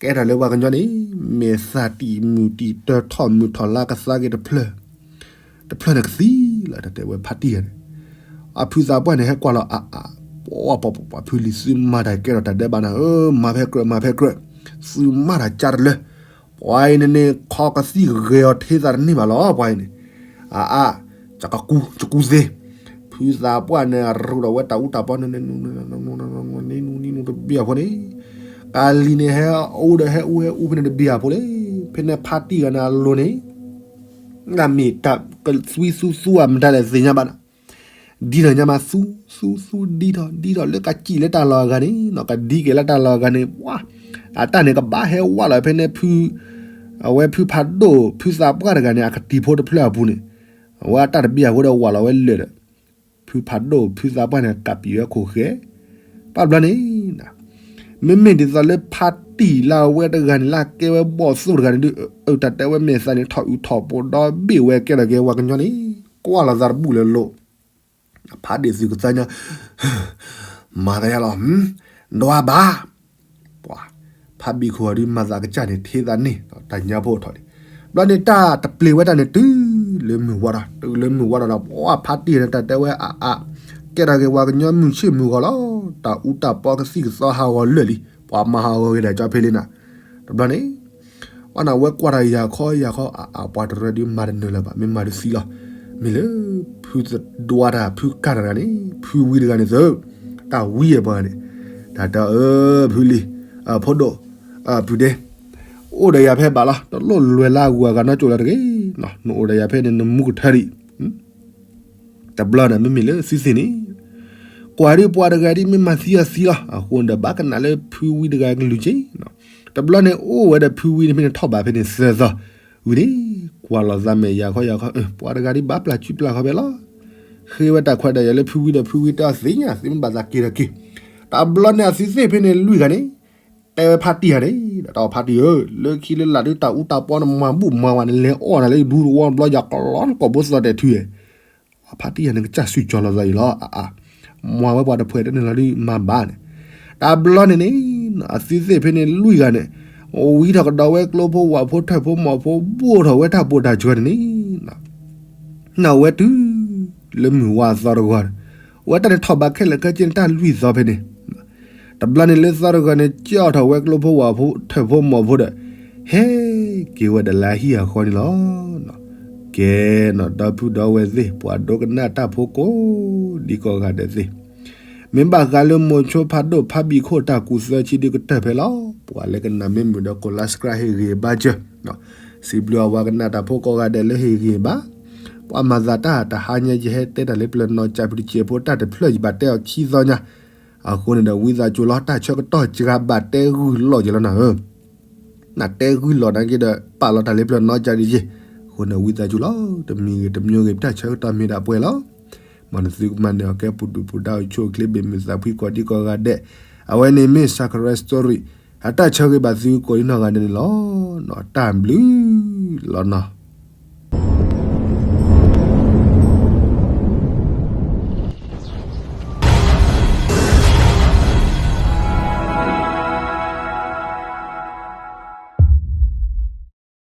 ကဲထီၣ်လၢပှၤကညီန့ၣ်, မဲာ်သးတံၢ်မုၢ်တံၢ်တၢထီၣ်မုၢ်ထီၣ်လါကသါက့ၤတဖျၢၣ် တဖျၢၣ်န့ၣ်ကသံလီၤ တၢ်တဲဝဲဖါတံၢ်ဂၤန့ၣ်, အဖုသးပှၢ်န့ၣ် ဟဲကွၢ်လီၤအါအါ, ပှၤဖုလံၤသုမၤတၢ်ကဲထီၣ်တၢ်ဒဲးဘးနၤဧၢ, မၤဖဲကြၢး မၤဖဲကြၢး, သုမၤတၢ်ကၢ်တလၢ, ပှၤအံၤန့ၣ်န့ၣ် ခီကသံၣ်ဂဲၤအီၤထဲသးတန့ၢ်ဘၣ်လီၤ ပှၤအံၤန့ၣ်, အါအါ, ကကူ ကကူသ့, ဖုသးပှၢ်န့ၣ် ရူးဒီးဝဲတၢ်အူတၢ်ပီန့ၣ် နနနနနနနနနနနနတဘံၣ်အဖိန့ၣ်, ကလံၤန့ၣ် ဟဲအူဒီးဟဲအူဟဲအူဖဲန့ၣ်တဘံၣ်အဖိလံ, ဖဲန့ၣ်ဖါတံၢ်ဂၤန့ၣ်အလိၤန့ၣ် နမ့ၢ်တၢ်ကသွံသူသူအမတၤလဲၣ်သ့ၣ်ညါဘၣ်နၤ, ဒ်ထီၣ်ညါမးသူ သူသူဒ်ထီၣ် ဒ်ထီၣ်လၢကစံၣ်လၢတၢ်လီၢ်အဂၤန့ၣ် နီၢ်ကဒံက့ၤလၢတၢ်လီၢ်အဂၤန့ၣ် ပှၤ အတၢ်န့ၣ်ကဘၣ်ဟဲဝးလီၤဖဲန့ၣ်ဖု အဝဲဖုဖးဒိၣ် ဖုသးပှၢ်တဂၤန့ၣ် အကတံၤဖိတဖျၢၣ်အပူၤန့ၣ်, အဝဲအတၢ်တဘံၣ်အဖိဒီးဝးလီၤဝဲလၢာ်ဒီး ဖုဖးဒိၣ်ဖုသးပှၢ်န့ၣ် ကးပံာ်ဝဲခိၣ်ဃဲ, ဘၣ်ဘျီန့ၣ် မ့မ့ၢ်ဒ်သိးလၢဖါတံၢ်လၢအဝဲတဂၤန့ၣ် လၢအကဲဝဲဘီၣ်သိၣ်တဂၤန့ၣ်ဒုး အတၢ်တဲဝဲမဲာ်သးန့ၣ် ထီၣ်အုးထီၣ်ပီဒီဘ့ၣ်ဝဲကဲထီၣ်က့ၤပှၤကညီန့ၣ် ကွၢ်လီၤသးတဘူၣ်လၢလိၤ, ဖါဒ့ၣ်သုးကသါညါ မၤသးယါလီၤ, ဒွးဘၣ်, ပှၤ ဖါဘံၣ်ခိၣ်အီၤဒုးမၤသးကစၢ်န့ၣ် ထဲသးန့ၣ် တၢ်ညါဖိအထီၣ်န့ၣ်, ဘျီန့ၣ်တၢ်တပျ့ၤဝဲတၢ်န့ၣ် တုၤလၢမုၢ်ဝါဒီး တုၤလၢမုၢ်ဝါဒီးဒီး ပှၤဖါတံၢ်န့ၣ် တၢ်တဲဝဲအါအါ, ကဲထီၣ်က့ၤပှၤကညီမုၢ်ဆ့ၣ်မုၢ်ဂီၤလီၤ, တၢ်အူတၢ်ပီကသံၣ်ကသီဟးဂီၤလၢာ်လံ, ပှၤမၤဟးဂီၤက့ၤဒၣ်ကၠီဖဲလံနၤ, တဘျီန့ၣ် အီနဝဲကွၢ်တၢ်ယၤခီယၤခီ အါအါ ပှၤတရၢဒုးမၤတနၢၤလၢၤဘၣ် မ့ၢ်မၤတသံလီၤ, မ့ၢ်လၢ ဖုသဒွါတၢ် ဖုကၢ်တဂၤန့ၣ် ဖုဝံတဂၤန့ၣ်သၢ, တၢ်ဝံယဲၢ်ပှၤဂၤန့ၣ်, တၢ်တဲအၢ ဖုလံၤ, ဖိဒိၣ်, ပုၢ်ဒဲ, အိၣ်ဒီးယၤဖဲဘၣ်လီၤ တလိၣ်လွဲၤလၢအဂုၤအဂၤနီတကၠိၢ်လၢၤတဂ့ၤ, နအိၣ်ဒီးယၤဖဲန့ၣ် နမူကထၢဒံး တဘျီန့ၣ် မ့မ့ၢ်လၢသုသ့ၣ်န့ၣ်, ကွၢ်ဒ်ပှၤတဂၤဒ်မ့ၢ်မၤသံအီၤသံလီၤ, အဃိန့ၣ်ဒီးဘၣ်ကနၣ်လၢဖုဝံတဂၤကလုၢ်က့ၤ, တဘျီန့ၣ်အိၣ်ဝဲဒီးဖုဝံန့ၣ်ဖဲန့ၣ် ထီၣ်ဘးဖဲန့ၣ်သၢသီ, ဝံၤန့ၣ် ကွၢ်လီၤသးမဲာ်ယၤခီယၤခီ, ပှၤတဂၤဒ်ဘၣ်ပျၢ်စုပျၢ်ခီဖဲလီၤ, ဃ့ဝဲတၢ်ခွဲးတၢ်ယာ်လၢဖုဝံဒီးဖုဝံတဲအီၤသ့ၣ်ညါ သုမ့ၢ်ဘၣ်သးက့ၤဒီးက့ၤ, တဘျီန့ၣ်အသုသ့ၣ်ဖဲန့ၣ်လွံၢ်ဂၤန့ၣ် တဲဝဲဖါတံၢ်ဂၤန့ၣ် ဒီးတၢ်ဖါတံၢ်ဧၢ, လၢခံလၢလာ်ဒုးတၢ်အူတၢ်ပီနမၤဘူၣ်မၤဝဲန့ၣ် လဲၤအီၣ်နၤလၢယဒူတဝီတဘျီ ယၤကလီနကိာ်ဘိသီတဲာ်ထုဧဲ, ဖါတံၢ်ဂၤန့ၣ် ကစၢ်စုကၠီၤလီၤသးအံၤလီၤ, အါအါ, မၤဝဲပှၤတဖှဲးတန့ၣ်လီၤဒုးမၤဘၣ်န့ၣ်, တဘျီန့ၣ်န့ၣ် အသုသ့ၣ်ဖဲန့ၣ်လွံၢ်ဂၤန့ၣ် ဝံထီၣ်ကဒီးဝဲကျိဖိဝၣ်ဖိထၢၣ်ဖိမီၢ်ဖိ ဘိၣ်ထီၣ်ဝဲတၢ်ပိာ်တၢ်စှၤန့ၣ်န့ၣ် နဝဲတုၤလၢမုၢ်ဝါအသီတဂီၤ, ဝဲတၢ်န့ၣ်ထီၣ်ဘးခဲလၢာ်ခဲဆ့န့ၣ် တၢ်လွံၢ်သီဖဲန့ၣ်, တဘျီန့ၣ်လၢသီတဂီၤန့ၣ် ကၠီၣ်ထီၣ်ဝဲကျိဖိဝၣ်ဖိထၢၣ်ဖိမီၢ်ဖိဒီး ဟဲက့ၤဝဲဒီးလၢဟံၣ်အဃီန့ၣ်လီၤ. ကဲနီၤ ဒီပုၢ်ဒီဝဲၢ်သ့ၣ် ပှၤဒိကနၣ်တၢ်ဖိကိးဒံကိးဂၤဒဲးသ့ၣ် မ့ၢ်ဘၣ်ဃးလၢမိၤဆိဖးဒိၣ်ဖါဘံၣ်ခိၣ်တၢ်ကူၣ်သၢဆံဒုးကတၢၢ်ဖဲလီၤ. ပှၤလၢကနၣ်မ့ၢ်မုာ်ဒီးကိး subscribe ဟ့ၣ်ဂံၢ်ဘါစၢၤ, စံးဘျုးအဝဲကနၣ်တၢ်ဖိကိးဂၤဒဲးလၢဟ့ၣ်ဂံၢ်ဘါ, ပှၤမၤသးတၢ်တဟါညါ ယဟဲတဲတၢ်လၢပျၢၤနီၢ်ကၠးဖုတစဲးဖိတၢ်တဖျၢၣ် ယဘၣ်တဲအီၤခံသီညါ, အဃိန့ၣ်ဒီး ဝံသးစူၤလီၤ တၢ်ဆၢကတီၢ်စှၤဘၣ်တဲဂုၢ်လီၤက့ၤလီၤနၤဧၢ နတဲဂုၢ်လီၤနာ်က့ဒီး ပာ်လီၤတၢ်လၢပျၢၤနီၢ်ကၠးဒ်ယ့ၢ်, အဃိန့ၣ် ဝံသးစူၤလီၤ တမံၤဂ့ၤတမံၤဂ့ၤ ပတၢ်ဆၢကတီၢ်မ့ၢ်ဒၣ်ပှဲၤလီၤ. မ်နသုကမၤနၢၤအီၤကဲပူၤဒုၣ်ပူၤဒါ အိၣ်ဆူၣ်အိၣ်ချ့ ဘၣ်မုာ်သးဖှံကိးဒံကိးဂၤဒဲး. အဝဲန့ၣ်မ့ၢ် Sacred Story အတၢ်ဆၢဂ့ၤဘၣ်သုကိးဒံနီၢ်ဂၤဒဲးန့ၣ်လီၤ. တၢ်ဘျုးလီၤနီၤ.